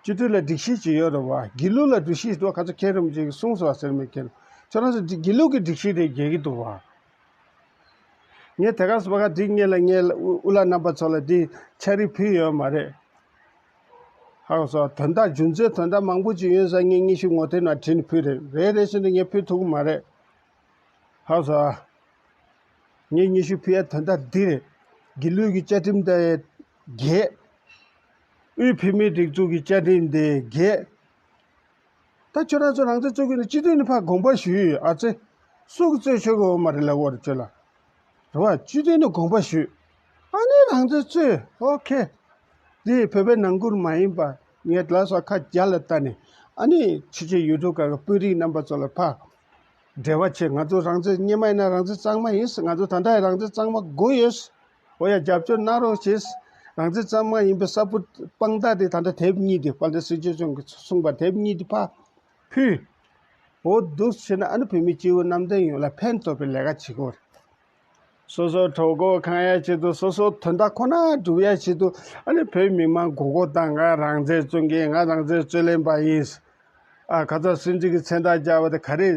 སྤྱི་འཐུས་ལ་སྒྲིག་གཞི་ཅིག་ཡོད་རེད་བ། དགེ་ལུགས་ལ་སྒྲིག་གཞི་ཞིག་འདུག་ཁ་ཚ་མཁན་རིན་པོ་ཆེ་གིས་གསུངས་སོང་བ་ཟེར་མི་མཁན། ཁྱོད་རང་ཚོ་དགེ་ལུགས་ཀྱི་སྒྲིག་གཞི་དེ་འགལ་གྱི་འདུག་བ། ངས་དེ་ག་སོ་པ་ག་འགྲིག་ངེས་ལ་ངས་དབུ་བླ་རྣམ་པ་ཚོ་ལ་འདི་ཕྱག་བྲིས་ཕུལ་ཡོད་མ་རེད། ཧ་གོ་སོང་། དོན་དག་རྒྱུ་མཚན་དོན་དག་མང་པོ་ཅིག་ཡོད་ས། ངས་སྙན་ཞུ་ངོ་དེབ་ནང་བྲིས་ནས་ཕུལ་རེད། རེད་རེད་ཟེར་ནས་ངས་ཕུལ་ཐུབ་ཀྱི་མ་རེད། ཧ་གོ་སོང་། ངས་སྙན་ཞུ་ཕུལ་ཡ་དོན་དག་འདི་རེད། དགེ་ལུགས་ཀྱི་བཅའ་ཁྲིམས་དེ་འགལ། དབུས་བོད་མིའི་སྒྲིག་འཛུགས་ཀྱི་བཅའ་ཁྲིམས་དེ་འགལ། ད་ཁྱོད་རང་ཚོ་རང་བཙན་རྩོད་ཀྱི་ཡོད་ན་སྤྱི་འཐུས་ནས་ཕར་དགོངས་པ་ཞུས། ཨ་ཙི། སུ་གིས་རྩོད་ཆོག་གི་ཡོད་མ་རེད་ལབ་དགོས་རེད་ཁྱོད་ལ། རེད་བ། སྤྱི་འཐུས་ནས་དགོངས་པ་ཞུས། ཨ་ནི་རང་བཙན་རྩོད། ཨོ་ཁེ། འདི་བོད་པའི་ནང་ཁུལ་མ་ཡིན་པ། ངས་ལབ་སོང་། ཁ་རྒྱ་ལ་ལྟ་ནས། ཨ་ནི་ཕྱི་རྒྱལ་ཡུལ་གྲུ་ཁག་གི་དཔོན་རིགས་རྣམ་པ་ཚོ་ལ་ཕར་འབྲེལ་བ་བྱེད། ང་ཚོ་རང་བཙན་སྔོན་མ་ཡིན་ན་རང་བཙན་གཙང་མ་ཡིན། ང་ཚོ་ད་ལྟ་ཡང་རང་བཙན་གཙང་མ་དགོས་ཡོད། འོ་ཡ་རྒྱབ་སྐྱོར་གནང་རོགས་བྱེད། རང་བཙན་གཙང་མ་ཡིན་པའི་གསལ་པོ་དཔང་རྟགས་དེ་ད་ལྟ་དེབ་གཉིས་དེ་དཔལ་ལྡན་སྲིད་སྐྱོང་མཆོག་གིས་གསུངས་པ་དེབ་གཉིས་དེ་ཕར་ཕུལ། འོ་འདུག་བྱས་ན་ཨ་ནི་བོད་མི་སྤྱི་བོ་གནམ་བསྟན་ཡོངས་ལ་ཕན་ཐོགས་པའི་ལས་ཀ་བྱེད་དགོས་རེད། སོ་སོ་གྲོད་ཁོག་ཁེངས་ཡ་ཆེད་དུ། སོ་སོ་དོན་དག་ཁོ་ན་སྒྲུབ་ཡ་ཆེད་དུ། ཨ་ནི་བོད་མི་མང་མགོ་སྐོར་བཏང་། ང་རང་བཙན་རྩོད་མཁན། ང་རང་བཙན་རྩོད་ལེན་པ་ཡིན། ཨ། ཁ་ཚ་སྲིད་འཛིན་གྱི་མཚན་རྟགས་རྒྱག་པ་དེ་ག་རེ།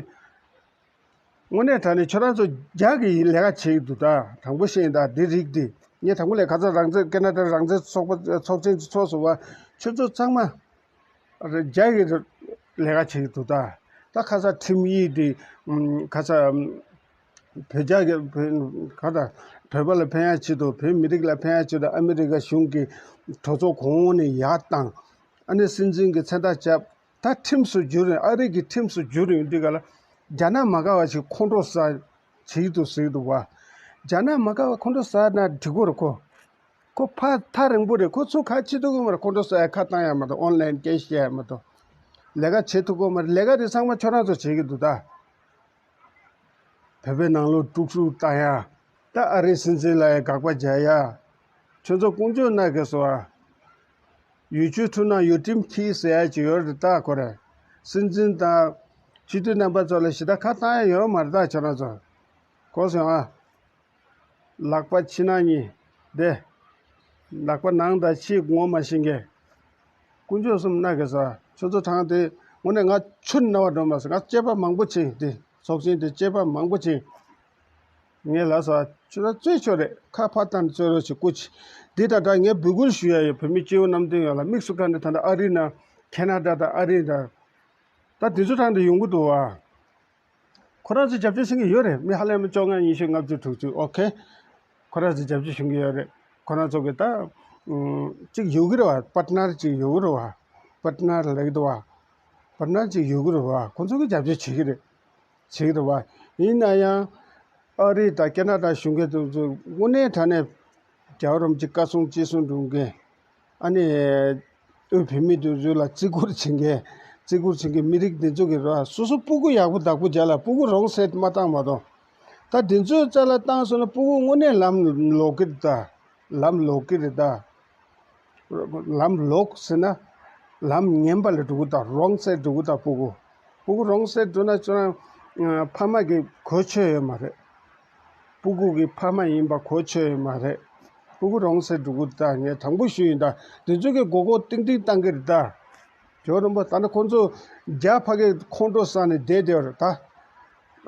དངོས་གནས་དྲང་གནས་ཁྱོད་རང་ཚོ་རྒྱ་གི་ལས་ཀ་བྱེད་ཀྱི་འདུག་ད། དྲང་པོ་བཤད་ཡིན་ད། འདི་རིགས་འདི། ངས་དྲང་པོ་ལས། ཁ་ཚ་རང་བཙན་ཀེ་ན་ཌ་རང་བཙན་ཚོགས་པ་ཚོགས་ཆེན་ཚོགས་སོང་བ། ཁྱོད་ཚོ་ཚང་མ་རྒྱ་གི་ལས་ཀ་བྱེད་ཀྱི་འདུག་ད། ད་ཁ་ས་ཁྲིམས་ཡིག་འདི། ཁ་ས་བོད་རྒྱ་གི་བོད་ག་ད་བོད་པ་ལ་ཕན་ཡ་ཆེད་དུ། བོད་མི་རིགས་ལ་ཕན་ཡ་ཆེད་དུ། ཨ་མི་རི་ཀ་གཞུང་གི་གྲོས་ཚོགས་གོང་འོག་ནས་ཡར་བཏང་། ཨ་ནི་སྲིད་འཛིན་གྱི་མཚན་རྟགས་བཅབས། ད་ཁྲིམས་སུ་བསྒྱུར་ཡོང་། ཨ་རི་གི་ཁྲིམས་སུ་བསྒྱུར་ཡོང་དུས་ག་ལ། རྒྱ་ནག་མ་དགའ་བ་ཞིག་ཁོང་ཁྲོ་ཟ་བྱེད་ཀྱི་འདུག་ཟེར་གྱི་འདུག་བ། རྒྱ་ནག་མ་དགའ་བ་ཁོང་ཁྲོ་ཟ་ན་འགྲིག་གི་རེད་ཁོ། ཁོ་ཕར་ཐག་རིང་པོ་རེད། ཁོ་ཚུར་ག་བྱེད་ཐུབ་ཀྱི་མ་རེད། ཁོང་ཁྲོ་ཟ་ཡ་ཁ་བཏང་ཡ་མ་གཏོགས། ཨོན་ལན་སྐད་བཤད་ཡ་མ་གཏོགས། ལས་ཀ་བྱེད་ཐུབ་ཀྱི་མ་རེད། ལས་ཀ་དེ་ཚང་མ་ཁྱོད་རང་ཚོ་བྱེད་ཀྱི་འདུག་ད། བོད་པའི་ནང་ལོགས་དཀྲུག་ཤུགས་བཏང་ཡ། ད་ཨ་རིའི་སྲིད་འཛིན་ལ་ཡ་དགག་པ་རྒྱག་ཡ། ཁྱོད་ཚོ་ཀུན་སྤྱོད་ན་གི་སོ། ཡུལ་ཆུ་འཁྲུལ་ན་ཡུལ་ཁྲིམས་འཁྱེར་ཟེར་ཡ་ཅིག་ཡོད་རེད་ད་ཁོ་རེ། སྲིད་འཛིན་དང་སྤྱི་འཐུས་རྣམ་པ་ཚོ་ལ་ཞེ་དྲག་ཁ་བཏང་ཡ་ཡོད་མ་རེད་ད། ཁྱོད་རང་ཚོ། གོ་སོང་ཨ། ལག་པ་ཕྱི་ནང་གཉིས་བདེ། ལག་པ་ནང་དང་ཕྱི་ངོ་མ་ཤེས་མཁན། དཀོན་མཆོག་གསུམ་མནའ་གི་ཟ། ཁྱོད་ཚོ་ཐང་དེ་དངོས་གནས་ང་ཆུ་ནང་བ་འགྲོ་མ་སོང་། ང་སྐྱེས་པ་མང་པོ་ཕྱིན་དེ། ཚོགས་ཆེན་དེ་སྐྱེས་པ་མང་པོ་ཕྱིན། ངས་ལབ་སོང་། ཁྱོད་རང་རྩོད་ཆོག་རེད། ཁ་ཕར་བཏང་རྩོད་རོགས་བྱེད། སྐུ་མཁྱེན། འདི་ད་ལྟ་ངས་འབོད་སྐུལ་ཞུ་ཡ་ཡོད། བོད་མི་སྐྱེ་བོ་ནམ་རྒྱུན་ཡོངས་ལ་དམིགས་སུ་བཀར་ནས་ད་ལྟ་ཨ་རི་ན་ཁེ་ན་ཌ་དང་ཨ་རི་ན་ད་དེ་ཚོ་ཐང་དུ་ཡོང་གི་འདུག་བ། ཁོ་རང་ཚོ་རྒྱབ་སྐྱོར་བྱེད་ཀྱི་ཡོད་རེད། མི་ཧ་ལས་མི་བཅོ་ལྔ་ཉི་ཤུ་ལྔ་བཅུ་དྲུག་ཅུ། ཨོ་ཁེ། ཁོ་རང་ཚོ་རྒྱབ་སྐྱོར་བྱེད་ཀྱི་ཡོད་རེད། ཁོ་རང་ཚོ་གི་ད་ཨུམ་གཅིག་ཡོད་གི་རེད་བ། པར་ཊི་ནར་གཅིག་ཡོད་གི་རེད་བ། པར་ཊི་ནར་ལབ་ཀྱི་འདུག་བ། པར་ཊི་ནར་གཅིག་ཡོད་གི་རེད་བ། ཁོ་ཚོ་གི་རྒྱབ་སྐྱོར་བྱེད་ཀྱི་རེད། བྱེད་ཀྱི་རེད་བ། ཡིན་ན་ཡང་ཨ་རི་དང་ཁེ་ན་ཌ་གཞུང་སྒེར་དེ་ཚོ་དངོས་གནས་དྲང་གནས་རྒྱལ་བ་རིན་པོ་ཆེ་བཀའ་གསུང་ཅི་གསུང་སྒྲུབ་མཁན། ཨ་ནི། དབུས་བོད་མི་དེ་ཚོ་ལ་བརྩི་བཀུར་བྱེད་མཁན། བརྩི་བཀུར་བྱེད་མཁན་མི་རིགས་འདི་ཚོ་གི་ར་སོ་སོ་སྤུ་གུ་ཡག་པོ་བདག་པོ་བྱས་ལ་སྤུ་གུ་རོང་སེ་མ་བཏང་མ་གཏོགས། ད་འདི་ཚོའི་རྩ་ལ་བཏང་སོང་ན་སྤུ་གུ་དངོས་གནས་ལམ་ལོག་གི་རེད་ད། ལམ་ལོག་གི་རེད་ད། ལམ་ལོག་ཟེར་ན། ལམ་ངན་པ་ལ་འགྲོ་གི་ད། རོང་སེ་འགྲོ་གི་ད་སྤུ་གུ། སྤུ་གུ་རོང་སེ་འགྲོ་ན་ཁྱོད་རང་ཕ་མ་གི་གོ་ཆོད་ཡོད་མ་རེད། སྤུ་གུ་གི་ཕ་མ་ཡིན་པ་གོ་ཆོད་ཡོད་མ་རེད། སྤུ་གུ་རོང་སེ་འགྲོ་གི་ད། ངས་དྲང་པོ་ཞུ་ཡིན་ད། དེ་ཚོ་གི་མགོ་སྐོར་ཏིང་ཏིང་བཏང་གི་རེད་ད། ཇོ་རིན་པོ་ད་ནི་ཁོང་ཚོ་རྒྱ་ཕ་གི་ཁོང་ཁྲོ་ཟ་ནས་བསྡད་བསྡད་པ་རེད་ད།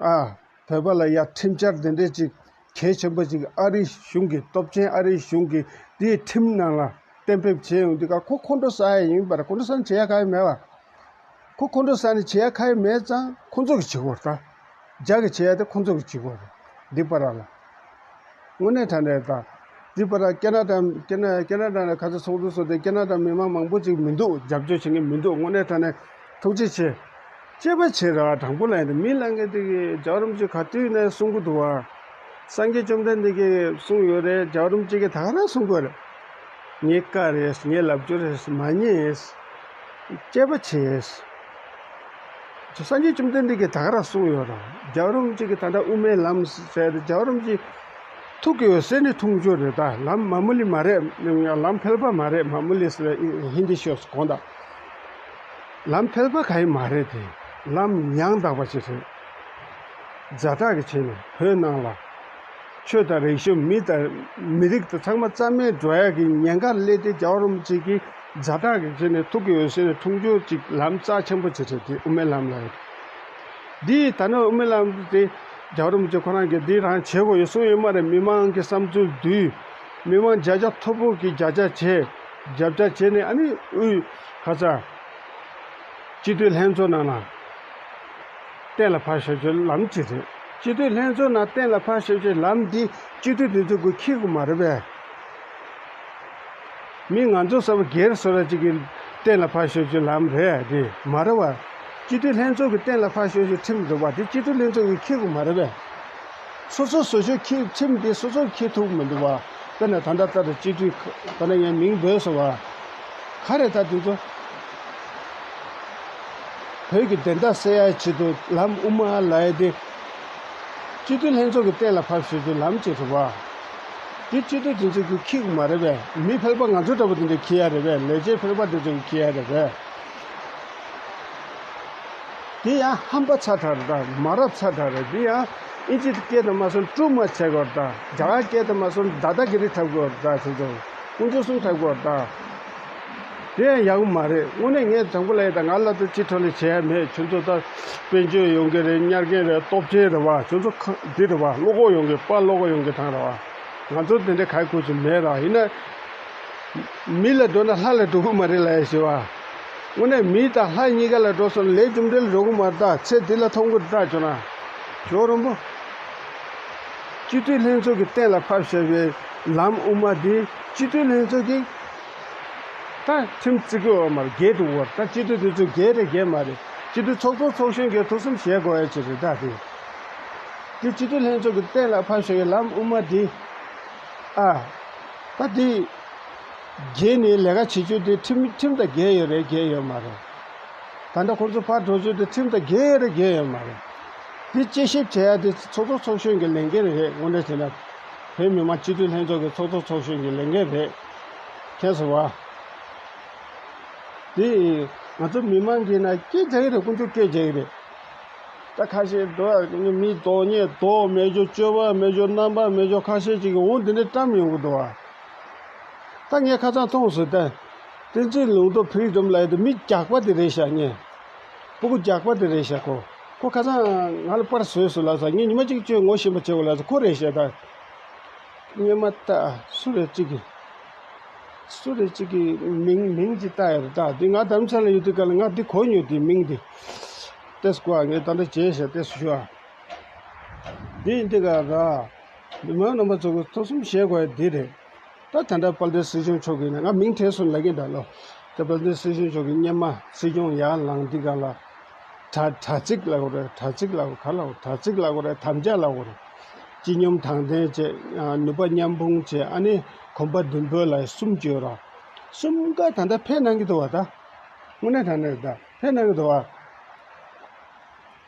ཨ། བོད་པ་ལ་ཡ་ཁྲིམས་འཆར་དེ་འདྲས་ཅིག་གལ་ཆེན་པོ་ཅིག་ཨ་རི་གཞུང་གི་སྟོབས་ཆེན་ཨ་རི་གཞུང་གི་དེའི་ཁྲིམས་ནང་ལ་གཏན་འབེབས་བྱས་ཡོང་དུས་ཀ་ཁོ་ཁོང་ཁྲོ་ཟ་ཡ་ཡིན་པ་རེད། ཁོང་ཁྲོ་ཟ་ནས་བྱེད་ཡ་ག་ཡོད་མེད་པ། ཁོ་ཁོང་ཁྲོ་ཟ་ནས་བྱེད་ཡ་ག་ཡོད་མེད་ཙང་ཁོང་ཚོ་གི་བྱེད་དགོས་རེད་ད། རྒྱ་གི་བྱེད་ཡ་དེ་ཁོང་ཚོ་གི་བྱེད་དགོས་རེད། འདི་པ་ར་ལ། དངོས་གནས་དྲང་གནས་དང་། འདི་པར་ཁེ་ན་ཌ་ཁེ་ན་ཁེ་ན་ཌ་ནས་ཁ་ཆེ་ཚོགས་འདུ་སོགས་དེ་ཁེ་ན་ཌ་མི་མང་མང་པོ་ཅིག་མི་འདུག་རྒྱབ་སྐྱོར་བྱེད་མཁན་མི་འདུག་དངོས་གནས་དྲང་གནས་ཐུགས་རྗེ་ཆེ། དཔྱད་པ་བྱེད་ར་དྲང་པོ་ལ་ཡིན་ཏེ་མི་ལ་ངས་དེ་གི་རྒྱལ་བ་རིན་པོ་ཆེ་ག་དུས་ནས་གསུང་གི་འདུག་བ། སངས་རྒྱས་བཅོམ་ལྡན་འདས་ཀྱིས་གསུངས་ཡོད་རེད། རྒྱལ་བ་རིན་པོ་ཆེ་གིས་ད་ག་རང་གསུང་གི་ཡོད་རེད། ངས་བཀའ་རེད། ངས་ལབ་རྒྱུ་རེད། མ་ཉན། དཔྱད་པ་བྱས། སངས་རྒྱས་བཅོམ་ལྡན་འདས་ཀྱིས་ད་ག་རང་གསུངས་ཡོད་རེད། རྒྱལ་བ་རིན་པོ་ཆེ་གིས་ད་ལྟ་དབུ་མའི་ལམ་ཟེར་ཏེ་རྒྱལ་བ་རིན་པོ་ཆེ་ཐུགས་ཀྱི་འོད་ཟེར་ནས་འཁྲུངས་རྒྱུ་རེད་ད། ལམ་མ་མུ་ལི་མ་རེད། ལམ་ཕལ་པ་མ་རེད། མ་མུ་ལི་ཟེར་ཧིན་དི་ཤོས་གོང་དང་། ལམ་ཕལ་པ་ག་ཡི་མ་རེད་དེ། ལམ་ཡང་དག་པ་ཅིག་རེད། ཛ་དྲག་གི་བྱས་ནས་བོད་ནང་ལ། ཆོས་དང་རིག་གཞུང་མི་དང་མི་རིགས་དང་ཚང་མ་རྩ་མེད་འགྲོ་ཡ་གི་ཉེན་ཁ་སླེབས་ཏེ་རྒྱལ་བ་རིན་པོ་ཆེ་གིས་ཛ་དྲག་གི་བྱས་ནས་ཐུགས་ཀྱི་འོད་ཟེར་ནས་འཁྲུངས་རྒྱུ་ཅིག་ལམ་རྩ་ཆེན་པོ་ཅིག་རེད་དེ་དབུ་མའི་ལམ་ལ་ཡོད། འདི་ད་ནི་དབུ་མའི་ལམ་དེ་རྒྱལ་བ་རིན་པོ་ཆེ་ཁོ་རང་གིས་འདི་རང་བྱེད་དགོས་ཡོད་གསུངས་ཡོད་མ་རེད། མི་མང་གི་བསམ་ཚུལ་བསྡུས། མི་མང་བརྒྱ་ཆ་མཐོ་པོ་གི་བརྒྱ་ཆ་བྱས། བརྒྱ་ཆ་བྱས་ནས་ཨ་ནི་དབུས་ཁ་ཚ། སྤྱི་འཐུས་ལྷན་ཚོགས་ནང་ན་གཏན་ལ་ཕབ་བཞག་རྒྱུའི་ལམ་གཅིག་རེད། སྤྱི་འཐུས་ལྷན་ཚོགས་ནང་གཏན་ལ་ཕབ་བཞག་རྒྱུའི་ལམ་འདི་སྤྱི་འཐུས་དེ་ཚོ་གིས་འཁྱེར་དགོས་མ་རེད་པས། མི་ང་ཚོ་ཚོ་སྒེར་སོ་སོ་གཅིག་གིས་གཏན་ལ་ཕབ་བཞག་རྒྱུའི་ལམ་རེད་དེ་མ་རེད་པ། སྤྱི་འཐུས་ལྷན་ཚོགས་ཀྱིས་གཏན་ལ་ཕབ་བཞག་རྒྱུའི་ཁྲིམས་འདུག་པ། དེ་སྤྱི་འཐུས་ལྷན་ཚོགས་ཀྱིས་འཁྱེར་དགོས་མ་རེད་པས། སོ་སོ་སོ་སོས་འཁྱེར། ཁྲིམས་དེ་སོ་སོས་འཁྱེར་ཐུབ་མི་འདུག་པ། དཔེར་ན་ད་ལྟ་ལྟར་སྤྱི་འཐུས་ད་ལྟ་ངས་མིང་འབོད་སོང་བ། ག་རེ་ད་དེ་ཚོ། བོད་ཀྱི་བདེན་མཐའ་གསལ་ཡ་ཆེད་དུ་ལམ་དབུ་མ་ལབ་ཡ་དེ། སྤྱི་འཐུས་ལྷན་ཚོགས་ཀྱིས་གཏན་ལ་ཕབ་བཞག་རྒྱུའི་ལམ་ཅིག་རེད་པ། དེ་སྤྱི་འཐུས་དེ་ཚོ་གིས་འཁྱེར་དགོས་མ་རེད་པས། མི་ཕལ་པ་ང་ཚོ་འདྲ་པོ་དེ་འདྲས་འཁྱེར་ཡ་རེད་པས། ལས་བྱེད་ཕལ་པ་དེ་ཚོ་གིས་འཁྱེར་ཡ་རེད་པས། དེ་ཡང་ཧམ་པ་ཚ་དྲགས་རེད་ད། མ་རབས་ཚ་དྲགས་རེད། དེ་ཡང་ཨིན་ཇི་སྐད་དུ་མ་སོང་ཀྲུ་མ་བྱེད་དགོས་རེད་ད། རྒྱ་གར་སྐད་དུ་མ་སོང་དཱ་དཱ་གི་རི་འཁྲབ་དགོས་རེད་ད། དེ་ཚོ་དཀོན་མཆོག་གསུམ་འཁྲབ་དགོས་རེད་ད། དེ་ཡང་ཡག་པོ་མ་རེད། དངོས་གནས་ངས་དྲང་པོ་ལབ་ཡ་ད། ང་ལ་ད་སྤྱི་ཐོག་ལ་བྱེད་ཡ་མེད། ཁྱོད་ཚོ་ད་དཔལ་འབྱོར་ཡོང་གི་རེད། གཉེར་མཁན་རེད། སྟོབས་ཆེན་རེད་པ། ཁྱོད་ཚོ་ཁ་འདི་རེད་པ། བློ་ཁོག་ཡོང་གི། དཔའ་བློ་ཁོག་ཡོང་གི་ཐང་རེད་པ། ང་ཚོ་དེ་འདྲ་ག་ཡེ་ཁུར་གྱི་མེད་ར། ཡིན་ན། མི་ལ་འགྲོ་ན་ལྷ་ལ་འགྲོ་གི་མ་རེད་ལབ་ཡ་ཞིག་པ། དངོས་གནས་མི་དང་ལྷ་གཉིས་ཀ་ལ་འགྲོ་སོང་ན་ལས་རྒྱུ་འབྲས་ལ་འགྲོ་གི་མ་རེད་ད། ཚེ་འདི་ལ་མཐོང་གི་རེད་ད། ཁྱོད་རང་ཇོ་རིན་པོ། སྤྱི་འཐུས་ལྷན་ཚོགས་ཀྱིས་གཏན་ལ་ཕབ་བཞག་པའི་ལམ་དབུ་མ་འདི་སྤྱི་འཐུས་ལྷན་ཚོགས་ཀྱིས་ད་ཁྲིམས་བརྩི་གི་ཡོད་མ་རེད། འགལ་འདུག་པ། ད་སྤྱི་འཐུས་དེ་ཚོ་འགལ་རེད་འགལ་མ་རེད། སྤྱི་འཐུས་ཚོགས་གཙོ་ཚོགས་གཞོན་གྱིས་ཐུགས་བསམ་བཞེས་དགོས་ཡ་ཅིག་རེད་ད། དེ་དེ་སྤྱི་འཐུས་ལྷན་ཚོགས་ཀྱིས་གཏན་ལ་ཕབ་བཞག་པའི་ལམ་དབུ་མ་འདི། ཨ། ད་འདི། འགལ་ནས་ལས་ཀ་བྱེད་རྒྱུ་དེ་ཁྲིམས་ཁྲིམས་དང་འགལ་ཡོད་རེད་འགལ་ཡོད་མ་རེད། ད་ལྟ་ཁོང་ཚོ་ཕར་འགྲོ་རྒྱུ་དེ་ཁྲིམས་དང་འགལ་ཡོད་རེད་འགལ་ཡོད་མ་རེད། འདི་དཔྱད་ཞིབ་བྱེད་ཡ་དེ་ཚོགས་གཙོ་ཚོགས་གཞོན་གྱི་ལས་འགན་རེད། དངོས་གནས་བྱས་ན། བོད་མི་མང་སྤྱི་འཐུས་ལྷན་ཚོགས་ཀྱི་ཚོགས་གཙོ་ཚོགས་གཞོན་གྱི་ལས་འགན་རེད། མཁྱེན་སོང་བ། དེ། ང་ཚོ་མི་མང་གིས་ན་སྐད་རྒྱག་གི་རེད། དཀོན་མཆོག་སྐད་རྒྱག་གི་རེད། ད་ཁ་ཤས་འགྲོ་ཡ་མི་ལྡོག་ཉེས་ལྡོག་མེད་རྒྱུ། སྤྱོད་པ་མེད་རྒྱུ། རྣམ་པ་མེད་རྒྱུ། ཁ་ཤས་ཅིག་གིས་འོང་དེ་འདྲ་བཀྲམ་ཡོང་གི་འདུག་བ། ད་ངས་ཁ་སང་མཐོང་སོང་། ད་བསྟན་འཛིན་ལུང་རྟོགས་ཕུན་སྒྲོལ་ལབ་ཡ་དེ་མི་རྒྱགས་པ་དེ་རེད་ཤག་ངས། སྤུ་གུ་རྒྱགས་པ་དེ་རེད་ཤག་ཁོ། ཁོ་ཁ་སང་ང་ལ་པར་བཟོས་སོང་ལབ་སོང་། ངས་ཉི་མ་གཅིག་ཅོས་ངོ་ཤེས་པ་བྱེད་དགོས་ལབ་སོང་། ཁོ་རེད་ཤག་ད་སྔོན་མ་ད་སུ་རེད་གཅིག་གིས། སུ་རེད་ཅིག་གི་མིང་མིང་ཅིག་བཏགས་ཡོད་རེད། ད་འདི་ང་དམ་ཚ་ལ་ཡོད་དུས་ག་ལ་ང་འདི་གོ་མྱོང་། འདི་མིང་འདི་ཏེས་ཀོ་ཨ་ངས་ད་ལྟ་བྱས་ཤག་ཏེས་ཞུ་ཨ། འདི་འདི་ག་ར་མི་མང་རྣམ་པ་ཚོ་གི་ཐུགས་བསམ་བཞེས་དགོས་ཡ་འདི་རེད། ད་ད་ལྟ་དཔལ་ལྡན་སྲིད་སྐྱོང་མཆོག་གིས་ནས་ང་མིང་དྲན་སོང་ལབ་ཀྱིན་གདའ་ལོ། ད་དཔལ་ལྡན་སྲིད་སྐྱོང་མཆོག་གིས་སྔོན་མ་སྲིད་སྐྱོང་ཡར་ལངས་འདི་ག་ལ། དྲ་དྲ་ཚིགས་ལབ་དགོས་རེད། དྲ་ཚིགས་ལབ་དགོས་ག་ལབ་དགོས། དྲ་ཚིགས་ལབ་དགོས་རེད། དམ་བཅའ་ལབ་དགོས་རེད། སྤྱི་སྙོམས་དྲང་བདེན་བྱས། ནུས་པ་མཉམ་སྤུངས་བྱས། ཨ་ནི་གོམ་པ་མདུན་སྤོས་ལ་གསུམ་བརྗོད་རོགས། གསུམ་ཀ་ད་ལྟ་ཕན་གནང་གི་འདུག་བ། ད་དངོས་གནས་དྲང་གནས་ད་ཕན་གནང་གི་འདུག་བ།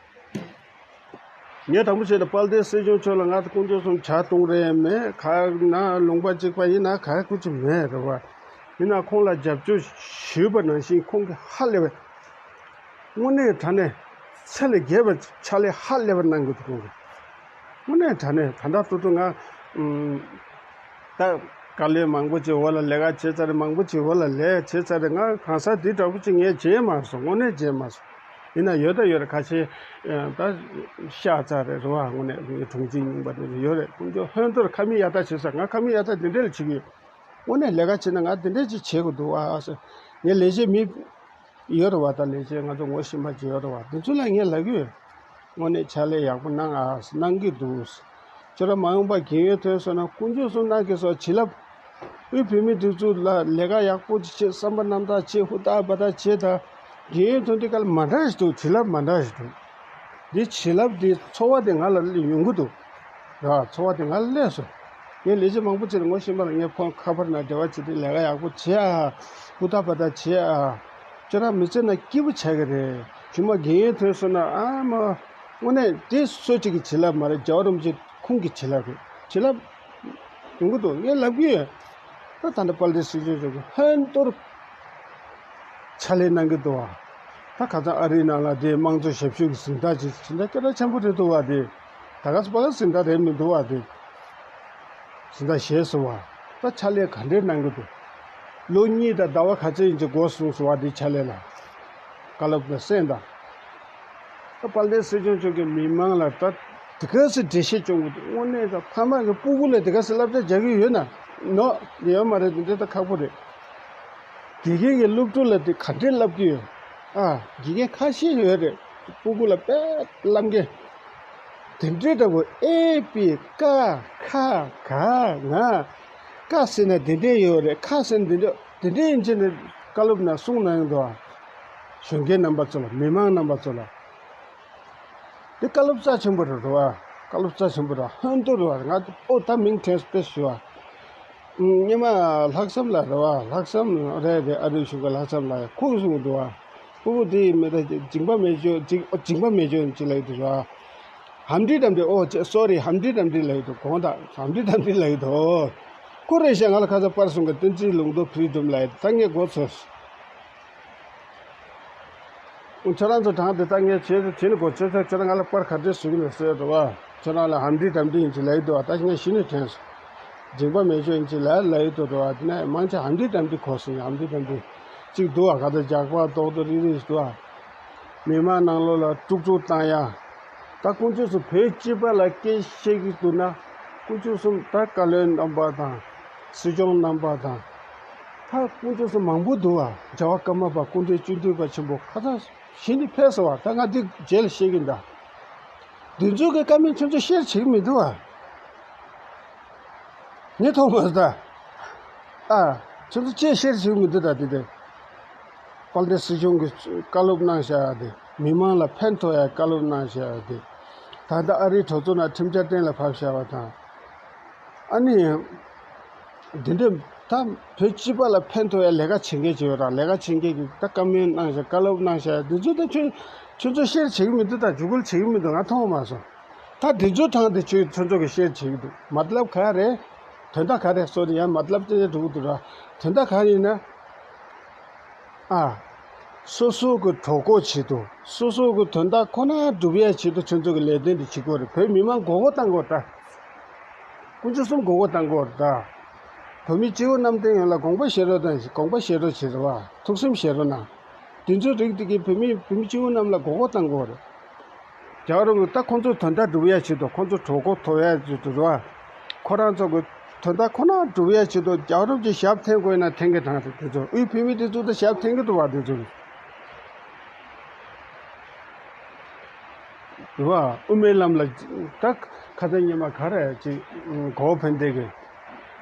ངས་དང་པོ་བྱས་ན་དཔལ་ལྡན་སྲིད་སྐྱོང་མཆོག་ལ་ང་ཚོ་དཀོན་མཆོག་གསུམ་ཇ་བཏུང་རན་མེད། ག་ན་ལུང་པ་གཅིག་པ་ཡིན་ན་ག་ཀུ་ཅི་མེད་རེད་བ། ཡིན་ན་ཁོང་ལ་རྒྱབ་སྐྱོར་ཞུས་པ་ནང་བཞིན་ཁོང་གིས་ཧ་ལས་པའི་དངོས་གནས་དྲང་གནས་ཚད་ལས་བརྒལ་བའི་ཕྱག་ལས་ཧ་ལས་པ་གནང་གི་འདུག་ཁོང་གིས། དངོས་གནས་དྲང་གནས་ད་ལྟ་ཏུ་ཏུ་ང་ཨུམ། ད་དཀའ་ལས་མང་པོ་ཅིག་འོག་ལ་ལས་ཀ་བྱས་ཚར་རེད། མང་པོ་ཅིག་འོག་ལ་ལས་བྱས་ཚར་རེད། ང་གང་ཟག་འདི་འདྲ་པོ་ཅིག་ངས་བརྗེད་མ་སོང་། དངོས་གནས་བརྗེད་མ་སོང་། ཡིན་ན་ཡོད་ད་ཡོད་རེད། ཁ་ཤས་ད་ཤ་ཚ་རེད་རེད་བ། དངོས་གནས་ངའི་དྲུང་ཆེ་རྙིང་པ་འདི་ཡོད་རེད། ཁོང་ཚོ་ཧོན་ཏོར་ཁ་མིག་ཡར་ལྟ་བྱེད་ས། ང་ཁ་མིག་ཡར་ལྟ་འདི་འདྲ་ལ་བྱེད་ཀྱི་ཡོད། དངོས་གནས་ལས་ཀ་བྱེད་ན་ང་འདི་འདྲ་ཅིག་བྱེད་དགོས་འདུག་ཨ། ངའི་ལས་བྱེད་མི་ཡོད་རེད་བ། ད་ལས་བྱེད་ང་ཚོ་ངོ་ཤེས་པ་ཅིག་ཡོད་རེད་བ། དེ་ཚོ་ལ་ངས་ལབ་ཀྱི་ཡོད། དངོས་གནས་ཕྱག་ལས་ཡག་པོ་གནང་ཨ། གནང་གི་འདུག་ཁྱོད་རང་མ་འོངས་པ་རྒན་ཡོལ་ཐོན་སོང་ན་དཀོན་མཆོག་གསུམ་གནང་གི་སོ། བྱིན་རླབས། དབུས་བོད་མིའི་སྒྲིག་འཛུགས་ལ་ལས་ཀ་ཡག་པོ་ཅིག་བྱེད། བསམ་པ་རྣམ་དག་བྱེད། ཧུར་ཐག་འབད་ཐག་བྱེད་ད། རྒན་ཡོལ་ཐོན་དུས་སྐབས་ལ་མ་འདྲ་ཞིག་འདུག་བྱིན་རླབས་མ་འདྲ་ཞིག་འདུག་འདི་བྱིན་རླབས་འདི་ཚོར་བ་དེ་ང་ལ་ཡོང་གི་འདུག་ར། ཚོར་བ་དེ་ང་ལ་སླེབས་སོང་། ངས་ལས་བྱེད་མང་པོ་ཅིག་ལ་ངོ་ཤེས་པ་ལ་ངས་ཁོང་ཁ་པར་ནང་འབྲེལ་བ་བྱེད་དུས་ལས་ཀ་ཡག་པོ་བྱེད་ཨ། ཧུར་ཐག་འབད་ཐག་བྱེད་ཨ། ཁྱོད་རང་མི་ཚེ་ནང་སྐྱིད་པོ་ཆགས་ཀྱི་རེད། རྗེས་མ་རྒན་ཡོལ་ཐོན་སོང་ན་ཨ་མ། དངོས་གནས་དེ་སུ་གཅིག་གི་བྱིན་རླབས་མ་རེད། རྒྱལ་བ་རིན་པོ་ཆེ་ཁོང་གི་བྱིན་རླབས་རེད། བྱིན་རླབས་ཡོང་གི་འདུག་ངས་ལབ་ཀྱི་ཡོད། ད་ད་ལྟ་དཔལ་ལྡན་སྲིད་སྐྱོང་མཆོག་གིས་ཧོན་ཏོར་ཕྱག་ལས་གནང་གི་འདུག་བ། ད་ཁ་སང་ཨ་རིའི་ནང་ལ་དེ་དམངས་གཙོ་ཞབས་ཞུ་གི་གཟེངས་རྟགས་ཅིག་ཇི་འདྲ་སྐད་གྲགས་ཆེན་པོ་རེད་འདུག་བ། དེ་ད་ག་སུ་པ་ག་གཟེངས་རྟགས་རེད་མི་འདུག་བ། དེ་གཟེངས་རྟགས་བཞེས་སོང་བ། ད་ཕྱག་ལས་ག་འདྲས་གནང་གི་འདུག་ལོ་གཉིས་དང་ཟླ་བ་ག་ཚོད་ཡིན་ཅིག་འགོར་སོང་སོང་བ། དེ་ཕྱག་ལས་ལ་བཀའ་སློབ་དང་གསན་དང་། ད་དཔལ་ལྡན་སྲིད་སྐྱོང་མཆོག་གིས་མི་མང་ལ་ད་དེ་ག་སེ་འགྲེལ་བཤད་སྐྱོང་གི་འདུག་དངོས་གནས་ད་ཕ་མ་གི་སྤུ་གུ་ལ་དེ་ག་སེ་བསླབ་བྱ་རྒྱག་གི་ཡོད་ན་ནོ། དེ་ཡོད་མ་རེད། དེ་འདྲ་ད་ཁག་པོ་རེད། དགེ་རྒན་གྱི་སློབ་ཕྲུག་ལ་དེ་ག་འདྲས་བསླབ་ཀྱི་ཡོད་ཨ། དགེ་རྒན་ཁ་ཤས་ཡོད་རེད། སྤུ་གུ་ལ་དཔེ་བསླབ་མཁན་དེ་འདྲས་འདྲ་པོ། ཨེ་པི་ཀ་ཁ་ག་ང་། ཀ་ཟེར་ན་དེ་འདྲས་ཡོད་རེད། ཁ་ཟེར་ན་དེ་འདྲས། དེ་འདྲས་ཡིན་ཕྱིན་ནས་བཀའ་སློབ་ནང་གསུངས་གནང་ཡོད་འདུག་ཨ། གཞོན་སྐྱེས་རྣམ་པ་ཚོ་ལ། མི་མང་རྣམ་པ་ཚོ་ལ། འདི་བཀའ་སློབ་རྩ་ཆེན་པོ་རེད་རེད་བ། བཀའ་སློབ་རྩ་ཆེན་པོ་རེད། ཧོན་ཏོ་རེད་བ། ང་ཨོ་ད་མིང་དྲན་སོང་། དཔེ་ཞུ་བ། སྔོན་མ་ལྷག་བསམ་ལགས་རེད་བ། ལྷག་བསམ་རེད་རེད། ཨ་རིའི་གཞུང་གི་ལྷག་བསམ་ལགས་ཁོང་གསུངས་འདུག་བ། ཕྲུ་གུ་དེ་མེད་ད་འཇིགས་པ་མེད་ཅོ་འཇིགས་འཇིགས་པ་མེད་ཅོ་ཅི་ལབ་འདུག་བ། ཧམ་ཌི་དམ་ཌི། ཨོ་ཅེ་སོ་རི། ཧམ་ཌི་དམ་ཌི་ལབ་འདུག་དགོངས་དག་ཧམ་ཌི་དམ་ཌི་ལབ་འདུག་ཁོ་རེད་ཤག་ང་ལ་ཁ་སང་པར་གསུང་གི་བསྟན་འཛིན་ལུང་རྟོགས་ཕུལ་སྒྲུབ་ལབ་ད་ངས་མགོ་ཚོས། ཁྱོད་རང་ཚོ་གྲངས་དེ་ལྟ་ངས་བྱས་ཏེ་དེ་ནི་གོ་ཚོད་ཚོད་ཁྱོད་རང་ང་ལ་པར་ག་འདྲས་བཟོ་གི་ནས་ཟེར་འགྲོ་བ། ཁྱོད་རང་ལ་ཧམ་འདྲི་དམ་འདྲི་ཡིན་གྱི་ལབ་ཡི་འདུག་བ། ད་ངས་གཞི་ནས་དྲན་སོང་། འཇིགས་པ་མེད་ཆོག་ཡིན་གྱི་ལབ་ལབ་ཡི་འདུག་འགྲོ་བ། དེ་ནས་མང་ཆེ་ཧམ་འདྲི་དམ་འདྲི་གོ་སོང་། ཧམ་འདྲི་དམ་འདྲི་གཅིག་འདུག་བ། ག་ད་ཇག་པ་རྡོག་རྡོག་རིལ་རིལ་འདུག་བ། མི་མང་ནང་ལོགས་ལ་དཀྲུག་དཀྲུག་བཏང་ཡ། ད་དཀོན་མཆོག་གསུམ་བོད་སྤྱི་པ་ལ་སྐད་བཤད་ཀྱི་འདུག་ན། དཀོན་མཆོག་གསུམ་ད་བཀའ་བློན་རྣམ་པ་དང་། སྲིད་སྐྱོང་རྣམ་པ་དང་། ད་དཀོན་མཆོག་གསུམ་མང་པོ་འདུག་བ། རྒྱལ་བ་ཀརྨ་པ་སྐུ་ཕྲེང་བཅུ་བདུན་པ་ཆེན་པོ་ཁ་ཚ་གཞི་ནས་ཕེབས་སོང་བ། ད་ང་འདི་རྗེས་ལ་བཤད་ཀྱི་འདུག་འདི་ཚོ་གི་བཀའ་མོལ་ཁྱོད་ཚོ་ཤེར་བྱེད་ཀྱི་མི་འདུག་བ། ངས་མཐོང་མ་སོང་ད། ཨ། ཁྱོད་ཚོ་ཅིས་ཤེར་བྱེད་ཀྱི་མི་འདུག་ད་དེ་དེ། དཔལ་ལྡན་སྲིད་སྐྱོང་གིས་བཀའ་སློབ་གནང་བཞག་ཡ་དེ། མི་མང་ལ་ཕན་ཐོགས་ཡ་བཀའ་སློབ་གནང་བཞག་ཡ་དེ། ད་ལྟ་ཨ་རིའི་གྲོས་ཚོགས་ནང་ཁྲིམས་འཆར་གཏན་ལ་ཕབ་བཞག་པ་དང་། ཨ་ནི། འདི་འདྲ་ད་བོད་སྤྱི་པ་ལ་ཕན་ཐོགས་ཡ་ལས་ཀ་བྱེད་མཁན་ཅིག་ཡོད་ར། ལས་ཀ་བྱེད་མཁན་གྱིས་ད་བཀའ་མོལ་གནང་བཞག་བཀའ་སློབ་གནང་བཞག་འདི་ཚོ་ད་ཁྱོད་ཁྱོད་ཚོ་ཤེར་བྱེད་ཀྱི་མི་འདུག་ད་འཇུག་སྐུལ་བྱེད་ཀྱི་མི་འདུག་ང་མཐོང་མ་སོང་། ད་འདི་ཚོ་ཐང་དེ་ཁྱོད་ཁྱོད་ཚོ་གིས་ཤེར་བྱེད་ཀྱི་འདུག་མ་ཏ་ལབ་ག་རེད། དོན་དག་ག་རེད། སོ་རི་ཡང་མ་ཏ་ལབ་ཅེ་ཅེ་འགྲོ་གི་འདུག་ར། དོན་དག་ག་རེ་ཡིན་ན། ཨ། སོ་སོ་གི་གྲོས་འགོ་ཆེད་དུ། སོ་སོ་གི་དོན་དག་ཁོ་ན་སྒྲུབ་ཡ་ཆེད་དུ་ཁྱོད་ཚོ་གི་ལས་དོན་འདི་བྱེད་དགོས་རེད། བོད་མི་མང་མགོ་སྐོར་བཏང་དགོས་ད། དཀོན་མཆོག་གསུམ་མགོ་སྐོར་བཏང་དགོས་རེད་ད། བོད་མི་སྤྱི་བོ་གནམ་བསྟན་ཡོངས་ལ་དགོངས་པ་བཞེས་རོགས་དང་། དགོངས་པ་བཞེས་རོགས་བྱེད་རོགས་ཨ། ཐུགས་སེམས་བཞེས་རོགས་གནང་། དེ་ཚོའི་རིགས་དེ་གིས་བོད་མི་བོད་མི་སྤྱི་བོ་གནམ་ལ་མགོ་སྐོར་བཏང་དགོས་རེད། རྒྱལ་བ་རིན་པོ་ཆེ་ད་ཁོང་ཚོའི་དོན་དག་སྒྲུབ་ཡ་ཆེད་དུ། ཁོང་ཚོ་གྲོས་འགོ་ཐོབ་ཡ་ཆེད་དུ་རེད་བ། ཁོ་རང་ཚོ་གི་ དོན་དག་ཁོ་ན་སྒྲུབ་ཡ་ཆེད་དུ་རྒྱལ་རབས་ཀྱི་ཞབས་འཐེན་དགོས་ན་འཐེན་གི་དང་དེ་ཚོ་དབུས་བོད་མི་དེ་ཚོ་ད་ཞབས་འཐེན་གི་འདུག་བ། དེ་ཚོ་རེད་བ། དབུ་མའི་ལམ་ལ་ད་ཁ་སང་ཉི་མ་ག་རེ་ཅིག་གོ་ཕན་བདེ་གི་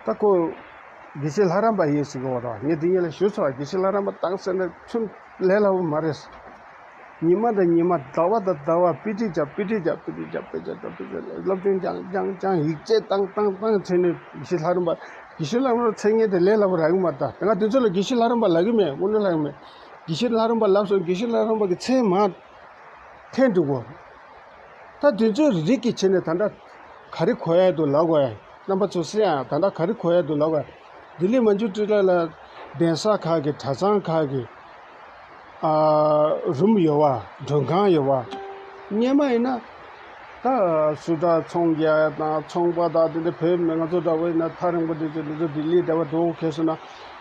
ད་ཁོ་དགེ་བཤེས་ལྷ་རམས་པ་ཡིན་ཟེར་གི་བ་ར། ངས་འདི་ཉིད་ལ་ཞུས་ཚར་བ། དགེ་བཤེས་ལྷ་རམས་པ་བཏང་ཟེར་ན་ཚུན་ལས་སླ་བོ་མ་རེད། ཉི་མ་དང་ཉི་མ་ཟླ་བ་དང་ཟླ་བ་དཔེ་ཁྲིད་རྒྱབ་དཔེ་ཁྲིད་རྒྱབ་དཔེ་ཁྲིད་རྒྱབ་དཔེ་ཁྲིད་རྒྱབ་དཔེ་ཁྲིད་རྒྱབ་དཔེ་ཁྲིད་རྒྱབ་སློབ་སྦྱོང་སྦྱང་སྦྱང་སྦྱང་ཡིག་ཚད་བཏང་བཏང་བཏང་བྱས་ནས་དགེ་བཤེས་ལྷ་རམས་པ་དགེ་བཤེས་ལྷ་རམས་པ་མཚན་སྙན་དེ་ལས་སླ་བོ་རག་གི་མ་རེད། ད་ང་དེ་ཚོ་ལ་དགེ་བཤེས་ལྷ་རམས་པ་ལབ་གི་མེད། དངོས་གནས་ལབ་གི་མེད། དགེ་བཤེས་ལྷ་རམས་པ་ལབ་སོང་། དགེ་བཤེས་ལྷ་རམས་པ་གི་མཚན་མར་འཐེན་འགྲོ་གོ། ད་དེ་ཚོའི་རིགས་ཀྱི་ཆེད་ནས་ད་ལྟ་ག་རེ་གོ་ཡ་འདུག་ལབ་དགོས་ཡ། རྣམ་པ་ཚོ་སེ་ཡང་ད་ལྟ་ག་རེ་གོ་ཡ་འདུག་ལབ་དགོས་ཡ། ལྡི་ལི་མན་ཇུ་ཊི་ལ་ལ་གདན་ས་ཁག་གི་གྲྭ་ཚང་ཁག་གི་ཨ་རུམ་ཡོད་བ། མགྲོན་ཁང་ཡོད་བ། སྔོན་མ་ཡིན་ན་ད་སུ་ད་ཚོང་རྒྱག་ཡ་དང་ཚོང་པ་དང་དེ་འདྲ་བོད་མི་ང་ཚོ་འདྲ་བོ་ཡིན་ན་ཐག་རིང་པོ་དེ་ཚོ་འདི་ཚོ་ལྡི་ལི་འདྲ་བ་འགྲོ་གི་སོང་ན་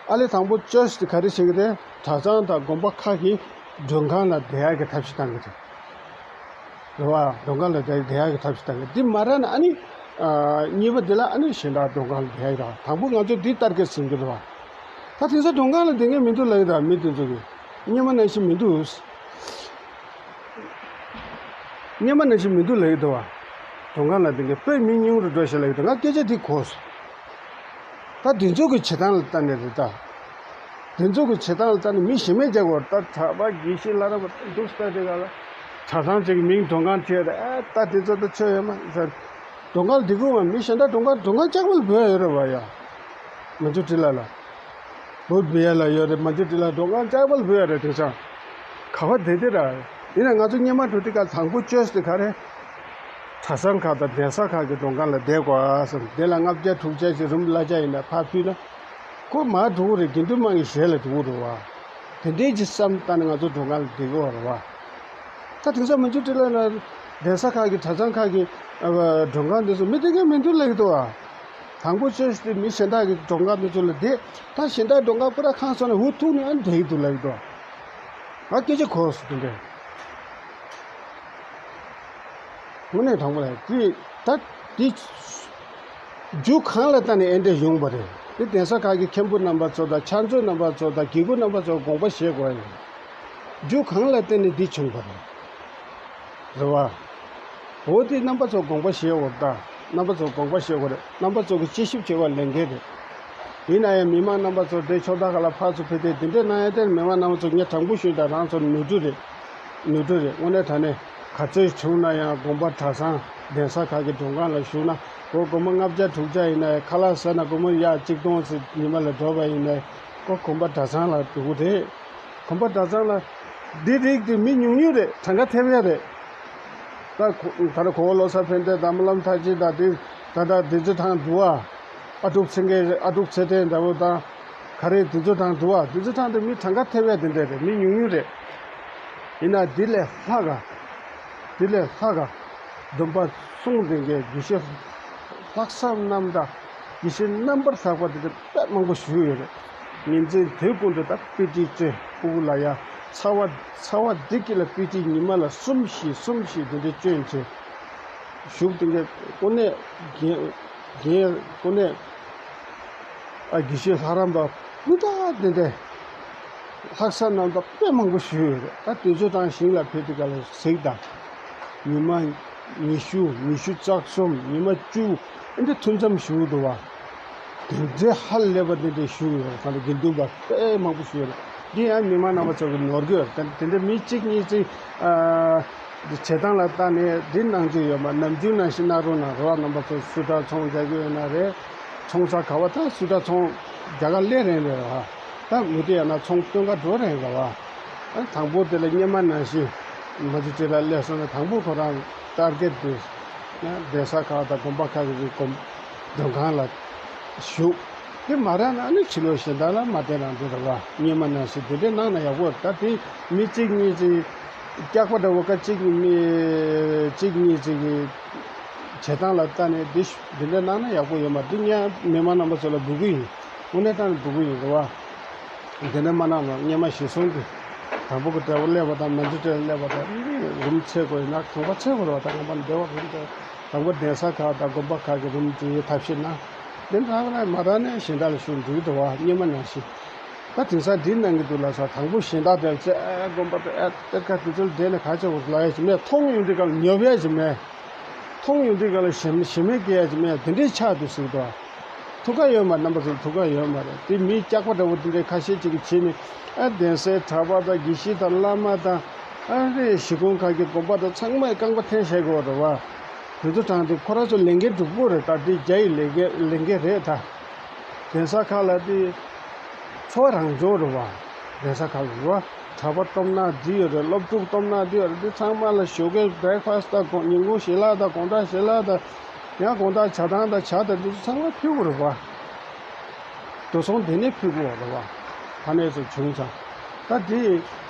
ཨ་ལེ་དང་པོ་ཅོས་དེ་ག་རེ་བྱེད་ཀྱི་རེད། གྲྭ་ཚང་དང་དགོན་པ་ཁག་གི་མགྲོན་ཁང་ལ་བསྡད་ཡ་གི་ཐབས་ཤེས་བཏང་གི་རེད། རེད་བ། མགྲོན་ཁང་ལ་བསྡད་བསྡད་ཡག་གི་ཐབས་ཤེས་བཏང་གི། འདི་མ་རག་ན་ཨ་ནི། ཨ། གཉིས་པ་འདི་ལ་ཨ་ནི་གཞན་དག་མགྲོན་ཁང་ལ་བསྡད་ཡག་རག། དང་པོ་ང་ཚོ་འདི་ལྟར་གི་ཟིན་གི་རེད་བ། ད་དེང་སང་མགྲོན་ཁང་ལ་བསྡད་མཁན་མི་འདུག་ལབ་ཡོད་ད་མི་དེ་ཚོ་གི། སྔོན་མ་ནང་བཞིན་མི་འདུག་སྔོན་མ་ནང་བཞིན་མི་འདུག་ལབ་ཡོད་ད་བ། མགྲོན་ཁང་ལ་བསྡད་མཁན་དཔེ་མི་ཉུང་རུ་འགྲོ་ཤག་ལབ་ཡོད་ད། ང་སྐད་ཆ་འདི་གོ་སོང་། ད་དེ་ཚོ་གི་བྱེད་སྟངས་ལ་ལྟ་ནས་རེད་ད། དེ་ཚོ་གི་བྱེད་སྟངས་ལ་ལྟ་ནས་མི་གཞན་མས་རྒྱག་དགོས་རེད་ད། གྲྭ་པ་དགེ་བཤེས་ལྷ་རམས་པ་འདུག་ས་དེ་ག་ལ། གྲྭ་ཚང་གཅིག་གི་མིང་མགྲོན་ཁང་བྲིས་རེད། ཨ་ད་དེ་ཚོ་ད་ཆོས་ཡོད་མ་རེད། མགྲོན་ཁང་འདི་གུང་བ་མི་གཞན་དག་མགྲོན་ཁང་མགྲོན་ཁང་ལྕགས་པོ་ལ་འབོད་ཡ་ཡོད་རེད་བ་ཡ། མན་ཇུ་ཊི་ལ་ལ། བོད་བི་ཡ་ལ་ཡོད་རེད། མན་ཇུ་ཊི་ལ་མགྲོན་ཁང་ལྕགས་པོ་ལ་འབོད་ཡ་རེད། དེང་སང་ག་བ་དེ་དེ་ར། ཡིན་ན་ང་ཚོ་སྔོན་མ་འགྲོ་དུས་ཀ་དང་པོ་བཅོས་དེ་ག་རེ། གྲྭ་ཚང་ཁག་དང་གདན་ས་ཁག་གི་མགྲོན་ཁང་ལ་བསྡད་དགོས་ཨ་བསམ། དེ་ལ་ལྔ་བརྒྱ་དྲུག་བརྒྱ་ཞིག་རུམ་གླ་ཆ་ཡིན་ན་ཕར་ཕུལ་ན། ཁོ་མར་འགྲོ་གི་རེད། དགེ་འདུན་དམངས་ཀྱི་ཞལ་ལ་འགྲོ་གི་རེད་བ། དེ་འདྲའི་ཅིག་བསམ་བཏང་ནས་ང་ཚོ་མགྲོན་ཁང་ལ་བསྡད་དགོས་རེད་བ། ད་དེང་སང་མན་ཇུ་ཊི་ལ་ལ་གདན་ས་ཁག་གི་གྲྭ་ཚང་ཁག་གི་ཨ་མགྲོན་ཁང་དེ་ཚོ་མི་བསྡད་མཁན་མི་འདུག་ལབ་ཀྱི་འདུག་བ། དང་པོ་བཅོས་ཏེ་མི་གཞན་དག་གི་མགྲོན་ཁང་དེ་ཚོ་ལ་བསྡད། ད་གཞན་དག་མགྲོན་ཁང་པུ་ར་ཁང་སོང་ན་འུ་ཐུག་ནས་ཨ་ནི་བསྡད་ཀྱི་འདུག་ལབ་ཀྱི་འདུག་ང་སྐད་ཆ་གོ་སོང་དེ་འདྲ། དངོས་གནས་དྲང་པོ་ལ་དེ་ད་དེ་རྒྱུ་གང་ལ་བརྟེན་ནས་ཨེ་འདྲ་ཡོང་བ་རེད། དེ་གདན་ས་ཁག་གི་མཁན་པོ་རྣམ་པ་ཚོ་དང་ཕྱག་མཛོད་རྣམ་པ་ཚོ་དང་དགེ་བསྐོས་རྣམ་པ་ཚོ་དགོངས་པ་བཞེས་དགོས་ཡིན། རྒྱུ་གང་ལ་བརྟེན་ནས་འདི་བྱུང་བ་རེད། རེད་བ། འོ་དེ་རྣམ་པ་ཚོ་དགོངས་པ་བཞེས་འོ་ད། རྣམ་པ་ཚོ་དགོངས་པ་བཞེས་དགོས་རེད། རྣམ་པ་ཚོ་གི་དཔྱད་ཞིབ་བྱེད་པ་ལས་འགན་རེད། ཡིན་ན་ཡང་མི་མང་རྣམ་པ་ཚོ་དེ་ཕྱོགས་མཐའ་ཁག་ལ་ཕར་ཚུར་ཕེབས་ཏེ་དེ་འདྲས་གནང་ཡ་དེ་མི་མང་རྣམ་པ་ཚོ་ངས་དྲང་པོ་ཞུས་དང་རང་ཚོར་ནོར་འཁྲུལ་རེད། ནོར་འཁྲུལ་རེད། དངོས་གནས་དྲང་གནས་ག་ཚོད་བྱུང་ན་ཡང་དགོན་པ་གྲྭ་ཚང་གདན་ས་ཁག་གི་མགྲོན་ཁང་ལ་ཞུགས་ན་སྒོར་སྒོར་མོ་ལྔ་བརྒྱ་དྲུག་བརྒྱ་ཡིན་ན་ཡང་ཁ་ལག་ཟ་ན་སྒོར་མོ་ཡ་གཅིག་སྟོང་ཙམ་ཉི་མ་ལ་འགྲོ་བ་ཡིན་ན་ཡང་སྒོར་དགོན་པ་གྲྭ་ཚང་ལ་འགྲོ་གི་རེད། གོམ་པ་གྲྭ་ཚང་ལ། འདི་རིགས་དེ་མི་ཉུང་ཉུང་རེད། གྲངས་ཀ་ཐེབས་ཡ་རེད། ད་གོ་ད་ལྟ་གོ་བོ་བློ་བཟང་ཕན་བདེ་དང་སྨོན་ལམ་མཐར་ཕྱིན་དང་དེ་ད་ལྟ་བདུད་རྩི་ཐང་འདུག་ཨ། ཨ་ཀྲུག་ཚེ་རིང་ཨ་ཀྲུག་ཚེ་བརྟན་འདྲ་བོ་དང་། ག་རེ་བདུད་རྩི་ཐང་འདུག་ཨ། བདུད་རྩི་ཐང་དེ་མི་གྲངས་ཀ་ཐེབས་ཡ་དེ་འདྲ་རེད། མི་ཉུང་ཉུང་རེད། ཡིན་ན་འདི་ལས་ལྷག་ག་འདི་ལས་ལྷག་ག་སྡོམ་པ་གསུང་ལྡན་གྱི་དགེ་བཤེས་ལྷག་བསམ་རྣམ་དག་དགེ་བཤེས་རྣམ་པར་དག་པ་དེ་འདྲ་དཔེ་མང་པོ་བཞུགས་ཡོད་རེད། ཉིན་མཚན་དུས་ཀུན་ཏུ་ད་དཔེ་ཁྲིད་བཅོས་ཕྲུ་གུ་ལ་ཡ་ཚ་བ་ཚ་བ་འདི་སྐྱིད་ལ་དཔེ་ཁྲིད་ཉི་མ་ལ་གསུམ་བཞི་གསུམ་བཞི་དེ་འདྲ་བཅོས་བྱས་བཞུགས་དེ་འདྲ་དངོས་གནས་རྒན་རྒན་དངོས་གནས་ཨ་དགེ་བཤེས་ལྷ་རམས་པ་སྤུས་དག་དེ་འདྲ་ལྷག་བསམ་རྣམ་དག་དཔེ་མང་པོ་བཞུགས་ཡོད་རེད། ད་དུས་ཚོད་དང་ཞིང་ལ་ཕེབས་དུས་ག་ལ་གཟིགས་དང་། ཉི་མ་ཉི་ཤུ་ཉི་ཤུ་རྩ་གསུམ་ཉི་མ་བཅུ་ཨེ་འདྲ་ཐུན་མཚམས་བཞུགས་འདུག་བ། དེ་འདྲའི་ཧ་ལས་པ་དེ་འདྲའི་བཞུགས་ཡོད་རེད། ད་ནི་དགེ་འདུན་པ་དཔེ་མང་པོ་བཞུགས་ཡོད་རེད། འདི་ཡང་མི་མང་རྣམ་པ་ཚོ་གི་ནོར་གྱི་ཡོད་རེད། དེ་འདྲ་མི་གཅིག་གཉིས་ཅིག་ཨ་བྱེད་སྟངས་ལ་བལྟས་ནས་འདི་གནང་རྒྱུ་ཡོད་མ། ནམ་རྒྱུན་ནང་བཞིན་གནང་རོགས་གནང་། རོགས་རྣམ་པ་ཚོ་སུ་དྲག་ཚོང་རྒྱག་གི་ཡོད་ན་རེད། ཚོང་ས་ག་བ་ད་སུ་དྲག་ཚོང་རྒྱ་གར་སླེབས་རན་རེད་བ། ད་མུ་མཐུད་ཡང་ན་ཚོང་སྟོན་ག་འགྲོ་རན་རེད་བ། ཨ་དང་པོ་དེ་ལ་སྔོན་མ་ནང་བཞིན་མ་ཅིག་ཅིག་ལ་སླེབས་སོང་ན་དང་པོ་ཁོ་རང་ཊར་གེ་ཊི་དེ་ན་གདན་ས་ཁག་དང་དགོན་པ་ཁག་གི་སྒོམ་མགྲོན་ཁང་ལ་བཞུགས། དེ་མ་རག་ན་ནི་ཕྱི་ལོགས་གཞན་དག་ལ་མ་བསྟན་རང་དེ་རེད་བ། སྔོན་མ་ནང་བཞིན་དེ་འདྲས་གནང་ན་ཡག་པོ་རེད། ད་དེ་མི་གཅིག་གཉིས་ཅིག་སྐྱག་པ་འདྲ་བོ་ཀ་གཅིག་མི་གཅིག་གཉིས་ཅིག་གི་བྱེད་སྟངས་ལ་ལྟ་ནས་འདི་ཤ་འདི་འདྲ་གནང་ན་ཡག་པོ་ཡོད་མ་རེད། འདི་ངས་མི་མང་རྣམ་པ་ཚོ་ལ་འབོད་སྐུལ་ཡིན། དངོས་གནས་དྲང་གནས་འབོད་སྐུལ་ཡིན་རེད་བ། འདི་འདྲ་མ་གནང་རོགས། སྔོན་མ་གཞི་བཟུང་གི་དང་པོ་གི་འབྲས་བུ་སླེབས་པ་དང་མན་ཇུ་ཊི་ལ་སླེབས་པ་དང་རུམ་ཚད་དགོས་ཡིན་ན་གང་པ་ཚད་དགོས་རེད་བ། ད་ངོ་མ་འདི་བ་རུམ་དེ་དང་པོ་གདན་ས་ཁག་དང་དགོན་པ་ཁག་གི་རུམ་དེ་ཐབས་ཤེས་གནང་། དེ་འདྲ་ལ་མ་རག་ནས་གཞན་དག་ལ་ཞུ་འགྲོ་གི་འདུག་བ། སྔོན་མ་ནང་བཞིན། ད་དེང་སང་འདི་གནང་གི་འདུག་ལ་ས། དང་པོ་གཞན་དག་དེ་ཚོ་ཨ་དགོན་པ་དེ་ཨ་གཏེར་ཁ་དེ་ཚོ་བསྡད་ནས་ག་ཚོད་ལ་ཡ་ཞིག་མེད། མཐོང་ཡོང་དུས་ག་ལ་ཉོབ་ཡ་ཞིག་མེད། མཐོང་ཡོང་དུས་ག་ལ་ཞེ་ཞེ་མེད་སྐྱེ་ཡ་ཞིག་མེད། དེ་འདྲའི་ཆགས་འདུག་ཟེར་གི་འདུག་བ། ཐུགས་ཁག་ཡོད་མ་རེད། རྣམ་པ་ཚོ་ཐུགས་ཁག་ཡོད་མ་རེད། དེ་མི་སྐྱག་པ་འདྲ་བོ་དེ་འདྲའི་ཁ་ཤས་ཅིག་གིས་བྱས་ནས་ཨ་གདན་སའི་གྲྭ་པ་དང་དགེ་བཤེས་དང་བླ་མ་དང་ཨ་རེ་གཞིས་ཁོངས་ཁག་གི་དགོན་པ་དང་ཚང་མའི་རྐང་པ་འཐེན་བཞག་གི་ཡོད་རེད་བ། དེ་ཚོ་དྲངས་ཏེ་ཁོ་རང་ཚོ་ལས་འགན་སྒྲུབ་དགོས་རེད། ད་དེ་རྒྱ་ཡི་ལས་འགན་ལས་འགན་རེད་ད། གདན་ས་ཁག་ལ་དེ་འཚོ་བ་རང་སྦྱོང་རེད་བ། གདན་ས་ཁག་ལ་རེད་བ། གྲྭ་པ་སྟོབས་ན་འདི་ཡོད་རེད། སློབ་ཕྲུག་སྟོབས་ན་འདི་ཡོད་རེད། དེ་ཚང་མ་ལ་ཞོགས་ཀའི་བྷི་རེག་ཕ་སི་དང་དགོང་ཉིན་གུང་ཞལ་ལག་དང་དགོང་དག་ཞལ་ལག་དང་ཡང་དགོང་དག་ཇ་ཐང་དང་ཇ་དང་དེ་ཚོ་ཚང་མ་ཕུལ་དགོས་རེད་བ། འགྲོ་སོང་དེ་ནས་ཕུལ་དགོས་རེད་བ། ཕ་ནས་ཚོ་བྱུང་ཙང་། ད་དེ་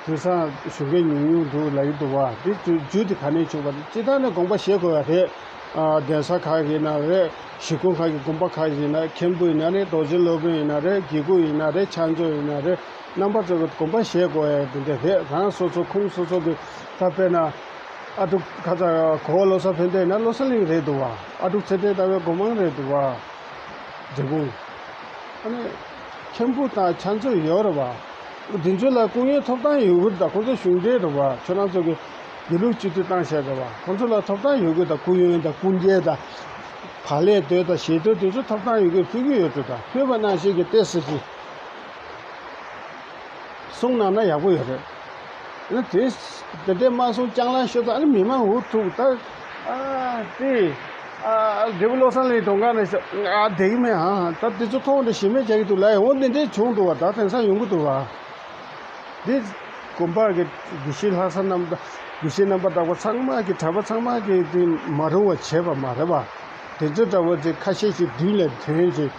དེང་སང་ཞོགས་ཀའི་ཉུང་ཉུང་འདུག་ལབ་ཀྱི་འདུག་བ། དེ་རྒྱུ་རྒྱུ་དེ་ག་ནས་བྱུང་བ་རེད། སྤྱིར་བཏང་ནས་དགོངས་པ་བཞེས་དགོས་ཡ་རེད། ཨ་གདན་ས་ཁག་ཡིན་ན་རེད། གཞིས་ཁོངས་ཁག་གི་དགོན་པ་ཁག་ཡིན་ན། མཁན་པོ་ཡིན་ན་རེད། རྡོ་རྗེ་སློབ་དཔོན་ཡིན་ན་རེད། དགེ་བསྐོས་ཡིན་ན་རེད། ཕྱག་མཛོད་ཡིན་ན་རེད། རྣམ་པ་ཚོ་གི་དགོངས་པ་བཞེས་དགོས་ཡ་དེ་འདྲ་རེད། རང་སོ་སོ་ཁུངས་སོ་སོ་གི་ད་དཔེར་ན་ཨ་ཕྲུག་ཁ་ཚ་གོ་བ་བློ་བཟང་ཕན་བདེ་ཡིན་ན་བློ་བཟང་གླིང་རེད་འདུག་བ། ཨ་ཕྲུག་ཚེ་བརྟན་ལྟ་བའི་སྒོ་མང་རེད་འདུག་བ། འབྲས་སྤུངས། ཨ་ནི་མཁན་པོ་དང་ཕྱག་མཛོད་ཡོད་རེད་བ། འདི་ཚོ་ལ་སྐུ་ངལ་ཐོབ་ཐང་ཡོད་གི་རེད། ད་ཁོང་ཚོ་གཞུང་འབྲེལ་རེད་བ། ཁྱོད་རང་ཚོ་གི་དགེ་ལུགས་སྤྱི་འཐུས་བཏང་བཞག་རེད་བ། ཁོང་ཚོ་ལ་ཐོབ་ཐང་ཡོད་གི། ད་སྐུ་ཡོན་དང་སྐུ་འགྱེད་དང་བག་ལེབ་དོད་དང་ཞལ་དོད་དེ་ཚོ་ཐོབ་ཐང་ཡོད་གི། ཕུལ་གི་ཡོད་རེད། ད་ཕུལ་བ་ནང་བཞིན་གྱི་ཏོག་ཙམ་ཅིག་གསུངས་གནང་ན་ཡག་པོ་ཡོད་རེད། ཨ་ནི་དེ་དེ་འདྲས་མ་གསུངས་ཅང་ལ་ཤོད་ཙང་། ཨ་ནི་མི་མང་འུ་ཐུག་ད། ཨ་དེ་ཨ་འབྲས་སྤུངས་བློ་བཟང་གླིང་མགྲོན་ཁང་ནས་ཤ་ཨ་བསྡད་ཀྱི་མེད། ཨ་ད་དེ་ཚོ་མཐོང་དེ་ཞེ་མེད་རྒྱག་གི་འདུག་ལབ་ཡ། འོ་འདི་འདྲས་བྱུང་འདུག་བ། ད་དེང་སང་ཡོང་གི་འདུག་བ། འདི་དགོན་པ་གི་དགེ་བཤེས་ལྷག་བསམ་རྣམ་དགེ་བཤེས་རྣམ་པ་དག་པ་ཚང་མ་གི་གྲྭ་པ་ཚང་མ་གི་དེ་མ་རུང་བ་བྱས་པ་མ་རེད་བ། དེ་ཚོ་འདྲ་བོ་དེ་ཁ་ཤས་ཤིག་མདུན་ལ་ཐོན་བྱས།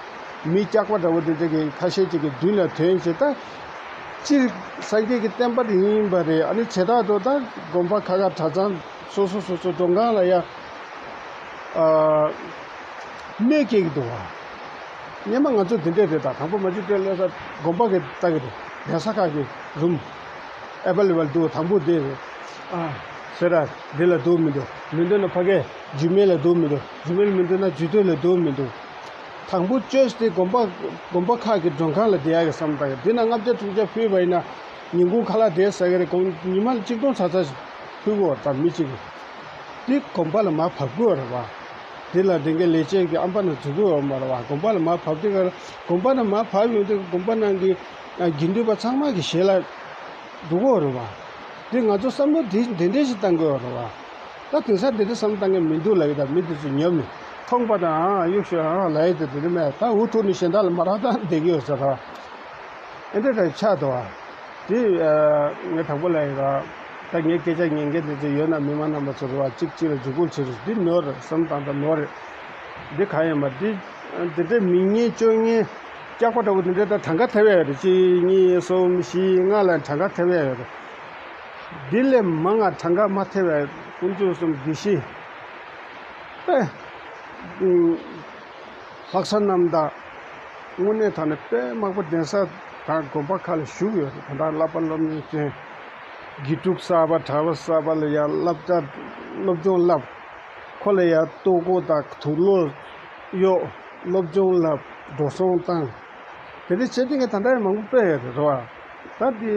མི་སྐྱག་པ་འདྲ་བོ་དེ་ཚོ་གི་ཁ་ཤས་ཤིག་གི་མདུན་ལ་ཐོན་བྱས། ད་སྤྱིར་སངས་རྒྱས་ཀྱི་བསྟན་པ་དེ་ཡིན་པ་རེད། ཨ་ནི་བྱེ་བྲག་ཏུ་ད་དགོན་པ་ཁག་ཁག་གྲྭ་ཚང་སོ་སོ་སོ་སོ་མགྲོན་ཁང་ལ་ཡ་ཨ་གནོད་སྐྱེལ་གྱི་འདུག་བ། སྔོན་མ་ང་ཚོ་དེ་འདྲས་རེད། ད་དང་པོ་མ་གཅིག་སྤྲད་ལས་ས་དགོན་པ་གི་ལྟ་གི་རེད། གདན་ས་ཁག་གི་རུམ་ཨེ་བེ་ལེ་བལ་འདུག། དང་པོ་དེ་རེད། ཨ་ཟེར་ར་འདི་ལ་འདུག་མི་འདུག། མི་འདུག་ན་ཕ་གི་ཇུ་མེལ་ལ་འདུག་མི་འདུག། ཇུ་མེལ་མི་འདུག་ན་ཇུས་གཏོགས་ལ་འདུག་མི་འདུག། དང་པོ་བཅོས་ཏེ་དགོན་པ་དགོན་པ་ཁག་གི་མགྲོན་ཁང་ལ་བསྡད་ཡག་གི་བསམ་བཏང་གི། འདི་ན་ལྔ་བརྒྱ་དྲུག་བརྒྱ་ཕུལ་བ་ཡིན་ན་ཉིན་གུང་ཁ་ལག་བསྡད་ཟ་གི་རེད། དགོང་ཉི་མ་གཅིག་སྟོང་ཚ་ཚ་ཕུལ་གོ། ད་མི་གཅིག་གི་འདི་དགོན་པ་ལ་མར་བབས་དགོས་རེད་བ། འདི་ལ་འདི་གའི་ལས་བྱེད་ཀྱི་ཨམ་པ་ན་འཛུལ་དགོས་ཡོད་མ་རེད་བ། དགོན་པ་ལ་མར་བབས་དུས་ཀ་དགོན་པ་ན་མར་བབས་ཡོང་དུས་དགོན་པ་ནང་གི་དགེ་འདུན་པ་ཚང་མ་གི་ཞལ་ལ་འགྲོ་གི་ཡོད་རེད་བ། འདི་ང་ཚོ་བསམ་བློ་འདི་འདི་འདྲས་ཞིག་བཏང་དགོས་ཡོད་རེད་བ། ད་དེང་སང་འདི་འདྲས་བསམ་བློ་བཏང་མཁན་མི་འདུག་ལབ་ཡོད། ད་མི་འདི་ཚོ་ཉོབ་ནས་མཐོང་པ་དང་ཨ་གཡུག་ཤོག་ཨ་ལབ་ཡོད། དེ་འདི་འདྲས་མེད། ད་འུ་ཐུག་ནས་གཞན་དག་ལ་མ་རག་སྟངས་བསྡད་ཀྱི་ཡོད་ས་རེད་བ། ཨེ་འདྲས་རེད་ཆགས་འདུག་བ། དེ་ཨ་ངས་དང་པོ་ལ་ཡིན་ར། ད་ངའི་སྐད་ཆ་ཉན་མཁན་དེ་ཚོ་ཡོད་ན་མི་མང་རྣམ་པ་ཚོ་རེད་བ། གཅིག་གཅིག་ལ་འཇུག་སྒོ་བྱེད་རོགས། འདི་ནོར་རེད་བསམ་སྟངས་ད་ནོར་རེད། འདི་གང་ཡིན་པ་འདི་འདི་འདྲའི་མི་ངན་སྤྱོད་ངན་སྐྱག་པ་འདྲ་བོ་འདི་འདྲའི་ད་གྲངས་ཀ་ཐེབས་ཡོད་རེད། གཅིག་གཉིས་གསུམ་བཞི་ལྔ་ལ་གྲངས་ཀ་ཐེབས་ཡོད་རེད། འདི་ལས་མང་ང་གྲངས་ཀ་མ་ཐེབས་ཡོད། དཀོན་མཆོག་གསུམ་དགེ་བཤེས་ཨེ། ལྷག་བསམ་རྣམ་དག་དངོས་གནས་དྲང་གནས་དཔེ་མང་པོ་གདན་ས་དང་དགོན་པ་ཁག་ལ་བཞུགས་ཡོད་རེད། ད་ལྟ་བསླབ་པ་སློབ་གཉེར་ཅན་དགེ་ཕྲུག་གསར་པ་གྲྭ་པ་གསར་པ་ལ་ཡང་བསླབ་བྱ་སློབ་སྦྱོང་བསླབ། ཁོ་ལ་ཡང་ལྟོ་གོས་དང་དུག་ལོག་གཡོག། སློབ་སྦྱོང་བསླབ། འགྲོ་སོང་བཏང་། དེ་འདྲ་བྱས་དེ་ངས་ད་ལྟ་ཡང་མང་པོ་སྤེལ་ཡོད་རེད་རེད་བ། ད་འདི་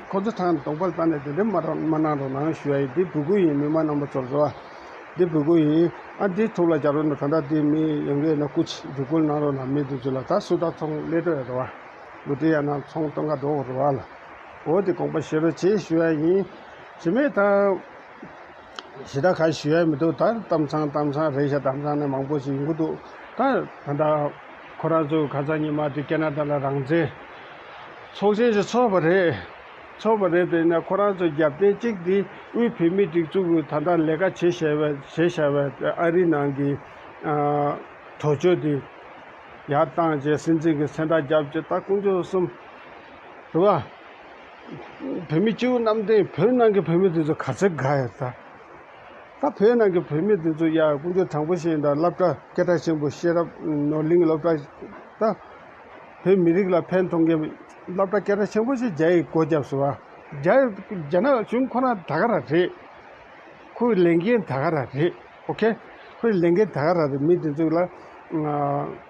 ཁོ་ཚོ་ཐང་གདོང་པར་བཏང་ནས་དེ་འདྲ་མ་རང་མ་གནང་རོགས་གནང་ཞུ་ཡ་ཡིན། འདི་འབོད་སྐུལ་ཡིན། མི་མང་རྣམ་པ་ཚོར་རེད་བ། འདི་འབོད་སྐུལ་ཡིན། ཨ་འདི་ཐུགས་ལ་འཇགས་རོགས་གནང་། ད་ལྟ་འདི་མི་ཡོང་གི་ཡོད་ན་སྐུ་མཁྱེན་འབོད་སྐུལ་གནང་རོགས་གནང་། མི་འདི་ཚོ་ལ་ད་སུ་དང་ཚོང་ལས་འགྲོ་ཡ་རེད་བ། ལུ་ཏི་ཡ་ན་ཚོང་གཏོང་ག་འགྲོ་དགོས་རེད་བ་ལ། འོ་དེ་དགོངས་པ་བཞེས་རོགས་བྱེད་ཞུ་ཡ་ཡིན། དེ་མིན་ད་ཞེ་དྲག་ག་ཞུ་ཡ་མི་འདུག། ད་གཏམ་ཚང་གཏམ་ཚང་རེད་ཤག། གཏམ་ཚང་ནས་མང་པོ་ཞིག་ཡོང་གི་འདུག། ད་ད་ལྟ་ཁོ་རང་ཚོ་ཁ་སང་ཉི་མ་དེ་ཁེ་ན་ཌ་ལ་རང་བཙན་ཚོགས་ཆེན་ཞིག་ཚོགས་པ་རེད། ཚོགས་པ་རེད། དེ་ན་ཁོ་རང་ཚོ་རྒྱབ་རྟེན་གཅིག་དེ་དབུས་བོད་མིའི་སྒྲིག་འཛུགས་ཀྱི་ད་ལྟ་ལས་ཀ་བྱེད་བཞག་པའི་བྱེད་བཞག་པའི་ཨ་རི་ནང་གི་ཨ་གྲོས་ཆོད་དེ་ཡར་བཏང་བྱས། སྲིད་འཛིན་གྱི་མཚན་རྟགས་བརྒྱབ་བྱས། ད་དཀོན་མཆོག་གསུམ་རེད་བ། བོད་མི་སྤྱི་བོ་གནམ་བསྟན་བོད་ནང་གི་བོད་མི་དེ་ཚོ་ག་ཚོད་དགའ་ཡོད་ད། ད་བོད་ནང་གི་བོད་མི་དེ་ཚོ་ཡ་དཀོན་མཆོག་དྲང་པོ་བཤད་ཡིན་ད། སློབ་གྲྭ་སྐད་གྲགས་ཆེན་པོ་ཤེས་རབ་ནོར་གླིང་སློབ་གྲྭ། ད་བོད་མི་རིགས་ལ་ཕན་ཐོགས་མཁན་སློབ་གྲྭ་སྐད་གྲགས་ཆེན་པོ་ཞིག་རྒྱ་ཡིས་སྒོ་བརྒྱབ་སོང་བ། རྒྱ་རྒྱ་ནག་གཞུང་ཁོ་རང་ད་ག་རང་རེད། ཁོའི་ལས་འགན་ད་ག་རང་རེད། ཨོ་ཁེ། ཁོའི་ལས་འགན་ད་ག་རང་རེད། མི་དེ་ཚོ་ལ་ང་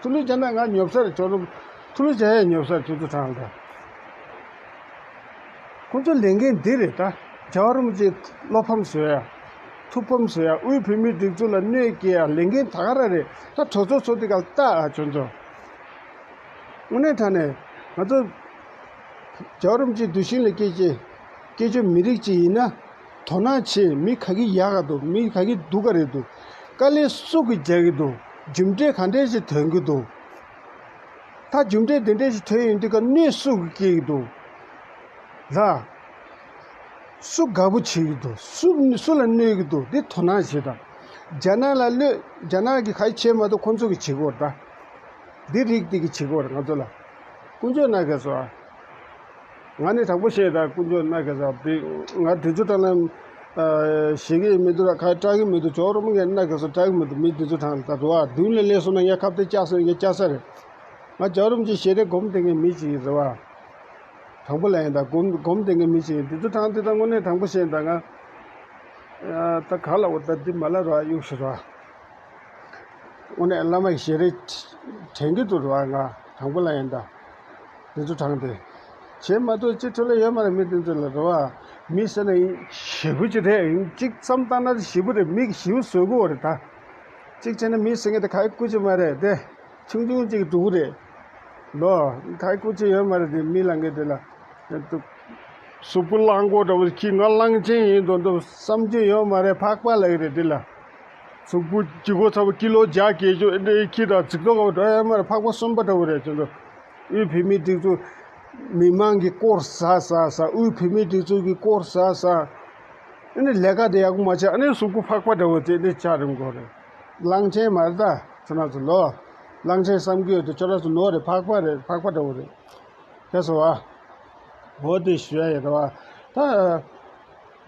ཐུགས་ལུས་བྱས་ན་ང་ཉོབ་ས་རེད། ཇོ་རུ་ཐུགས་ལུས་བྱས་ཡ་ཉོབ་ས་རེད། ཁྱོད་ཚོ་ཐང་ལ། ཁོང་ཚོ་ལས་འགན་འདི་རེད་ད། རྒྱལ་བ་རིན་པོ་ཆེ་བློ་ཕམ་བཟོ་ཡ། ཐུགས་ཕམ་བཟོ་ཡ། དབུས་བོད་མིའི་སྒྲིག་འཛུགས་ལ་གནོད་སྐྱེལ་ཡ་ལས་འགན་ད་ག་རང་རེད། ད་གྲོས་ཚོགས་ཚོགས་དུས་སྐབས་ལ་ལྟ་ཨ་ཁྱོད་ཚོ། དངོས་གནས་དྲང་གནས་ང་ཚོ་རྒྱལ་བ་རིན་པོ་ཆེའི་གདུལ་ཞིང་ལ་སྐྱེས་ཀྱི་སྐྱེས་ཆོས་མི་རིགས་ཅིག་ཡིན་ན། དོ་སྣང་བྱེད། མི་ག་གི་ཡག་ག་འདུག་མི་ག་གི་སྡུག་ག་རེད་འདུག་དཀའ་ལས་སུ་གིས་རྒྱག་གི་འདུག་རྒྱུ་འབྲས་ག་འདྲས་ཞིག་ཐོན་གི་འདུག་ད་རྒྱུ་འབྲས་དེ་འདྲས་ཞིག་ཐོན་ཡོང་དུས་ཀ་གནོད་སུ་གིས་སྐྱེལ་གི་འདུག་ལ། སུ་དགའ་པོ་བྱེད་ཀྱི་འདུག་སུ་སུ་ལ་གནོད་ཀྱི་འདུག་འདི་དོ་སྣང་བྱེད་དང་། རྒྱ་ནག་ལ་གནོད། རྒྱ་ནག་གིས་ག་རེ་བྱེད་མ་ཐུབ་ཁོང་ཚོ་གིས་བྱེད་ཀྱི་ཡོད་རེད་ད། འདི་རིགས་འདི་གིས་བྱེད་ཀྱི་ཡོད་རེད་ང་ཚོ་ལ། དཀོན་མཆོག་མནའ་གན་བཟོ་ཨ། ང་ནི་དྲང་པོ་བཤད་ད། དཀོན་མཆོག་མནའ་གན་བཟོ་ཨ། འདི་ང་དེ་ཚོ་དྲང་ལམ་ཞེ་གི་མི་འདུག་ད་ག་རེ་སྐྲག་གི་མི་འདུག་ཇོ་རུ་མོ་ངས་མནའ་གན་བཟོ་སྐྲག་གི་མི་འདུག་མི་དེ་ཚོ་དྲང་ད་འགྲོ་ཨ། མདུན་ལ་སླེབས་སོང་ན་ངས་ཁ་གཏད་བཅག་སོང་། ངས་བཅག་ས་རེད། ང་ཇོ་རུ་མོ་ཅིག་ཞེ་དྲག་སྒོམ་བསྡད་མཁན་མི་ཅིག་རེད་བ། དྲང་པོ་ལ་ཡིན་ད་སྒོམ་སྒོམ་བསྡད་མཁན་མི་ཞིག་ཡིན། དེ་ཚོ་དྲང་དེ་དང་དངོས་གནས་དྲང་པོ་བཤད་ཡིན་ད་ང་། ཨ་ད་ག་ལ་འོ་ད་འདི་མ་ལ་རོ་གཡུག་ཤི་རོ། དངོས་གནས་བླ་མ་ཡི་ཞལ་རས་དྲན་གྱི་འདུག་རོ་ང་དྲང་པོ་ལ་ཡིན་ད། དེ་ཚོ་དྲང་དེ། བྱས་མ་གཏོགས་སྤྱི་འཐུས་ལ་ཡོད་མ་རེད་མི་དེ་ཚོ་ལ་རོ་བ། མི་ཟེར་ན་ཡིན་ཞེ་པོ་ཅིག་རེད། ཡིན་གཅིག་བསམ་བཏང་ན་ཞེ་པོ་རེད། མི་གི་ཞེ་པོ་བཟོ་དགོས་རེད་ད། གཅིག་བྱས་ན་མི་ཟེར་མཁན་དེ་ག་ཡི་སྐུ་ཅི་མ་རེད་དེ། ཆུང་ཆུང་གཅིག་འགྲོ་གི་རེད། ལོ། ཁ་ཁུ་ཆེ་ཡོད་མ་རེད་དེ་མི་ལ་ངས་དེ་ལ། གཟུགས་པོ་གླང་གོག་འདྲ་བོ་ཁྱི་ང་གླང་ཆེན་ཡིན་མདོག་མདོག་བསམ་རྒྱུ་ཡོད་མ་རེད། ཕག་པ་ལ་གི་རེད་དེ་ལ། གཟུགས་པོ་ལྗིད་ཁོག་ཚ་བོ་ཀི་ལོ་བརྒྱ་བརྒྱད་ཅུ་ཨེ་འདྲའི་ཁྱི་དང་རྫིག་མདོག་འདྲ་ཡོད་མ་རེད། ཕག་པ་གསོན་པོ་འདྲ་བོ་རེད་ཁྱོད་ཚོ། དབུས་བོད་མིའི་སྒྲིག་འཛུགས། མི་མང་གི་སྐོར་ཟ་ཟ་ཟ། དབུས་བོད་མིའི་སྒྲིག་འཛུགས་ཀྱི་སྐོར་ཟ་ཟ། ཨ་ནི་ལས་ཀ་དེ་ཡག་པོ་མ་བྱས། ཨ་ནི་གཟུགས་པོ་ཕག་པ་འདྲ་བོ་དེ་འདྲ་ཆགས་རིམ་གོ་རེད། གླང་ཆེན་མ་རེད་ད། ཚོ་ན་ཚོ་ལོ། གླང་ཆེན་བསམ་གྱི་ཡོད་དེ་ཁྱོད་རང་ཚོ་ནོར་རེད། ཕག་པ་རེད། ཕག་པ་འདྲ་བོ་རེད། ཁྱེད་ཚོ་བ། འོ་དེ་ཞུ་ཡ་ཡོད་རེད་བ། ད།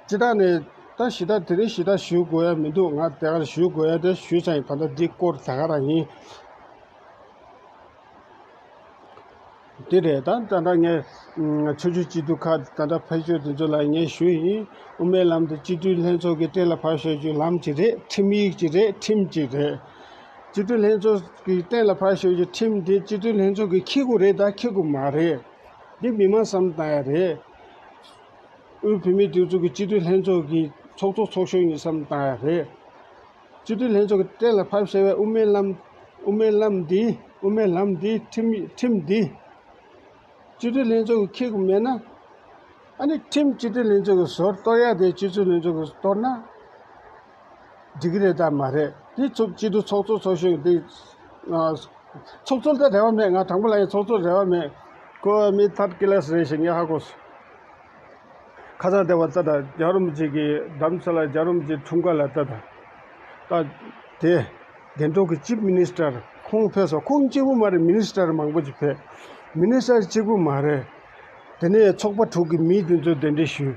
སྤྱི་བཏང་ནས་ད་ཞི་ད་དེ་རིང་ཞི་ད་ཞུ་དགོས་ཡ་མི་འདུག་ང་དེ་གར་ཞུ་དགོས་ཡ་དེ་ཞུས་ཚར་ཡིན། ད་ལྟ་འདི་སྐོར་ད་ག་རང་ཡིན། དེ་རེད་ད། ད་ལྟ་ངས་ཆོས་བརྒྱུད་སྤྱི་འཐུས་ཁག་ད་ལྟ་ཕེབས་ཞོར་དེ་ཚོ་ལ་ངས་ཞུ་ཡིན། དབུ་མའི་ལམ་དེ་སྤྱི་འཐུས་ལྷན་ཚོགས་ཀྱི་གཏན་ལ་ཕབ་བཞག་རྒྱུའི་ལམ་ཅིག་རེད། ཁྲིམས་ཡིག་ཅིག་རེད། ཁྲིམས་ཅིག་རེད། སྤྱི་འཐུས་ལྷན་ཚོགས་ཀྱི་གཏན་ལ་ཕབ་བཞག་རྒྱུའི་ཁྲིམས་དེ་སྤྱི་འཐུས་ལྷན་ཚོགས་ཀྱིས་འཁྱེར་དགོས་རེད་ད་འཁྱེར་དགོས་མ་རེད། འདི་མི་མང་བསམ་བཏང་ཡ་རེད། དབུས་བོད་མིའི་སྒྲིག་འཛུགས་ཀྱི་སྤྱི་འཐུས་ལྷན་ཚོགས་ཀྱི་ཚོགས་གཙོ་ཚོགས་གཞོན་གྱིས་བསམ་བཏང་ཡ་རེད། སྤྱི་འཐུས་ལྷན་ཚོགས་ཀྱིས་གཏན་ལ་ཕབ་བཞག་པའི་དབུ་མའི་ལམ། དབུ་མའི་ལམ་འདི། དབུ་མའི་ལམ་འདི་ཁྲིམས་ཁྲིམས་འདི། སྤྱི་འཐུས་ལྷན་ཚོགས་ཀྱིས་འཁྱེར་དགོས་མེད་ན། ཨ་ནི་ཁྲིམས་སྤྱི་འཐུས་ལྷན་ཚོགས་ཀྱིས་བཟོ་གཏོར་ཡ་དེ་སྤྱི་འཐུས་ལྷན་ཚོགས་ཀྱིས་གཏོར་ན། འགྲིག་གི་རེད་ད་མ་རེད། འདི་ཚོ་སྤྱི་འཐུས་ཚོགས་གཙོ་ཚོགས་གཞོན་འདི། ཚོགས་གཙོ་ལ་ད་རེ་བ་མེད། ང་དྲང་པོ་ལབ་ཡིན། ཚོགས་གཙོ་རེ་བ་མེད། ཁོ་མི་ཐར་ཀི་ལ་སི་རེད་ཞེས་ངས་ཧ་གོ་སོང་། ཁ་སང་དེ་བ་ཙ་ད་རྒྱལ་བ་རིན་པོ་ཆེ་གི་རྡ་རམ་ས་ལ་རྒྱལ་བ་རིན་པོ་ཆེ་འཁྲུངས་སྐར་ལ་ད་ད་ད་དེ་བདེ་འགྲོ་གི་ཅིབ་མི་ནི་སི་ཊར་ཁོང་ཕེབས་སོང་། ཁོང་གཅིག་པུ་མ་རེད། མི་ནི་སི་ཊར་མང་པོ་ཅིག་ཕེབས། མི་ནི་སི་ཊར་གཅིག་པུ་མ་རེད། དེ་ནས་ཚོགས་པ་དྲུག་གི་མི་དེ་ཚོས་གདན་འདྲེན་ཞུས།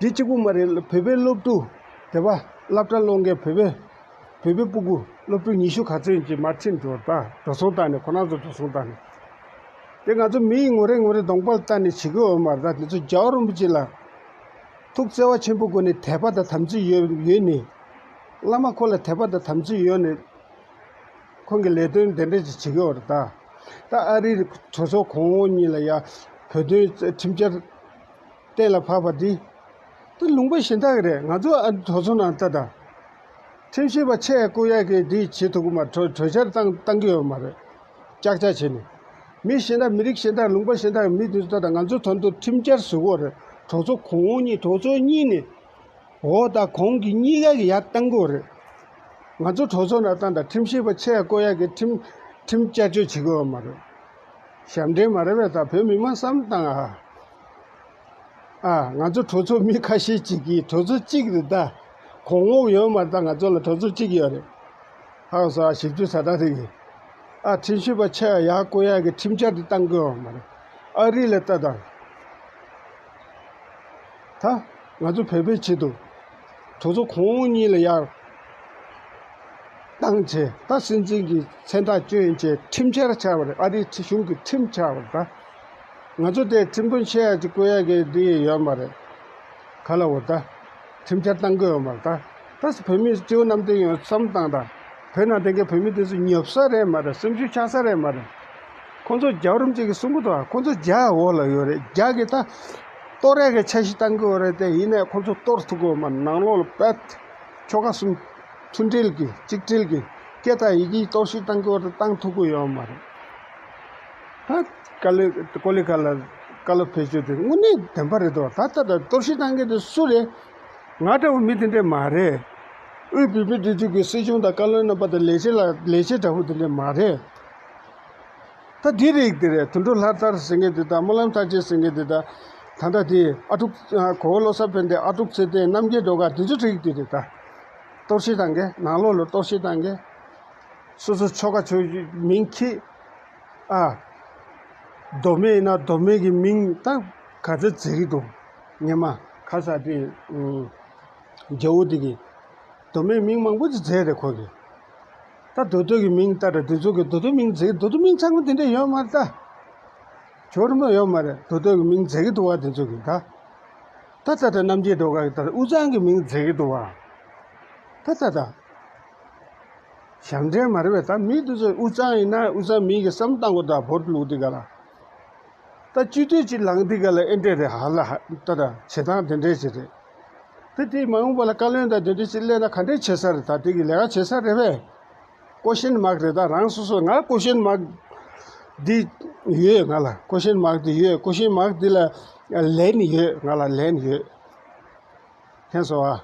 འདི་གཅིག་པུ་མ་རེད། བོད་པའི་སློབ་ཕྲུག་དེ་བ་སློབ་གྲྭ་སློབ་མཁན་བོད་པའི་བོད་པའི་སྤུ་གུ་སློབ་ཕྲུག་ཉི་ཤུ་ག་ཚོད་ཡིན་གྱི་མར་ཁྲིད་འགྲོ་ད་འགྲོ་སོང་བཏང་ནས་ཁོ་རང་ཚོ་འགྲོ་སོང་བཏང་ནས། དེ་ང་ཚོ་མི་ཡི་ངོ་རེ་ངོ་རེ་གདོང་པ་ལ་ལྟ་ནས་བྱེད་ཀྱི་ཡོད་མ་རེད། ད་དེ་ཚོ་རྒྱལ་བ་རིན་པོ་ཆེ་ལ་ཐུགས་བརྩེ་བ་ཆེན་པོ་སྒོ་ནས་དད་པ་དང་དམ་ཚིག་ཡོད་ཡོད་ནས། བླ་མ་ཁོ་ལ་དད་པ་དང་དམ་ཚིག་ཡོད་ནས། ཁོང་གི་ལས་དོན་དེ་འདྲ་ཅིག་བྱེད་ཀྱི་ཡོད་རེད་ད། ད་ཨ་རིའི་གྲོས་ཚོགས་གོང་འོག་གཉིས་ལ་ཡ། བོད་དོན་ཁྲིམས་འཆར་གཏན་ལ་ཕབ་པ་འདི། ད་ལུང་པ་གཞན་དག་རེད། ང་ཚོ་ཨ་གྲོས་ཚོགས་ནང་ལྟ་དང་། ཁྲིམས་ཞིབ་པ་ཆེ་བསྐོ་ཡག་གི་འདི་བྱེད་ཐུབ་ཀྱི་མ་གྲོས་གྲོས་འཆར་བཏང་བཏང་གི་ཡོད་མ་རེད། ཅག་ཅག་བྱས་ནས། མི་གཞན་དག་མི་རིགས་གཞན་དག་ལུང་པ་གཞན་དག་མི་དེ་ཚོ་ལྟ་དང་། ང་ཚོ་དོན་དུ་ཁྲིམས་འཆར་བཟོ་དགོས་རེད། གྲོས་ཚོགས་གོང་འོག་གཉིས་གྲོས་ཚོགས་གཉིས་ནས། འོག་དང་གོང་གི་གཉིས་ཀ་གི་ཡར་བཏང་དགོས་རེད། ང་ཚོ་གྲོས་ཚོགས་ནང་བཏང་དང་། ཁྲིམས་ཞིབ་པ་ཆེ་བསྐོ་ཡག་གི་ཁྲིམས་ཁྲིམས་བསྐྱར་བཅོས་བྱེད་དགོས་པ་མ་རེད། ཞབས་འདྲེན་མ་རེད་པས། ད་བོད་མི་མང་བསམ་བཏང་ཨ། ཨ་ང་ཚོ་གྲོས་ཚོགས་མི་ཁ་ཤས་ཅིག་གིས་གྲོས་ཚོགས་གཅིག་རེད་ད། གོང་འོག་ཡོད་མ་རེད་ད། ང་ཚོ་ལ་གྲོས་ཚོགས་གཅིག་ཡོད་རེད། ཧང་སང་ཞིབ་འཇུག་ཛ་དྲག་རེད་གི། ཨ་ཁྲིམས་ཞིབ་པ་ཆེ་བ་ཡར་བསྐོ་ཡག་གི་ཁྲིམས་འཆར་དེ་བཏང་དགོས་པ་མ་རེད། ཨ་རི་ལ་ལྟ་དང་། ད་ང་ཚོ་བོད་པའི་ཆེད་དུ་གྲོས་ཚོགས་གོང་འོག་གཉིས་ལ་ཡར་བཏང་བྱས། ད་སྲིད་འཛིན་གྱི་མཚན་རྟགས་བསྐྱོན་བྱས་ཁྲིམས་འཆར་ཆགས་པ་རེད། ཨ་རིའི་གཞུང་གི་ཁྲིམས་ཆགས་པ་རེད། ད་ང་ཚོ་དེ་ཁྲིམས་དཔོན་ཆེ་བ་ཅིག་བསྐོ་ཡག་གི་འདི་ཡོད་མ་རེད། ག་ལ་འོ་ད། ཁྲིམས་འཆར་བཏང་དགོས་ཡོད་མ་རེད་ད། ད་བོད་མི་སྤྱི་བོ་གནམ་བསྟན་ཡོད་བསམ་བཏང་དང་། བོད་ནང་བསྡད་མཁན་བོད་མི་དེ་ཚོ་ཉོབ་ས་རེད་མ་རེད། སེམས་ཤུགས་ཆག་ས་རེད་མ་རེད། ཁོང་ཚོ་རྒྱལ་བ་རིན་པོ་ཆེ་གིས་གསུང་གི་འདུག་ཁོང་ཚོ་རྒྱ་འོག་ལ་ཡོད་རེད། རྒྱ་གིས་ད་གཏོར་ཡག་གི་འཆར་གཞི་བཏང་གི་ཡོད་རེད་དེ། ཡིན་ནའི་ཁོང་ཚོ་གཏོར་ཐུབ་ཀྱི་ཡོད་མ་རེད། ནང་ལོགས་ལ་བེད་ཆོལ་ཁ་གསུམ་མཐུན་སྒྲིལ་གྱི་གཅིག་སྒྲིལ་གྱི་སྐད་དང་ཡི་གེའི་གཏོར་བཤིག་བཏང་གི་ཡོད་རེད། བཏང་ཐུབ་ཀྱི་ཡོད་མ་རེད། ད་ཀ་ལི་ཀོ་ལི་ཀ་ལ་བཀའ་སློབ་ཕེབས་ཕྱོགས་དེ་དངོས་གནས་བདེན་པ་རེད་དོ། ད་ལྟ་ད་གཏོར་བཤིག་བཏང་མཁན་དེ་སུ་རེད། ང་འདྲ་བོ་མི་དེ་འདྲས་མ་རེད། དབུས་བོད་མིའི་སྒྲིག་འཛུགས་ཀྱི་སྲིད་གཞུང་དང་བཀའ་བློན་རྣམ་པ་དང་ལས་བྱེད་ལ་ལས་བྱེད་འདྲ་བོ་དེ་འདྲས་མ་རེད། ད་འདི་རིགས་དེ་རེད། དོན་གྲུབ་ལྷ་དར་ཟེར་མཁན་དེ་དང་། སྨོན་ལམ་མཐར་ཕྱིན་ཟེར་མཁན་དེ་དང་། ད་ལྟ་དེ་ཨ་ཀྲུག་གོ་བོ་བློ་བཟང་ཕན་བདེ། ཨ་ཀྲུག་ཚེ་བརྟན། རྣམ་རྒྱལ་སྒྲོལ་དཀར། དེ་ཚོ་རིགས་དེ་རེད། ད་གཏོར་བཤིག་བཏང་མཁན། ནང་ལོགས་ལ་གཏོར་བཤིག་བཏང་མཁན། སོ་སོ་ཆོལ་ཁ་ཆོས་མིང་ཁྱེར། ཨ། མདོ་སྨད་ཡིན་ན་མདོ་སྨད་ཀྱི་མིང་ད་ག་ཚོད་བརྗེ་གི་འདུག་སྔོན་མ་ཁ་ས་དེ་རྒྱལ་པོ་དེ་གིས་མདོ་སྨད་མིང་མང་པོ་ཅིག་བརྗེས་རེད་ཁོ་གིས། ད་མདོ་སྟོད་ཀྱི་མིང་ལྟར་དེ་ཚོ་གིས་མདོ་སྟོད་མིང་བརྗེ། མདོ་སྟོད་མིང་ཚང་མ་དེ་འདྲ་ཡོད་མ་རེད་ད། ཇོ་རིན་པོ་ཡོད་མ་རེད། མདོ་སྟོད་ཀྱི་མིང་བརྗེ་གི་འདུག་བ། དེ་ཚོ་གིས་ད། ད་ད་ད་རྣམ་རྒྱལ་སྒྲོལ་དཀར་གྱིས་ད་དབུས་གཙང་གི་མིང་བརྗེ་གི་འདུག་བ། ད་ད་ད། ཞབས་འདྲེན་མ་རེད་པས། ད་མི་དེ་ཚོ་དབུས་གཙང་ཡིན་ན་དབུས་གཙང་མི་གི་བསམ་བཏང་དགོས། ད་བོད་ལུགས་འདི་ག་ལ། ད་སྤྱི་འཐུས་ཅིག་ལངས་འདི་ག་ལ་ཨེ་འདྲས་རེད། ཧ་ལ་ཧ་ད་ད་བྱེད་སྟངས་དེ་འདྲས་ཅིག་རེད། ད་དེ་མ་འོངས་པ་ལ་བཀའ་བློན་དང་དེ་འདྲས་ཅིག་སླེབས་ན་ག་འདྲས་བྱེད་ས་རེད། ད་དེ་གི་ལས་ཀ་བྱེད་ས་རེད་པས། ཀོ་ཤན་མཱག་རེད། ད་རང་སོ་སོ་ང་ཀོ་ཤན་མཱག་འདི་ཡོད། ང་ལ་ཀོ་ཤན་མཱག་འདི་ཡོད། ཀོ་ཤན་མཱག་འདི་ལ་ལན་ཡོད། ང་ལ་ལན་ཡོད། མཁྱེན་སོང་ཨ།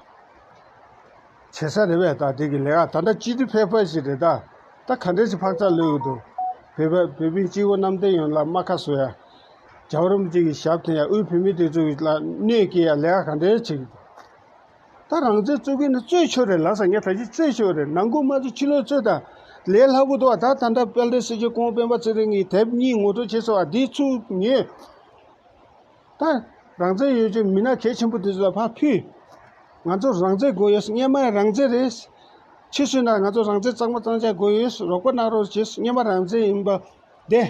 བྱེད་ས་རེད་པས། ད་དེ་གི་ལས་ཀ་ད་ལྟ་སྤྱི་འཐུས་ཕལ་པ་ཞིག་རེད་ད། ད་ག་འདྲས་ཞིག་འཕག་འཚག་ལོས་ཡོད་འདུག་བོད་པ་བོད་པའི་སྤྱི་བོ་གནམ་བསྟན་ཡོངས་ལ་རྨ་ཁ་བཟོ་ཡ། རྒྱལ་བ་རིན་པོ་ཆེ་གི་ཞབས་འདྲེན་ཡ། དབུས་བོད་མི་སྒྲིག་འཛུགས་ལ་གནོད་སྐྱེལ་ཡ་ལས་ཀ་ག་འདྲས་བྱེད་ཀྱི་འདུག་ད་རང་བཙན་རྩོད་མཁན་ནི་རྩོད་ཆོག་རེད། ལགས་སོ། ངས་ད་ཅི་རྩོད་ཆོག་རེད། ནང་ཁུལ་མ་རྩོད་ཕྱི་ལོགས་རྩོད་ད། ལས་སླ་པོ་འདུག་བ། ད་ད་ལྟ་དཔལ་ལྡན་སྲིད་སྐྱོང་སྐུ་ངོ་སྤེན་པ་ཚེ་རིང་གིས་དེབ་གཉིས་ངོ་སྤྲོད་བྱས་སོང་བ། འདི་ཚུར་ཉོས། ད་རང་བཙན་ཡོད་ཅེས་མི་སྣ་གལ་ཆེན་པོ་དེ་ཚོ་ལ་ཕར་ཕུལ། ང་ཚོ་རང་བཙན་དགོས་ཡོད། སྔོན་མ་རང་བཙན་རེད། ཕྱིས་སུ་ན་ང་ཚོ་རང་བཙན་གཙང་མ་གཙང་རྐྱང་དགོས་ཡོད། རོགས་པ་གནང་རོགས་བྱེད། སྔོན་མ་རང་བཙན་ཡིན་པ་བསྡད།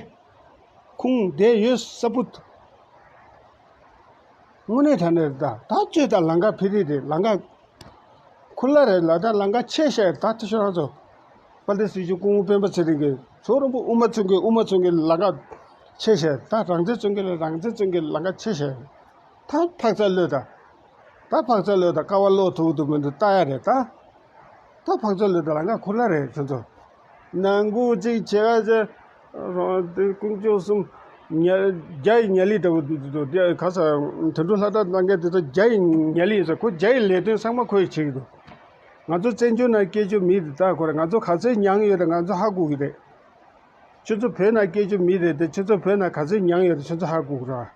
ཁུངས་བསྡད་ཡོད། ས་བུ། དངོས་གནས་དྲང་གནས་རེད། ད་ད་བཅོས་དང་ལམ་ཁ་འཕེན་རེས་རེད། ལམ་ཁ་ཁུ་ལ་རེད་ལ། ད་ལམ་ཁ་ཆད་ཤག་ད་ཐུ་ཤོར་ཚོ། དཔལ་ལྡན་སྲིད་སྐྱོང་སྐུ་ངོ་སྤེན་པ་ཚེ་རིང་གིས་ཚོགས་རིང་པོ་དབུ་མ་བཙུགས་མཁན་དབུ་མ་བཙུགས་མཁན་ལམ་ཁ་ཆད་ཤག་ད་རང་བཙན་རྩོད་མཁན་ལ་རང་བཙན་རྩོད་མཁན་ལམ་ཁ་ཆད་ཤག་ད་འཕག་འཚག་ལོས་ད། ད་འཕག་འཚག་ལོས་ད། ཀ་བ་ལོ་ཐུག་འདུག་མི་འདུག་ལྟ་ཡ་རེད་ད། ད་འཕག་འཚག་ལོས་ད། ལམ་ཁ་ཁུ་ལ་རེད་ཁྱོད་ཚོ། ནང་ཁུལ་གཅིག་བྱེད་ཀ་བྱེད། རོ་དེ་དཀོན་མཆོག་གསུམ། ཉ་རྒྱ་ཡི་ཉ་ལི་འདྲ་བོ་འདུག་འདུག་འདུག་དེ་ག་ས་དོན་གྲུབ་ལྷ་དར་གནང་མཁན་དེ་ཚོ་རྒྱ་ཡི་ཉ་ལི་ཡིན་ས། ཁོ་རྒྱ་ཡི་ལས་དོན་ཚང་མ་ཁོ་ཡིས་བྱེད་ཀྱི་འདུག་ང་ཚོ་བཙན་བྱོལ་ནང་སྐྱེས་བཅུག་མི་དེ་དག་ཁོ་རེད། ང་ཚོ་ག་ཚོད་མྱངས་ཡོད་རེད། ང་ཚོ་ཧ་གོ་གི་རེད། ཁྱོད་ཚོ་བོད་ནང་སྐྱེས་བཅུག་མི་རེད་དེ། ཁྱོད་ཚོ་བོད་ནང་ག་ཚོད་མྱངས་ཡོད་རེད། ཁྱོད་ཚོ་ཧ་གོ་གི་རེད།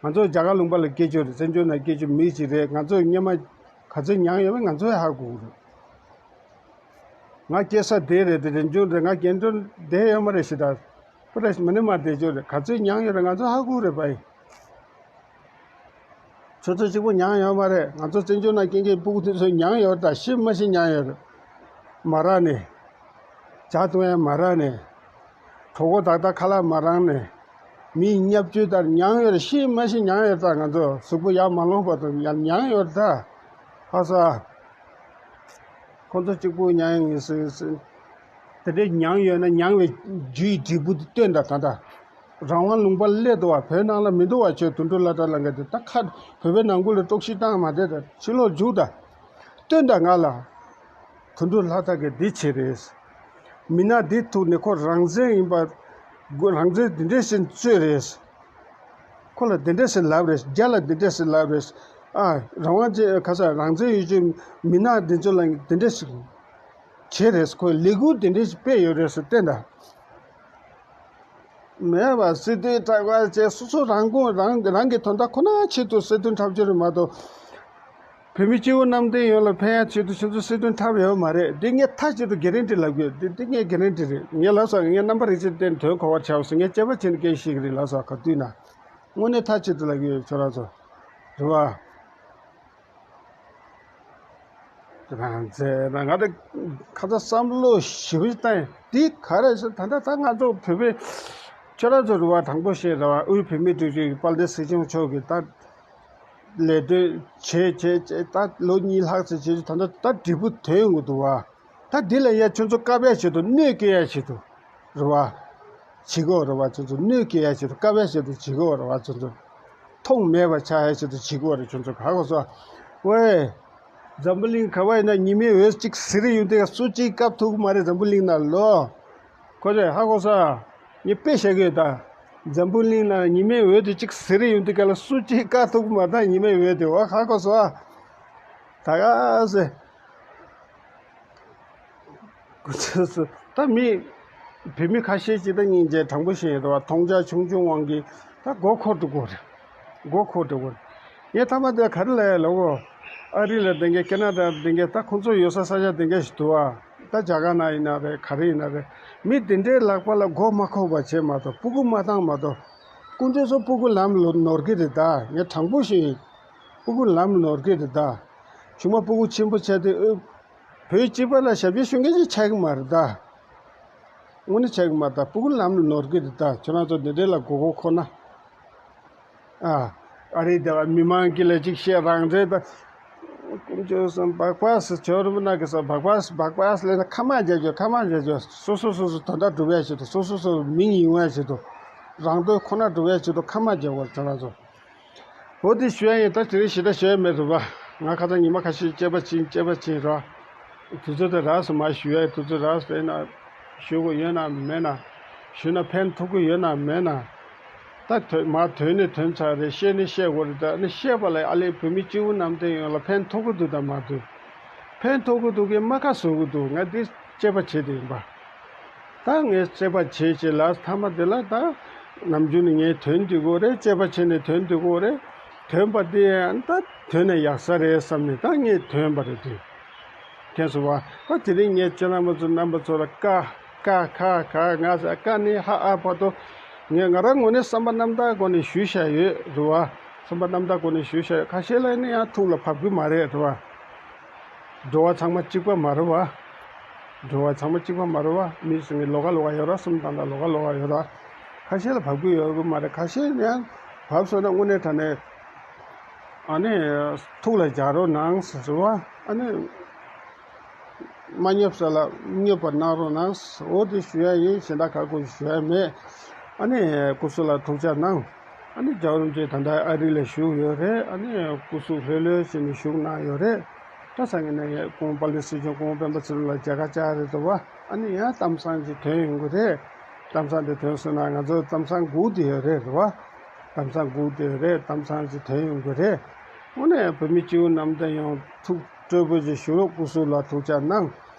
ང་ཚོ་རྒྱ་གར་ལུང་པ་ལ་སྐྱེས་བཅུག་རེད། བཙན་བྱོལ་ནང་སྐྱེས་བཅུག་མི་ཞིག་རེད། ང་ཚོ་སྔོན་མ་ག་ཚོད་མྱངས་ཡོད་མེད་ང་ཚོ་ཧ་གོ་གི་རེད། ང་སྐྱེས་ས་དེ་རེད་དེ། རེ་འཇོན་རེད། ང་རྒན་འཇོན་བསྡད་ཡོད་མ་རེད་ཞེ་དྲག་པོ་རེད། མ་ནི་མ་བསྡད་ཆོག་རེད། ག་ཚོད་མྱངས་ཡོད་རེད། ང་ཚོ་ཧ་གོ་རེད་པ་ཡིན། ཁྱོད་ཚོ་གཅིག་པོ་མྱངས་ཡོད་མ་རེད། ང་ཚོ་བཙན་བྱོལ་ནང་སྐྱེས་མཁན་སྤུ་གུ་དེ་ཚོས་མྱངས་ཡོད་རེད། ད་ཤི་མ་ཤི་མྱངས་ཡོད་རེད། མ་རག་ནས། ཇ་འཐུང་ཡ་མ་རག་ནས། གྲོད་ཁོག་ད་ལྟ་ཁ་ལག་མ་རག་ནས། མིའི་བརྙས་བཅོས་ལྟར་མྱངས་ཡོད་རེད། ཤི་མ་ཤི་མྱངས་ཡོད་རེད། ད་ང་ཚོ་གཟུགས་པོ་ཡར་མ་ལོངས་བར་དུ་ཡང་མྱངས་ཡོད་རེད། ད་ཧ་ས། ཁོ་ཚོ་གཅིག་པུ་མྱངས་ཡོད་ཟེར་ཟེར། དེ་འདྲའི་མྱངས་ཡོད་ན་མྱངས་པའི་རྒྱུ་ཡི་འབྲས་བུ་དེ་སྟོན་དང་། ད་ལྟ་ རང་དབང་ལུང་པ་སླེབས་འདུག་བ། བོད་ནང་ལ་མི་འདུག་བ། ཁྱོད་དོན་གྲུབ་ལྷ་དར་ལ་འགའ་དེ་ད་ཁ་བོད་པའི་ནང་ཁུལ་ལ་དཀྲུག་ཤིང་བཏང་མ་བསྡད་ད་ཕྱི་ལོགས་རྒྱུགས་ད། སྟོན་ད་ང་ལ། དོན་གྲུབ་ལྷ་དར་གྱིས་འདི་བྱས་རེད། མི་ནག་འདི་ཐུག་ནས་ཁོ་རང་བཙན་ཡིན་པ། རང་བཙན་འདི་འདྲས་ཞིག་རྩོད་རེད། ཁོ་ལ་འདི་འདྲས་ཞིག་ལབ་རེད། རྒྱ་ལ་འདི་འདྲས་ཞིག་ལབ་རེད། ཨ། རང་དབང་ཅན་ག་ས་རང་བཙན་ཡོད་ཅན་མི་ནག་འདི་ཚོ་ལ་འདི་འདྲས་ཞིག་བྱས་རེད། ཁོས་ལས་འགུལ་འདི་འདྲས་ཞིག་སྤེལ་ཡོད་རེད་ཟེར་བསྟན་ད། མེད་པ་སྲིད་དོན་དྲག་པ་བྱས་སོ་སོ་རང་དགོས་རང་རང་གི་དོན་དག་ཁོ་ན་ཆེད་དུ་སྲིད་དོན་འཁྲབ་རྒྱུ་རེད་མ་གཏོགས། བོད་མི་སྤྱི་བོ་གནམ་བསྟན་ཡོངས་ལ་ཕན་ཡག་ཆེད་དུ་ཁྱོད་ཚོ་སྲིད་དོན་འཁྲབ་ཡོད་མ་རེད། འདི་ངས་མཐའ་གཅིག་ཏུ་གེ་རན་ཊི་ལབ་གི་ཡོད། འདི་འདི་ངས་གེ་རན་ཊི་རེད། ངས་ལབ་སོང་། ངས་རྣམ་པ་རིག་བྱེད་བསྟན་དོན་གོ་བར་བྱའོ་ཟེར། ངས་དཔྱད་པ་བྱས་ནས་སྐད་ཤེས་ཀྱི་རེད་ལབ་སོང་། ག་དུས་ན་དངོས་གནས་མཐའ་གཅིག་ཏུ་ལབ་གི་ཡོད་ཁྱོད་རང་ཚོ། རེད་བ། རང་བཙན་ན་ང་ད་ཁ་ཚ་བསམ་བློ་ཞིབ་བཏང་འདི་ག་རེ་ཟེར། ད་ལྟ་ད་ང་ཚོ་བོད་པའི་ཁྱོད་རང་ཚོ་རེད་བ། དང་པོ་ཞིག་རེད་བ། དབུས་བོད་མིའི་སྒྲིག་འཛུགས་ཀྱི་དཔལ་ལྡན་སྲིད་སྐྱོང་མཆོག་གིས་ད་ལས་དོན་བྱས་བྱས་བྱས་ད་ལོ་གཉིས་ལྷག་ཙམ་བྱས་ད་ལྟ་ད་འབྲས་བུ་ཐོན་ཡོང་གི་འདུག་བ། ད་འདི་ལ་ཡ་ཁྱོད་ཚོ་བཀབ་ཡ་ཆེད་དུ་གནོད་སྐྱེལ་ཡ་ཆེད་དུ་རེད་བ། བྱེད་དགོས་རེད་བ། ཁྱོད་ཚོ་གནོད་སྐྱེལ་ཡ་ཆེད་དུ་བཀབ་ཡ་ཆེད་དུ་བྱེད་དགོས་རེད་བ། ཁྱོད་ཚོ་མཐོང་མེད་པ་ཆགས་ཡ་ཆེད་དུ་བྱེད་དགོས་རེད། ཁྱོད་ཚོ་ག་གོ་སོང་། ཝེ། འཛམ་བུ་གླིང་ག་བ་ཡིན་ན་ཉི་མའི་འོད་ཅིག་ཟེར་ཡོང་དུས་སུ་གཅིག་བཀབ་ཐུབ་ཀྱི་མ་རེད། འཛམ་བུ་གླིང་ནང་ལོ། ཁོ་ཚོས་ཧ་གོ་ས། ངས་དཔེ་བཤད་གི་ཡོད་ད། འཛམ་བུ་གླིང་ནང་ཉི་མའི་འོད་དེ་གཅིག་ཟེར་ཡོང་དུས་སྐབས་ལ་སུ་གཅིག་བཀག་ཐུབ་ཀྱི་མ་ད། ཉི་མའི་འོད་དེ་བ་ཧ་གོ་སོང་ཨ། ད་ག་སེ། ད་མི་བོད་མི་ཁ་ཤས་ཅིག་ད་སྙིང་རྗེ་དྲང་པོ་བཤད་ཡོད་པ། མཐོང་རྒྱ་ཆུང་ཆུང་དབང་གིས་ད་མགོ་འཁོར་འགྲོ་གི་རེད། མགོ་འཁོར་འགྲོ་གི་རེད། ངས་ཐ་མ་དེ་ག་རེ་ལབ་ཡ་ལབ་གོ། ཨ་རི་ལ་བསྡད་མཁན་ཁེ་ན་ཌ་ལ་བསྡད་མཁན་ད་ཁོང་ཚོ་ཡོད་ས་ས་ཆ་བསྡད་མཁན་ཞིག་འདུག་ཨ། ད་རྒྱ་གར་ནང་ཡིན་ན་རེད། ག་རེ་ཡིན་ན་རེད། མི་དེ་འདྲའི་ལག་པ་ལ་མགོ་མ་འཁོར་བ་བྱེད་མ་གཏོགས། སྤུ་གུ་མ་བཏང་མ་གཏོགས། དཀོན་མཆོག་གསུམ་སྤུ་གུ་ལམ་ལ་ནོར་གི་རེད་ད། ངས་དྲང་པོ་ཞིག་ཡིན། སྤུ་གུ་ལམ་ལ་ནོར་གི་རེད་ད། ཆུང་མ་སྤུ་གུ་ཆེན་པོ་བྱས་ཏེ་ཨོ། བོད་སྤྱི་པ་ལ་ཞབས་ཕྱི་ཞུ་མཁན་ཅིག་ཆགས་ཀྱི་མ་རེད་ད། དངོས་གནས་ཆགས་ཀྱི་མ་རེད་ད། སྤུ་གུ་ལམ་ལ་ནོར་གི་རེད་ད། ཁྱོད་རང་ཚོ་འདི་འདྲའི་ལ་མགོ་སྐོར་འཁོར་ན། ཨ། ཨ་རི་དེ་བ་མི་མང་གི་ལ་ཅིག་བཤད། རང་བཙན་ད། དཀོན་མཆོག་གསུམ་བག་ཕེབས་ཇོ་རུ་མ་ན་གི་ས་བག་ཕེབས་བག་ཕེབས་ལས་ན་ཁ་མ་རྒྱ་རྒྱོ་ཁ་མ་རྒྱ་རྒྱོ། སོ་སོ་སོ་སོ་དོན་དག་སྒྲུབ་ཡ་ཆེད་དུ། སོ་སོ་སོ་མིང་ཡིན་ཡ་ཆེད་དུ། རང་དོན་ཁོ་ན་སྒྲུབ་ཡ་ཆེད་དུ་ཁ་མ་རྒྱ་བར་ཁྱོད་རང་ཚོ། འོ་དེ་ཞུ་ཡ་ཡིན། ད་དེ་རིང་ཞེ་དྲག་ཞུ་ཡ་མེད་རེད་བ། ང་ཁ་སང་ཉི་མ་ཁ་ཤས་དཔྱད་པ་ཕྱིན་དཔྱད་པ་ཕྱིན་ར། དུས་ཚོད་དེ་རག་སོང་། མ་ཞུ་ཡ་དུས་ཚོད་རག་སོང་ན། ཞུ་དགོས་ཡོད་ན་མེད་ན། ཞུ་ན་ཕན་ཐོགས་ཀྱི་ཡོད་ན་མེད་ན། ད་དོན་མ་དོན་ནི་དོན་ཚར་རེད། བཤད་ནི་བཤད་དགོས་རེད། ད་ནི་བཤད་པ་ལ་ཨ་ལས་བོད་མི་སྤྱི་བོ་གནམ་བསྟན་ཡོངས་ལ་ཕན་ཐོགས་ཀྱི་འདུག་དང་མ་འདུག་ཕན་ཐོགས་ཀྱི་འདུག་གི་མ་ཁ་བཟོ་གི་འདུག་ང་འདི་དཔྱད་པ་བྱེད་དེ་ཡིན་པ། ད་ངས་དཔྱད་པ་བྱས་བྱས་ལ་མཐའ་མ་དེ་ལ་ད་ནམ་རྒྱུན་ནས་ངས་དོན་འདི་དགོས་རེད། དཔྱད་པ་བྱས་ནས་དོན་འདི་དགོས་རེད། དོན་པ་དེ་ཡང་ད་དོན་ནས་ཡག་ས་རེད་བསམ་ནས་ད་ངས་དོན་པ་རེད་དེ། མཁྱེན་སོང་བ། ད་དེ་རིང་ངས་ཁྱེད་རྣམ་པ་ཚོ་རྣམ་པ་ཚོ་ལ་ཀ་ཀ་ཁ་ཁ་ང་ཟེར་ཀ་ནས་ཧ་ཨ་བར་དུ་ངས་ང་རང་ངོས་ནས་བསམ་པ་རྣམ་དག་སྒོ་ནས་ཞུས་བཞག་ཡོད་རེད་བ། བསམ་པ་རྣམ་དག་སྒོ་ནས་ཞུས་བཞག་ཡོད། ཁ་ཤས་ལ་ནི་ཡང་ཐུགས་ལ་བབས་ཀྱི་མ་རེད་རེད་བ། འགྲོ་བ་ཚང་མ་གཅིག་པ་མ་རེད་བ། འགྲོ་བ་ཚང་མ་གཅིག་པ་མ་རེད་བ། མི་ཟེར་མཁན་ལོགས་ཀ་ལོགས་ཀ་ཡོད་ར། གསུམ་དང་དང་ལོགས་ཀ་ལོགས་ཀ་ཡོད་ར། ཁ་ཤས་ལ་བབས་ཀྱི་ཡོད་ཀྱི་མ་རེད། ཁ་ཤས་ནས་བབས་སོང་ན་དངོས་གནས་དྲང་གནས་ཨ་ནི་ཐུགས་ལ་འཇགས་རོགས་གནང་ཟེར་བ། ཨ་ནི་མ་སྙོབ་ས་ལ་སྙོབ་པ་གནང་རོགས་གནང་ཟེར། འོ་དེ་ཞུ་ཡ་ཡིན། གཞན་དག་ག་གོ་ཞུ་ཡ་མེད། ཨ་ནི་སྐུ་གཟུགས་ལ་ཐུགས་ཅག་གནང་། ཨ་ནི་རྒྱལ་བ་རིན་པོ་ཆེ་ད་ལྟ་ཨ་རི་ལ་བཞུགས་ཡོད་རེད། ཨ་ནི་སྐུ་གཟུགས་ལྷོད་ལྷོད་བྱས་ནས་བཞུགས་གནང་ཡོད་རེད། ད་སང་ཉིན་ནས་སྐུ་ངོ་དཔལ་ལྡན་སྲིད་སྐྱོང་སྐུ་ངོ་སྤེན་པ་ཚེ་རིང་ལགས་མཇལ་ཁ་བཅར་རེད་འདུག་བ། ཨ་ནི་ཡང་གཏམ་བཟང་ཅིག་ཐོན་ཡོང་གི་རེད། གཏམ་བཟང་དེ་ཐོན་སོང་ན་ང་ཚོ་གཏམ་བཟང་སྒུག་བསྡད་ཡོད་རེད་རེད་བ། གཏམ་བཟང་སྒུག་བསྡད་ཡོད་རེད། གཏམ་བཟང་ཅིག་ཐོན་ཡོང་གི་རེད། དངོས་གནས་བོད་མི་སྤྱི་བོ་གནམ་བསྟན་ཡོངས་ཐུགས་སྤྲོ་པོ་ཅིག་ཞུ་རོགས། སྐུ་གཟུགས་ལ་ཐུགས་ཅག་གནང་།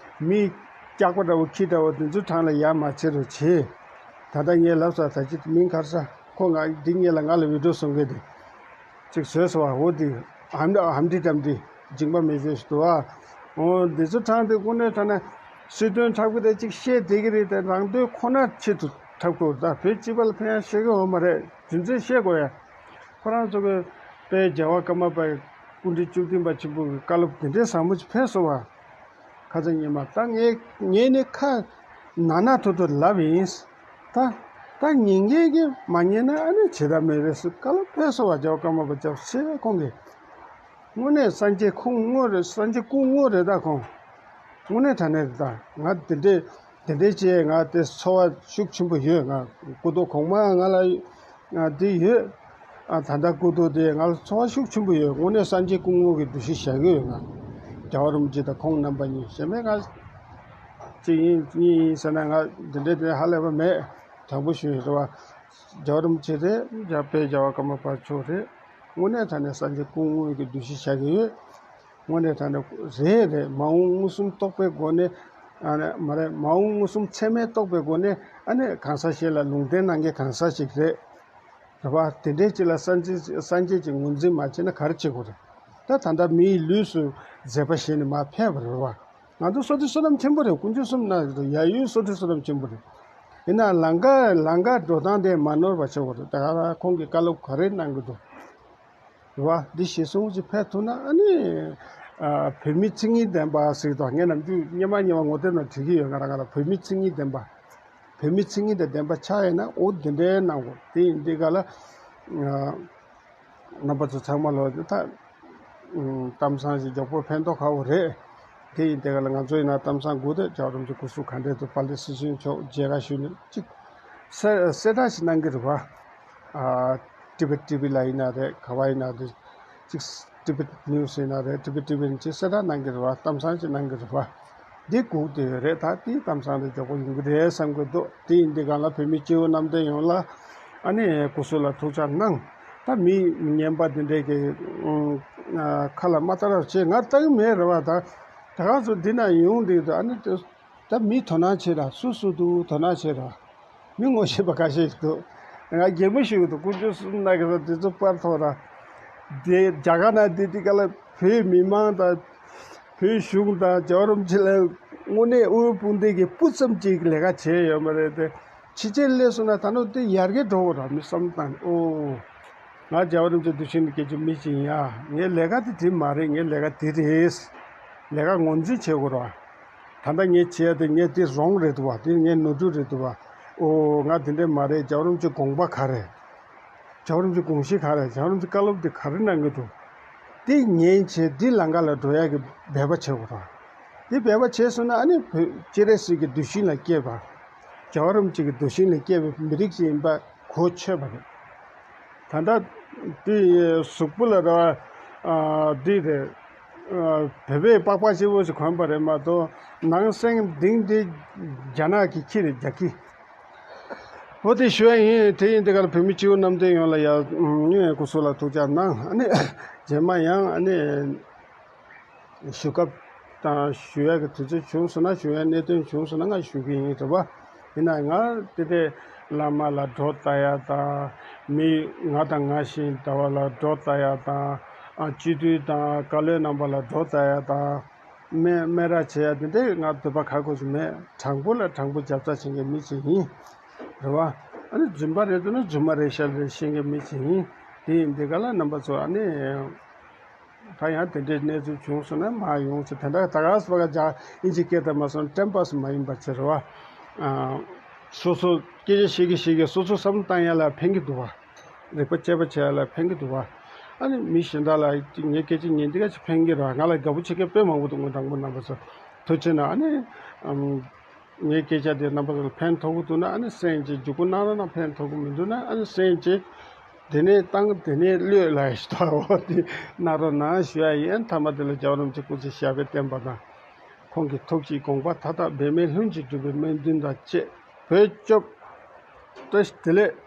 མི་སྐྱག་པ་འདྲ་བོ་ཁྱི་འདྲ་བོ་དེ་ཚོའི་གྲས་ལ་ཡ་མ་བྱེད་རོགས་བྱེད། ད་ལྟ་ངས་ལབ་ས་ད་ཅི་མིང་ག་རེ་ཟ། ཁོ་ང་འདི་ངེད་ལ་ང་ལ་བི་ཌིའོ་བཟོ་མཁན་དེ་ཅིག་བཟོས་སོང་བ། འོ་དེ་ཧམ་ཧམ་འདི་དམ་འདི་འཇིགས་པ་མེད་བཟོས་སུ་འདུག་ཨ། འོ་འདི་ཚོ་གྲས་དེ་དངོས་གནས་དྲང་གནས་སྲིད་དོན་འཁྲབ་གི་རེད། ཅིག་བཤད་བསྡད་ཀྱི་རེད་དེ། རང་དོན་ཁོ་ན་ཆེད་དུ་འཁྲབ་དགོས། ད་བོད་སྤྱི་པ་ལ་ཕན་ཡ་ཤེས་ཀྱི་ཡོད་མ་རེད། རྒྱུ་མཚན་བཤད་དགོས་ཡ། ཁོ་རང་ཚོ་གི་དཔལ་རྒྱལ་བ་ཀརྨ་པའི་སྐུ་ཕྲེང་བཅུ་བདུན་པ་ཆེན་པོ་གི་བཀའ་སློབ་དེ་འདྲའི་ཟབ་མོ་ཅིག་ཕེབས་སོང་བ། ཁ་སང་ཉི་མ་ད་ངས་ངས་ནི་ཁ་ན་ན་ཐོ་ཐོ་ལབ་ཡིན། ད་ད་ཉན་མཁན་གྱིས་མ་ཉན་ན་ཨ་ནི་བྱེད་ཐབས་མེད་རེད་ཟེར། བཀའ་སློབ་ཕེབས་སོང་བ། རྒྱལ་བ་ཀརྨ་པ་སྐྱབས་ཆེ་ཁོང་གིས་དངོས་གནས་སངས་རྒྱས་ཁོང་དངོས་རེད། སངས་རྒྱས་སྐུ་དངོས་རེད་ད་ཁོང་། དངོས་གནས་དྲང་གནས་རེད་ད། ང་དེ་འདྲའི་ དེ་འདྲའི་ཅིག་ང་དེ་ཚོར་བ་ཤུགས་ཆེན་པོ་ཡོད། ང་སྐུ་ཐོག་གོང་མ་ང་ལ་ང་དེ་ཡོད། ཨ་ད་ལྟ་སྐུ་ཐོག་དེ་ང་ལ་ཚོར་བ་ཤུགས་ཆེན་པོ་ཡོད། དངོས་གནས་སངས་རྒྱས་སྐུ་ངོ་གི་འདུ་ཤེས་བཞག་གི་ཡོད། ང་རྒྱལ་བ་རིན་པོ་ཆེ་དང་ཁོང་རྣམ་པ་གཉིས་གཞན་པའི་ང་ཅིག་ཡིན་གཉིས་ཡིན་ཟེར་ན་ང་དེ་འདྲའི་དེ་ཧ་ལས་པ་མེད། དྲང་པོ་ཞུ་ཡི་རེད་བ། རྒྱལ་བ་རིན་པོ་ཆེ་རེད། རྒྱལ་བའི་རྒྱལ་བ་ཀརྨ་པ་མཆོག་རེད། དངོས་གནས་དྲང་གནས་སངས་རྒྱས་སྐུ་དངོས་ཀྱི་འདུ་ཤེས་བཞག་གི་ཡོད། དངོས་གནས་དྲང་གནས་རེད་རེད། མ་འོངས་མངོན་སུམ་རྟོགས་པའི་སྒོ་ནས། ཨ་ནི་མ་རེད། མ་འོངས་མངོན་སུམ་ཚད་མས་རྟོགས་པའི་སྒོ་ནས་ཨ་ནི་གང་ཟག་གཞན་ལ་ལུང་བསྟན་གནང་མཁན་གང་ཟག་ཅིག་རེད། རེད་བ། དེ་འདྲའི་ཅིག་ལ་སངས་རྒྱས་སངས་རྒྱས་ཀྱི་ངོས་འཛིན་མ་བྱས་ན་ག་རེ་བྱེད་དགོས་རེད། ད་ད་ལྟ་མིའི་ལུས་སུ་མཛེས་པ་བཞིན་དུ་མར་ཕེབས་པ་རེད་བ། ང་ཚོ་བསོད་བདེ་བསོད་ནམས་ཆེན་པོ་རེད། དཀོན་མཆོག་གསུམ་ན་ཡ་ཡུལ་བསོད་བདེ་བསོད་ནམས་ཆེན་པོ་རེད། ཡིན་ན་ལམ་ཀ་ལམ་ཀ་འགྲོ་སྟངས་དེ་མ་ནོར་བ་བྱེད་དགོས་རེད། ད་ག་རང་ཁོང་གིས་བཀའ་སློབ་ག་རེ་གནང་གི་འདུག་རེད་བ། འདི་ཞེ་སོང་ཅིག་ཕེབས་ཐུབ་ན་ཨ་ནི། ཨ་བོད་མི་མཚན་ཉིད་ལྡན་པ་ཟེར་དང་ངས་ནམ་རྒྱུན་སྔོན་མ་སྔོན་མ་ངོ་དེབ་ནང་བྲིས་ཀྱི་ཡོད། ང་རང་ང་རང་བོད་མི་མཚན་ཉིད་ལྡན་པ། བོད་མི་མཚན་ཉིད་དང་ལྡན་པ་ཆགས་ཡོད་ན་འོ་འདི་འདྲའི་གནང་དགོས། དེ་ཡིན་དུས་ག་ལ། ཨ་རྣམ་པ་ཚོ་ཚང་མ་ལོ་ད། ཨུམ་གཏམ་བཟང་ཞིག་མགྱོགས་པོ་ཕན་ཐོགས་ཁག་པོ་རེད། དེ་ཡིན་དེ་ག་ལ་ང་ཚོ་ཡིན་ན་གཏམ་བཟང་དགུ་དེ་རྒྱལ་བ་རིན་པོ་ཆེ་སྐུ་གཟུགས་ག་འདྲས་འདུག་དཔལ་ལྡན་སྲིད་གཞུང་མཆོག་མཇལ་ཁ་ཞུས་ནས་གཅིག་གསལ་གསལ་བསྒྲགས་ཤིག་གནང་གི་རེད་བ། ཨ་ཊི་བི་ཊི་ཝི་ལ་ཡིན་ན་རེད། ག་བ་ཡིན་ན་རེད། གཅིག་ཊི་བི་ཊི་ནིའུ་སི་ཡིན་ན་རེད། ཊི་བི་ཊི་ཝི་ཡིན་གཅིག་གསལ་བསྒྲགས་གནང་གི་རེད་བ། གཏམ་བཟང་ཅིག་གནང་གི་རེད་བ། འདི་སྒུག་བསྡད་ཡོད་རེད། ད་དེའི་གཏམ་བཟང་དེ་མགྱོགས་པོ་ཡོང་གི་རེད་བསམ་གི་འདུག་དེ་ཡིན་དུས་གང་ལ་བོད་མི་སྤྱི་བོ་གནམ་བསྟན་ཡོངས་ལ་ཨ་ནི་སྐུ་གཟུགས་ལ་ཐུགས་ཅག་གནང་། ད་མི་ངན་པ་འདི་འདྲས་ཀྱི་ཨུམ་ཨ་ཁ་ལ་མ་བཏགས་རོགས་བྱེད། ང་བལྟ་གི་མེད་རེད་བ། ད་ད་ག་ཚོད་འདི་ན་ཡོང་འདུག་ད་ཨ་ནི་ད་མི་དོ་སྣང་བྱེད་ར། སུ་སུ་འདུག་དོ་སྣང་བྱེད་ར། མི་ངོ་ཤེས་པ་ཁ་ཤས་ཤིག་འདུག་ང་གད་མོ་ཤོར་གི་འདུག་དཀོན་མཆོག་གསུམ་ན་གི་ས་དེ་ཚོ་པར་ཐོག་ར། དེ་རྒྱ་གར་ན་དེ་དེ་ག་ལ་བོད་མི་མང་དང་། བོད་གཞུང་དང་རྒྱལ་བ་རིན་པོ་ཆེ་ལ་དངོས་གནས་དབུལ་ཕོངས་དེ་གི་སྤུ་ཙམ་ཅིག་ལས་ཀ་བྱས་ཡོད་མ་རེད་དེ། ཕྱི་རྒྱལ་སླེབས་སོང་ན་ད་ནོ་དེ་ཡར་རྒྱས་འགྲོ་གི་ར། མི་བསམ་བཏང་ནས་ཨོ། ང་རྒྱལ་བ་རིན་པོ་ཆེ་འདུ་ཤེས་ནི་སྐད་ཆ་མི་ཅིག་ཡིན་ཡ། ངའི་ལས་ཀ་དེ་དེ་མ་རེད། ངའི་ལས་ཀ་དེ་རེད། ལས་ཀ་ངོས་འཛིན་བྱེད་དགོས་ར། ད་ལྟ་ངས་བྱས་ཏེ་ངས་དེ་རོང་རེད་འདུག་བ། དེ་ངའི་ནོར་འཁྲུལ་རེད་འདུག་བ། ཨོ་ང་དེ་འདྲས་མ་རེད། རྒྱལ་བ་རིན་པོ་ཆེ་དགོངས་པ་ག་རེ། རྒྱལ་བ་རིན་པོ་ཆེ་དགོངས་གཞི་ག་རེ། རྒྱལ་བ་རིན་པོ་ཆེ་བཀའ་སློབ་དེ་ག་རེ་གནང་གི་འདུག་དེ་ཉན་བྱས་དེ་ལམ་ཁ་ལ་འགྲོ་ཡག་གི་འབད་པ་བྱེད་དགོས་ར། དེ་འབད་པ་བྱས་སོང་ན་ཨ་ནི་བོད་སྤྱན་རས་གཟིགས་ཀྱི་གདུལ་ཞིང་ལ་སྐྱེས་པ། རྒྱལ་བ་རིན་པོ་ཆེ་གི་གདུལ་ཞིང་ལ་སྐྱེས་པའི་མི་རིགས་ཤིག་ཡིན་པ་གོ་ཆོད་པ་རེད། ད་ལྟ་དེ་གཟུགས་པོ་ལ་ར་ཨ་འདི་རེད། ཨ་བོད་པའི་པགས་པ་སྐྱིད་པོ་ཞིག་གོན་པ་རེད་མ་གཏོགས་ནང་སེམས་གཏིང་དེ་རྒྱ་ནག་གི་ཁྱི་རེད། རྒྱ་ཁྱི། འོ་དེ་ཞུ་ཡ་ཡིན། དེ་ཡིན་དེ་ག་ལ་བོད་མི་སྤྱི་བོ་གནམ་བསྟན་ཡོངས་ལ་ཡ་ངས་སྐུ་གཟུགས་ལ་ཐུགས་ཅག་གནང་། ཨ་ནི་རྗེས་མ་ཡང་ཨ་ནི་ཞུ་སྐབས་དང་ཞུ་ཡ་གི་དུས་ཚོད་བྱུང་སོང་ན། ཞུ་ཡ་གནད་དོན་བྱུང་སོང་ན་ང་ཞུ་གི་ཡིན་རེད་བ། ཡིན་ན་ང་དེ་དེ་བླ་མ་ལ་སྒྲོ་བཏགས་ཡ་དང་། མི་ང་དང་ང་བཞིན་འདྲ་བ་ལ་སྒྲོ་བཏགས་ཡ་དང་། ཨ་སྤྱི་འཐུས་དང་བཀའ་བློན་རྣམ་པ་ལ་སྒྲོ་བཏགས་ཡ་དང་། སྨད་སྨད་ར་བྱེད་ཡ་དེ་འདྲའི་ང་འདོད་པ་ཁ་ཁོ་ཞིག་མེད། དྲང་པོ་ལ་དྲང་པོ་རྒྱབ་རྩ་བྱེད་མཁན་མི་ཞིག་ཡིན། རེད་བ། ཨ་ནི་རྫུན་པ་རེད་འདུག་ན་རྫུན་མ་རེད་ཤག་རེད་ཤེས་མཁན་མི་ཞིག་ཡིན། དེ་ཡིན་དེ་ག་ལ་རྣམ་པ་ཚོ་ཨ་ནི། ད་ཡང་དེ་འདྲའི་གནས་ཚུལ་བྱུང་སོང་ན་མ་ཡོང་ཚེ་དེ་འདྲ་ད་ག་སོ་ག་ཇ་ཨིན་ཇི་སྐད་དང་མ་སོང་ཊེམ་པ་སི་མ་ཡིན་པ་བྱེད་རེད་བ། ཨ་སོ་སོ་སྐད་ཆ་བཤད་ཀྱི་བཤད་ཀྱི་སོ་སོ་བསམ་བློ་བཏང་ཡ་ལ་ཕན་གྱི་འདུག་བ། རིག་པ་དཔྱད་པ་བྱས་ལ་ཕན་གྱི་འདུག་བ། ཨ་ནི་མི་གཞན་དག་ལ་ངའི་སྐད་ཆ་ཉན་འདི་ག་ཅིག་ཕན་གྱི་རེད་བ། ང་ལ་དགའ་པོ་བྱེད་མཁན་དཔེ་མང་པོ་འདུག་ངོ་དྲང་པོ་རྣམ་པ་ཚོ་ཐུགས་རྗེ་ཆེ་གནང་། ཨ་ནི་ཨམ་ངའི་སྐད་ཆ་དེ་རྣམ་པ་ཚོ་ལ་ཕན་ཐོགས་ཀྱི་འདུག་ན་ཨ་ནི་གསན་བྱས། འཇུག་པོ་གནང་རོགས་གནང་། ཕན་ཐོགས་ཀྱི་མི་འདུག་ན་ཨ་ནི་གསན་བྱས་དེ་ནས་བཏང་དེ་ནས་གློད་ལ་ཞུ་དག་འོ་དེ་གནང་རོགས་གནང་ཞུ་ཡ་ཡིན། མཐའ་མ་དེ་ལ་རྒྱལ་བ་རིན་པོ་ཆེ་སྐུ་ཚེ་ཞབས་པད་བརྟན་པ་དང་། ཁོང་གི་ཐུགས་ཀྱི་དགོངས་པ་མཐའ་དག་འབད་མེད་ལྷུན་གྱིས་གྲུབ་པའི་སྨོན་འདུན་དང་བཅས་བོད་སྐྱོབ། བཀྲ་ཤིས་བདེ་ལེགས།